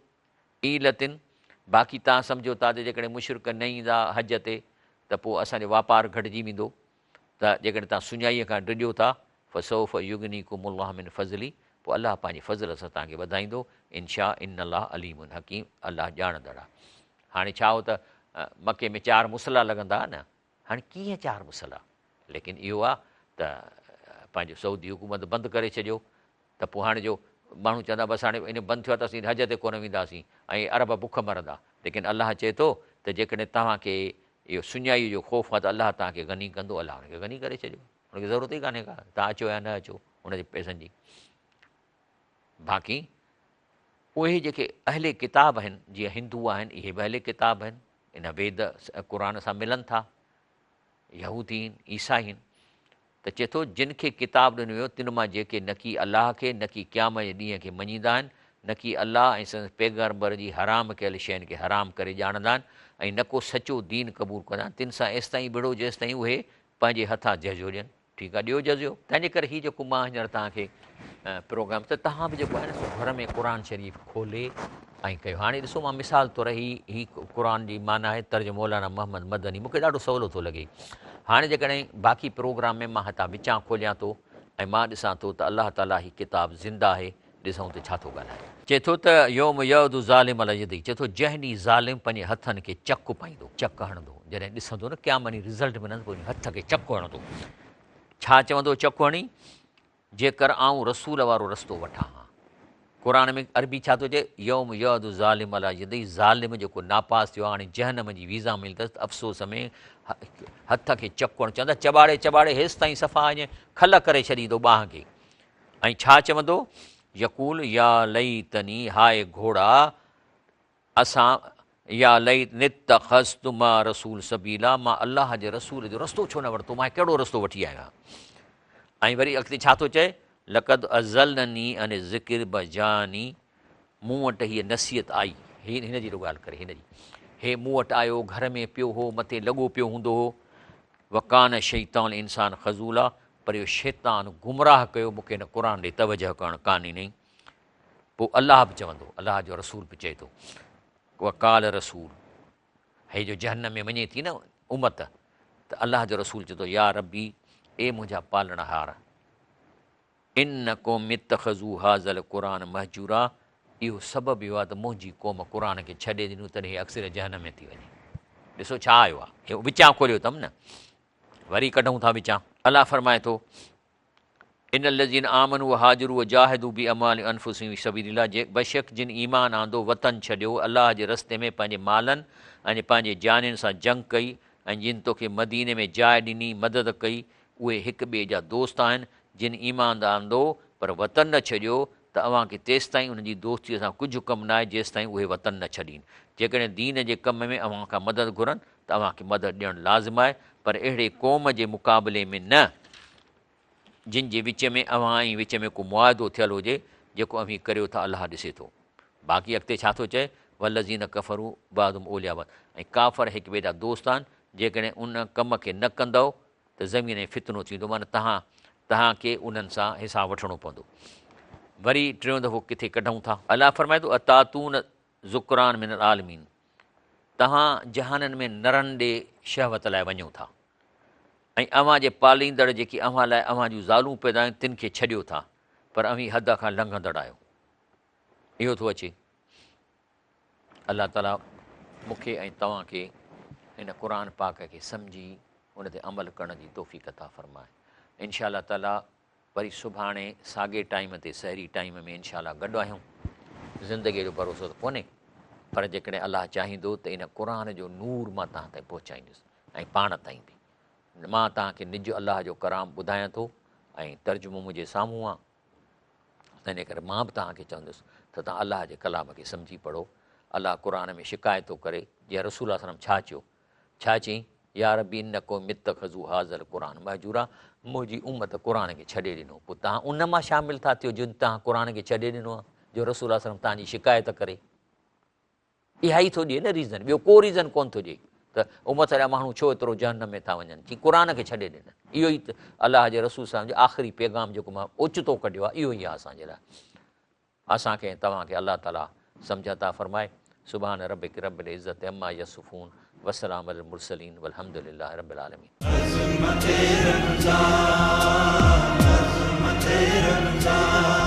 Speaker 1: عيلة، باقي توهان سمجهو ٿا ته جيڪڏهن مشرڪ نه ايندا حج تي ته پوء اسان جو واپار گهٽجي ويندو ته جيڪڏهن توهان سڃائيء کان ڊڄو ٿا، فسوف يغنيڪم الله من فضله، پوء الله پنهنجي فضل سان توهان کي وڌائيندو، ان شاء ان الله عليم حڪيم، الله ڄاڻندڙ آهي. هاڻي ڇا هو ته مڪي ۾ چار مصليٰ لڳندا ها نه، هاڻي ڪيئن چار مصليٰ؟ ليڪن اهو آهي ته پنهنجو سعودي حڪومت بند ڪري ڇڏيو ته پوء هاڻي جو ماڻهو چوندا بس هاڻي ان بند ٿيو آهي ته اسين حج تي ڪونه وينداسين ۽ عرب بک مرندا ليڪن الله چئي ٿو ته جيڪڏهن توهان کي اهو سڃائي جو خوف آهي ته الله توهان کي غني ڪندو الله ان کي غني ڪري ڇڏيو ان کي ضرورت ئي ڪانهي ڪا توهان اچو يا نه اچو ان جي پئسن جي باقي اهي جيڪي اهل ڪتاب آهن جيئن هندو آهن اهي به اهل ڪتاب آهن ان ويد قرآن سان ملن ٿا يهودي آهن عيسائي آهن ته چئي ٿو، جن کي ڪتاب ڏنو ويو تن مان جيڪي نڪي الله کي نڪي قيامت جي ڏينهن کي مڃيندا آهن، نڪي الله ۽ سندس پيغمبر جي حرام ڪيل شين کي حرام ڪري ڄاڻندا آهن ۽ نڪو سچو دين قبول ڪندا آهن، تن سان ايستائين وڙهو جيستائين اهي پنهنجي هٿان جزيو ڏين. ٺيڪ آهي ڏيو جزيو. تنهنجي ڪري هي جيڪو مان هينئر توهان کي پروگرام ته توهان به جيڪو آهي نه سو گهر ۾ قرآن شريف کولي ۽ ڪيو. هاڻي ڏسو مان مثال طور هي هي قرآن جي معنيٰ آهي ترجمو مولانا محمد مدني مون کي ڏاڍو سولو ٿو لڳي. هاڻي جيڪڏهن باقي پروگرام ۾ مان هتان وچان کوليان ٿو ۽ مان ڏسان ٿو ته الله تعاليٰ هي ڪتاب زنده آهي ڏسون ته ڇا ٿو ڳالهائي. چئي ٿو ته يوم يعض الظالم علي يديه چئي ٿو جنهن ڏينهن ظالم پنهنجي هٿن کي چڪ پائيندو، چڪ هڻندو، جڏهن ڏسندو نه قيامت ڏينهن رزلٽ ملندو پوء هٿ کي چڪ هڻندو. ڇا چوندو چڪ هڻي؟ جيڪر آئون رسول وارو رستو وٺان ها. قرآن ۾ عربي ڇا ٿو چئي؟ يوم يعض الظالم علي يديه ظالم جيڪو ناپاس ٿيو آهي هاڻي جهنم جي ويزا ملي اٿس ته افسوس ۾ هٿ کي چڪ هڻ چوندا چٻاڙي چٻاڙي هيستائين صفا ائين کل ڪري ڇڏيندو ٻانهن کي ۽ ڇا چوندو؟ يقول يا ليتني هاء گهوڙا اسان يا ليتني اتخذت مع الرسول سبيلا مان الله جي رسول جو رستو ڇو نه ورتو مان ڪهڙو رستو وٺي آيو آهيان ۽ وري اڳتي ڇا ٿو چئي لقد اضلني عن الذڪر بجاني مون وٽ هيء نصيحت آئي هي هن جي ٿو ڳالهه ڪري هن جي هي مون وٽ آيو گهر ۾ پيو هو مٿي لڳو پيو هوندو هو وڪان شيطان انسان خذولا پر اهو شيطان گمراهه ڪيو مون کي هن قرآن ڏي توجه ڪرڻ ڪانه ڏنائين پوء الله به چوندو، الله جو رسول به چئي ٿو، وقال رسول، هي جو جهنم ۾ وڃي ٿي نه امت، ته الله جو رسول چئي ٿو، يا ربي، اي منهنجا پالڻهار، ان قومي اتخذوا هذا القرآن مهجورا، اهو سبب اهو آهي ته منهنجي قوم قرآن کي ڇڏي ڏنو تڏهن هي اڪثر جهنم ۾ ٿي وڃي. ڏسو ڇا آيو آهي، هي وچان کوليو اٿم نه، وري ڪڍون ٿا وچان. الله فرمائي ٿو، ان الذين آمنوا وهاجروا وجاهدوا باموالهم وانفسهم في سبيل الله جي بشڪ جن ايمان آندو وطن ڇڏيو الله جي رستي ۾ پنهنجي مالن ۽ پنهنجي جانين سان جنگ ڪئي ۽ جن توکي مديني ۾ جاء ڏني مدد ڪئي اهي هڪ ٻئي جا دوست آهن جن ايمان آندو پر وطن نه ڇڏيو ته اوهان کي تيستائين انهن جي دوستيء سان ڪجهه ڪم ناهي جيستائين اهي وطن نه ڇڏين جيڪڏهن دين جي ڪم ۾ اوهان کان مدد گهرن ته اوهان کي مدد ڏيڻ لازم آهي پر اهڙي قوم جي مقابلي ۾ نه جن جي وچ ۾ اوهان ۽ وچ ۾ ڪو معاهدو ٿيل هجي، جيڪو اوهين ڪريو ٿا الله ڏسي ٿو. باقي اڳتي ڇا ٿو چئي، والذين ڪفروا بعضهم اولياء بعض ۽ ڪافر هڪ ٻئي جا دوست آهن، جيڪڏهن ان ڪم کي نه ڪندؤ ته زمين ۾ فتنو ٿيندو معنيٰ توهان توهان کي انهن سان حساب وٺڻو پوندو. وري ٽيون دفعو ڪٿي ڪڍون ٿا. الله فرمائي ٿو، اتاتون الذڪران من العالمين توهان جهانن ۾ نرن ڏي شهوت لاء وڃو ٿا ۽ اوهان جي پاليندڙ جيڪي اوهان لاء اوهان جون زالون پيدا ڪيون تن کي ڇڏيو ٿا پر اوهين حد کان لنگهندڙ آهيو. اهو ٿو اچي. الله تعالي مون کي ۽ توهان کي هن قرآن پاڪ کي سمجهي ان تي عمل ڪرڻ جي توفيق عطا فرمائي. انشاء الله تعالي وري سڀاڻي ساڳي ٽائيم تي سحري ٽائيم ۾ انشاء الله گڏ آهيون. زندگيء جو ڀروسو ته ڪونهي پر جيڪڏهن الله چاهيندو ته ان قرآن جو نور مان توهان تائين پهچائيندس ۽ پاڻ تائين به. مان توهان کي نج الله جو ڪلام ٻڌايان ٿو ۽ ترجمو منهنجي سامهون آ تنهنجي ڪري مان به توهان کي چوندس ته توهان الله جي ڪلام کي سمجهي پڙهو. الله قرآن ۾ شڪايت ٿو ڪري جيئن رسول الله صلعم ڇا چيو؟ ڇا چيائين؟ يا ربي ان قومي اتخذوا هذا القرآن مهجورا منهنجي امت قرآن کي ڇڏي ڏنو پوء توهان ان مان شامل ٿا ٿيو جن توهان قرآن کي ڇڏي ڏنو آهي جو رسول الله صلعم توهان جي شڪايت ڪري. اها ئي ٿو ڏئي نه ريزن، ٻيو ڪو ريزن ڪونه ٿو ڏئي ته امت جا ماڻهو ڇو ايترو جهنم ۾ ٿا وڃن، چي قرآن کي ڇڏي ڏنن. اهو ئي الله جي رسول صلعم جو آخري پيغام جيڪو مان اوچتو ڪڍيو آهي اهو ئي آهي اسان جي لاء. اسان کي ۽ توهان کي الله تعالي سمجهه عطا فرمائي. سبحان ربک رب العزت عما يصفون وسلام علي المرسلين والحمد لله رب العالمين.
Speaker 2: عظمت رمضان عظمت رمضان.